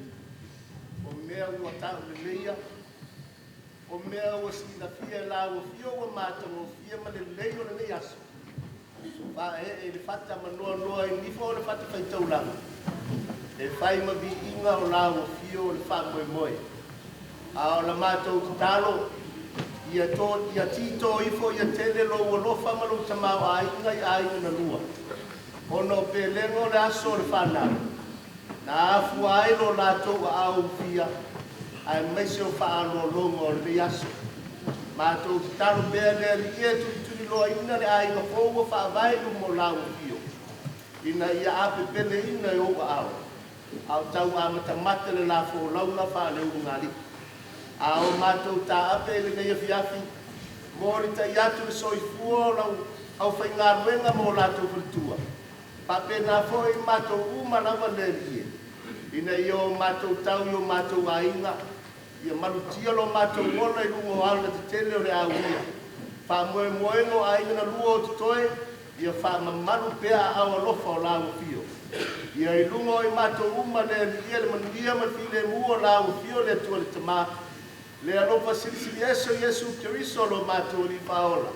o mea ua tauleleia, o mea ua silafia e lau afio ua matagofie ma lelei o lenei aso, faaee i le fata ma noanoa i nifo o le fatafaitaulaga, e fai ma viiga o lau afio o le faamoemoe. A o la matou tatalo, ia to, ia tito ifo ia tele lou alofa ma lou tamaoaiga i aiga na lua. Ona o pelega o le aso o le fanau, na afua ai lo latou aao ufia, aemaise o faaaloaloga o lenei aso. Matou tatalo pea le Alii e tulituliloaina le aiga fou ua faavae i luma o lau afio, ina ia apepeleina i ou aao, a o tau amatamata le la folauga faaleulugalii. A o matou taape i lenei afiafi, mo le tai atu le soifua o lau aufaigaluega ma o latou faletua, faapena foi matou uma lava le Alii e, ina ia o matou tau i o matou aiga, ia malutia lo matou ola i luga o alatetele o le auia. Faamoemoega o aiga na lua o totoe, ia faamamalu pea aao alofa o lau afio. Ia i luga o i matou uma le Alii e le manuia ma le filemu o lau afio le Atua le Tama, le alofa silisili ese o Iesu Keriso lo matou Alii Faaola.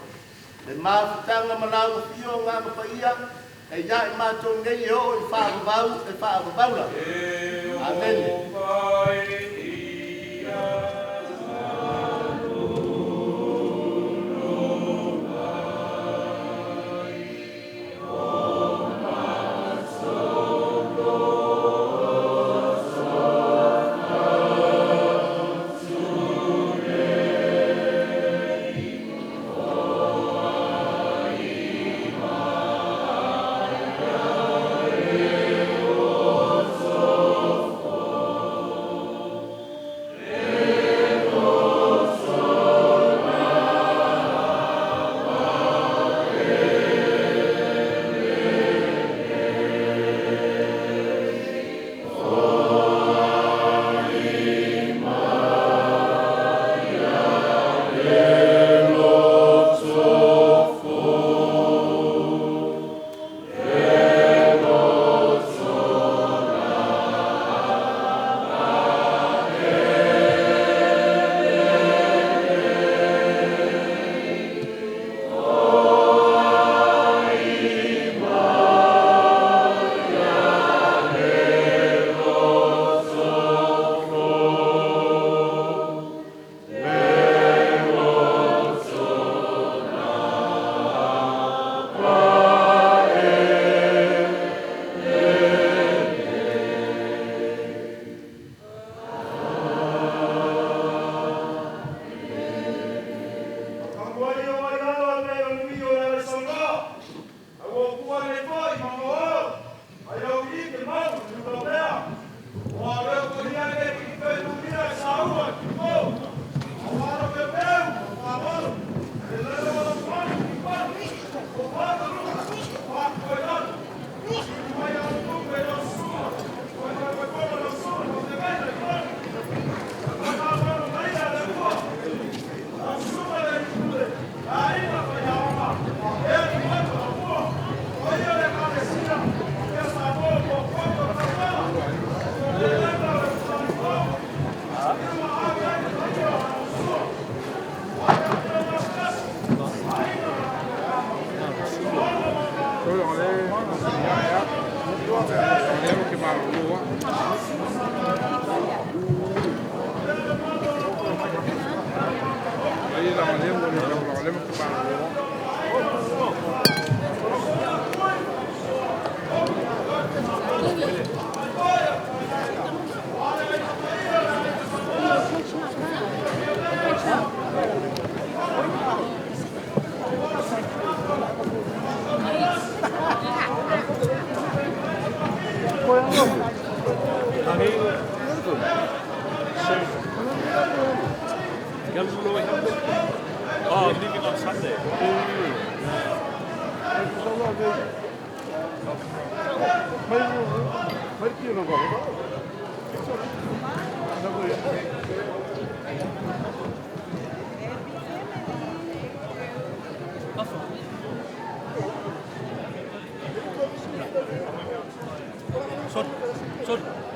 Le mafutaga ma lau afio o Agaga Paia, e ia i matou nei e oo i faavavau e faavavaula. Amene. Oh, I'm leaving on Sunday. Sorry, sorry.